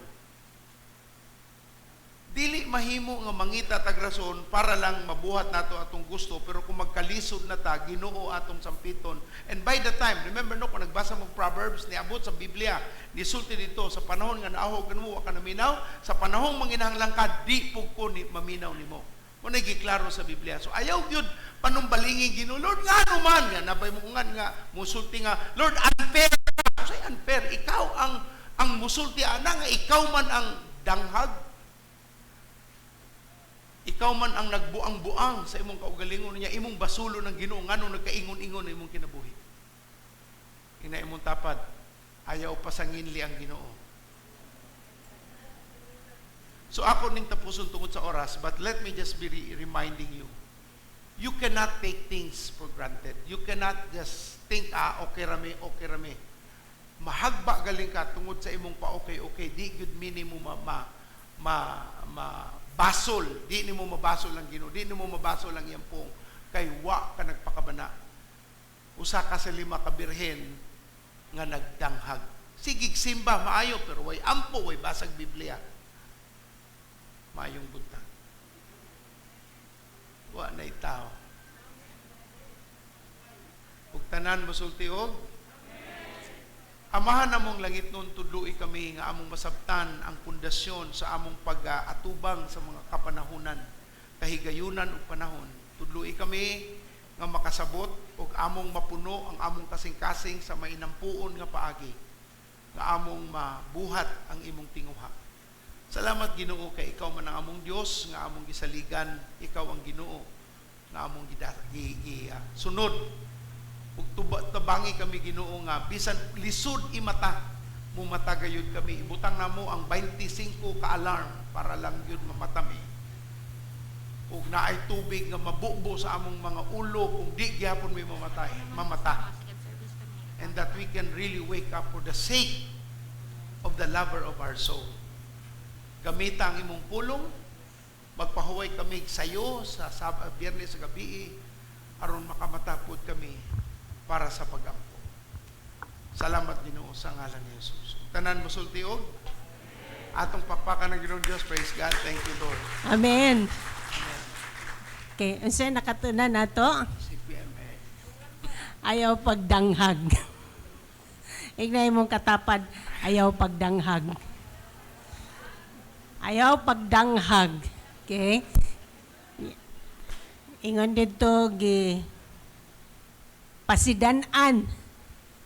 Dili mahimo nga mangita tag rason para lang mabuhat nato atong gusto, pero kung magkalisod na ta, Ginoo atong sampiton. And by the time, remember no, kung nagbasa mo Proverbs, niabot sa Biblia, nisulti dito sa panahon nga naahog kanimo wa ka naminaw, sa panahong manginahanglan ka, di pug ko ni maminaw nimo. Mo giklaro sa Biblia. So ayaw gyud panumbalingi Ginoo, "Lord, ngano man?" Nga nabay mo nga nga musulti nga, "Lord, unfair." Say unfair, ikaw ang musulti ana nga ikaw man ang nagdanghag. Ikaw man ang nagbuang-buang sa imong kaugalingon niya, imong basulo ng Ginoo nganong nagkaingon-ingon na imong kinabuhi. Ina imong tapad, ayaw pasanginli ang Ginoo. So ako ning tapuson tungod sa oras, but let me just be reminding you. You cannot take things for granted. You cannot just think, "Ah, okay rami, okay rami." Mahagba galing ka tungod sa imong pa okay, okay, di gyud nimo ma, ma, ma, ma basol, di nimo mabasol ang Ginoo, di nimo mabasol ang iyang pung, kay wa ka nagpakabana. Usa ka sa 5 ka birhen nga nagdanghag. Sigig simba, maayo, pero way ampo, way basag Biblia. Maayong buntag. Wa na tao. Ug tanan mosulti og Amahan namong langitnon, tudloi kami nga among masabtan ang pundasyon sa among pag-atubang sa mga kapanahunan, kahigayunan ug panahon. Tudloi kami nga makasabot ug among mapuno ang among kasing-kasing sa mainampuon nga paagi, nga among mabuhat ang imong tinguha. Salamat, Ginoo, kay ikaw man ang among Dios nga among gisaligan, ikaw ang Ginoo nga among sunod. Ug tabangi kami, Ginoo, nga bisan lisod imata, mumata gayud kami. Ibutang namo ang 25 ka alarm para lang gyud mamata mi. Ug naay tubig nga mabubo sa among mga ulo kung di gyapon mi mamatay, mamata. And that we can really wake up for the sake of the lover of our soul. Gamita ang imong pulong, magpahuway kami sayo sa Biyernes sa gabi, aron makamatapod kami para sa pagampo. Salamat, Ginoo, sa ngalan ni Jesus. Tanan mosulti og atong pakpakan ng Ginoong Dios. Praise God. Thank you, Lord. Amen. Okay, unsa nakatunan nato? CPMA. Ayaw pagdanghag. Ignay mong katapad, ayaw pagdanghag. Ayaw pagdanghag. Okay? Ingon dito gi pasidan-an.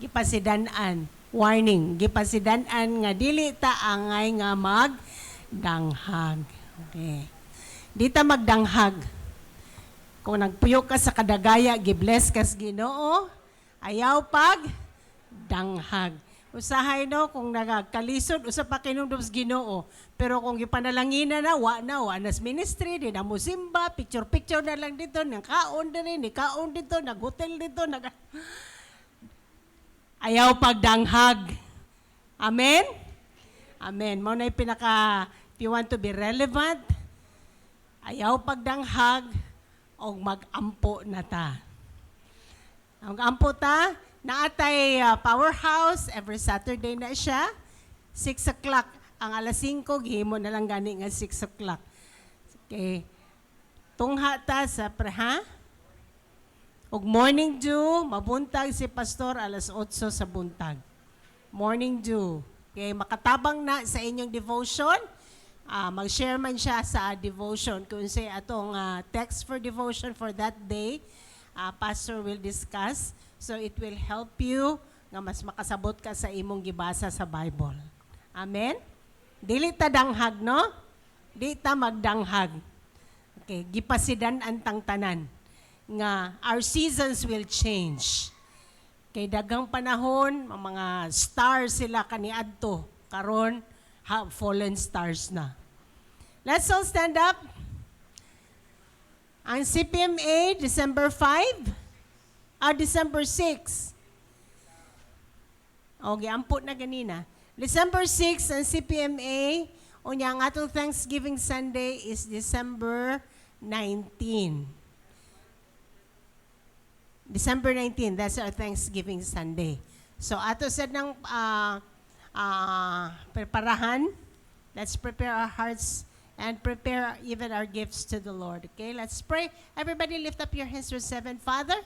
Gipasidan-an. Warning, gipasidan-an nga dili ta angay nga magdanghag. Okay. Di ta magdanghag. Kung nagpuyo ka sa kadagaya, gibless kas Ginoo, ayaw pag danghag. Usahay no, kung nagkalisod, usa pa kinumdum sa Ginoo. Pero kung gipanalangina na, wa na, wa nas ministry, di na mo simba, picture-picture na lang dito, nang kaon diri, ni kaon dito, nag-hotel dito, nag. Ayaw pagdanghag. Amen? Amen. Mao na pinaka, if you want to be relevant, ayaw pagdanghag, o mag-ampo na ta. Ang ampo ta, naatay powerhouse, every Saturday na siya, 6 o'clock. Ang alas 5, gihimo na lang gani nga 6 o'clock. Okay. Tungha ta sa pre, ha? Og morning dew, mabuntag si pastor alas 8 sa buntag. Morning dew. Okay, makatabang na sa inyong devotion. Mag-share man siya sa devotion. Kung say atong text for devotion for that day, pastor will discuss. So it will help you nga mas makasabot ka sa imong gibasa sa Bible. Amen? Dili ta danghag, no? Di ta magdanghag. Okay, gipasidan ang tanan nga our seasons will change. Kay dagang panahon, ang mga stars sila kaniadto karon have fallen stars na. Let's all stand up. Ang CPMA, December 5, December 6. Okay, ampot na ganina. December 6, ang CPMA, unya ang atong Thanksgiving Sunday is December 19. December 19, that's our Thanksgiving Sunday. So ato sad ng preparahan. Let's prepare our hearts and prepare even our gifts to the Lord. Okay, let's pray. Everybody lift up your hands to seven. Father,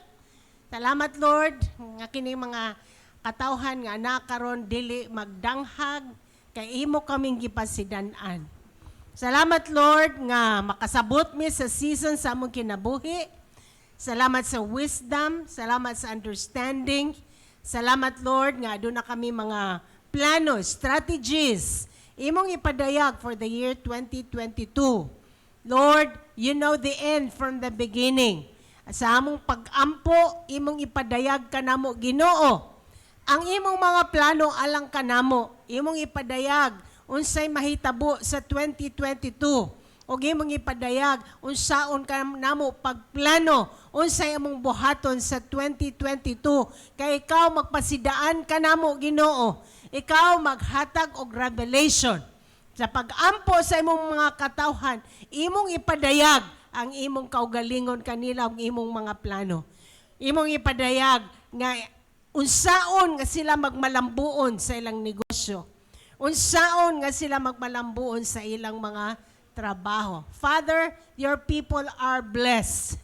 salamat, Lord, nga kini mga katawhan nga anak karon dili magdanghag kay imo kaming gipasidan-an. Salamat, Lord, nga makasabot mi sa season sa among kinabuhi. Salamat sa wisdom, salamat sa understanding. Salamat, Lord, nga aduna kami mga plano, strategies. Imong ipadayag for the year 2022. Lord, you know the end from the beginning. Sa among pag-ampo, imong ipadayag kanamo, Ginoo. Ang imong mga plano alang kanamo, imong ipadayag unsay mahitabo sa 2022. Ug imong ipadayag unsaon kanamo pagplano, unsay among buhaton sa 2022. Kay ikaw magpasidaan kanamo, Ginoo. Ikaw maghatag og revelation. Sa pag-ampo sa imong mga katawhan, imong ipadayag ang imong kaugalingon kanila ug imong mga plano. Imong ipadayag nga unsaon nga sila magmalambuon sa ilang negosyo. Unsaon nga sila magmalambuon sa ilang mga trabaho. Father, your people are blessed.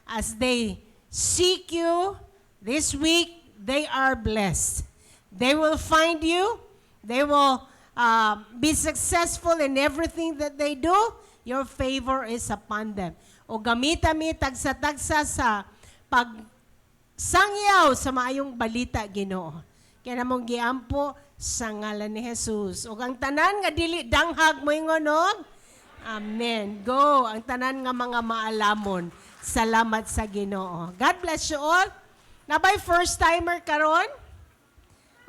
As they seek you this week, they are blessed. They will find you. They will be successful in everything that they do. Your favor is upon them. O gamita mi tagsa-tagsa sa pag sangyaw sa maayong balita, Ginoo. Kaya namong giampo sa ngalan ni Jesus. Ug ang tanan nga dili danghag moingon og Amen. Go ang tanan nga mga maalamon. Salamat sa Ginoo. God bless you all. Naa bay first timer karon?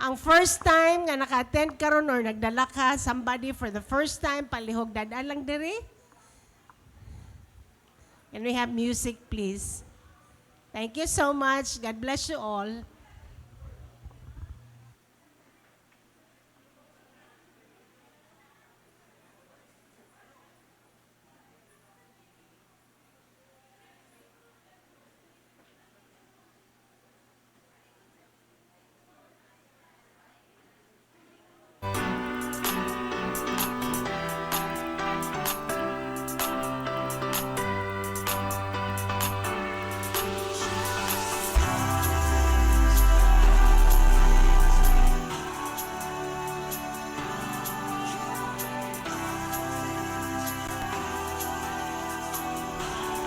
Ang first time nga naka-attend karon or nagdala ka somebody for the first time, palihog dad-a lang diri. Can we have music, please? Thank you so much. God bless you all.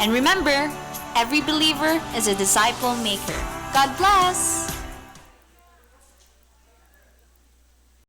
And remember, every believer is a disciple maker. God bless!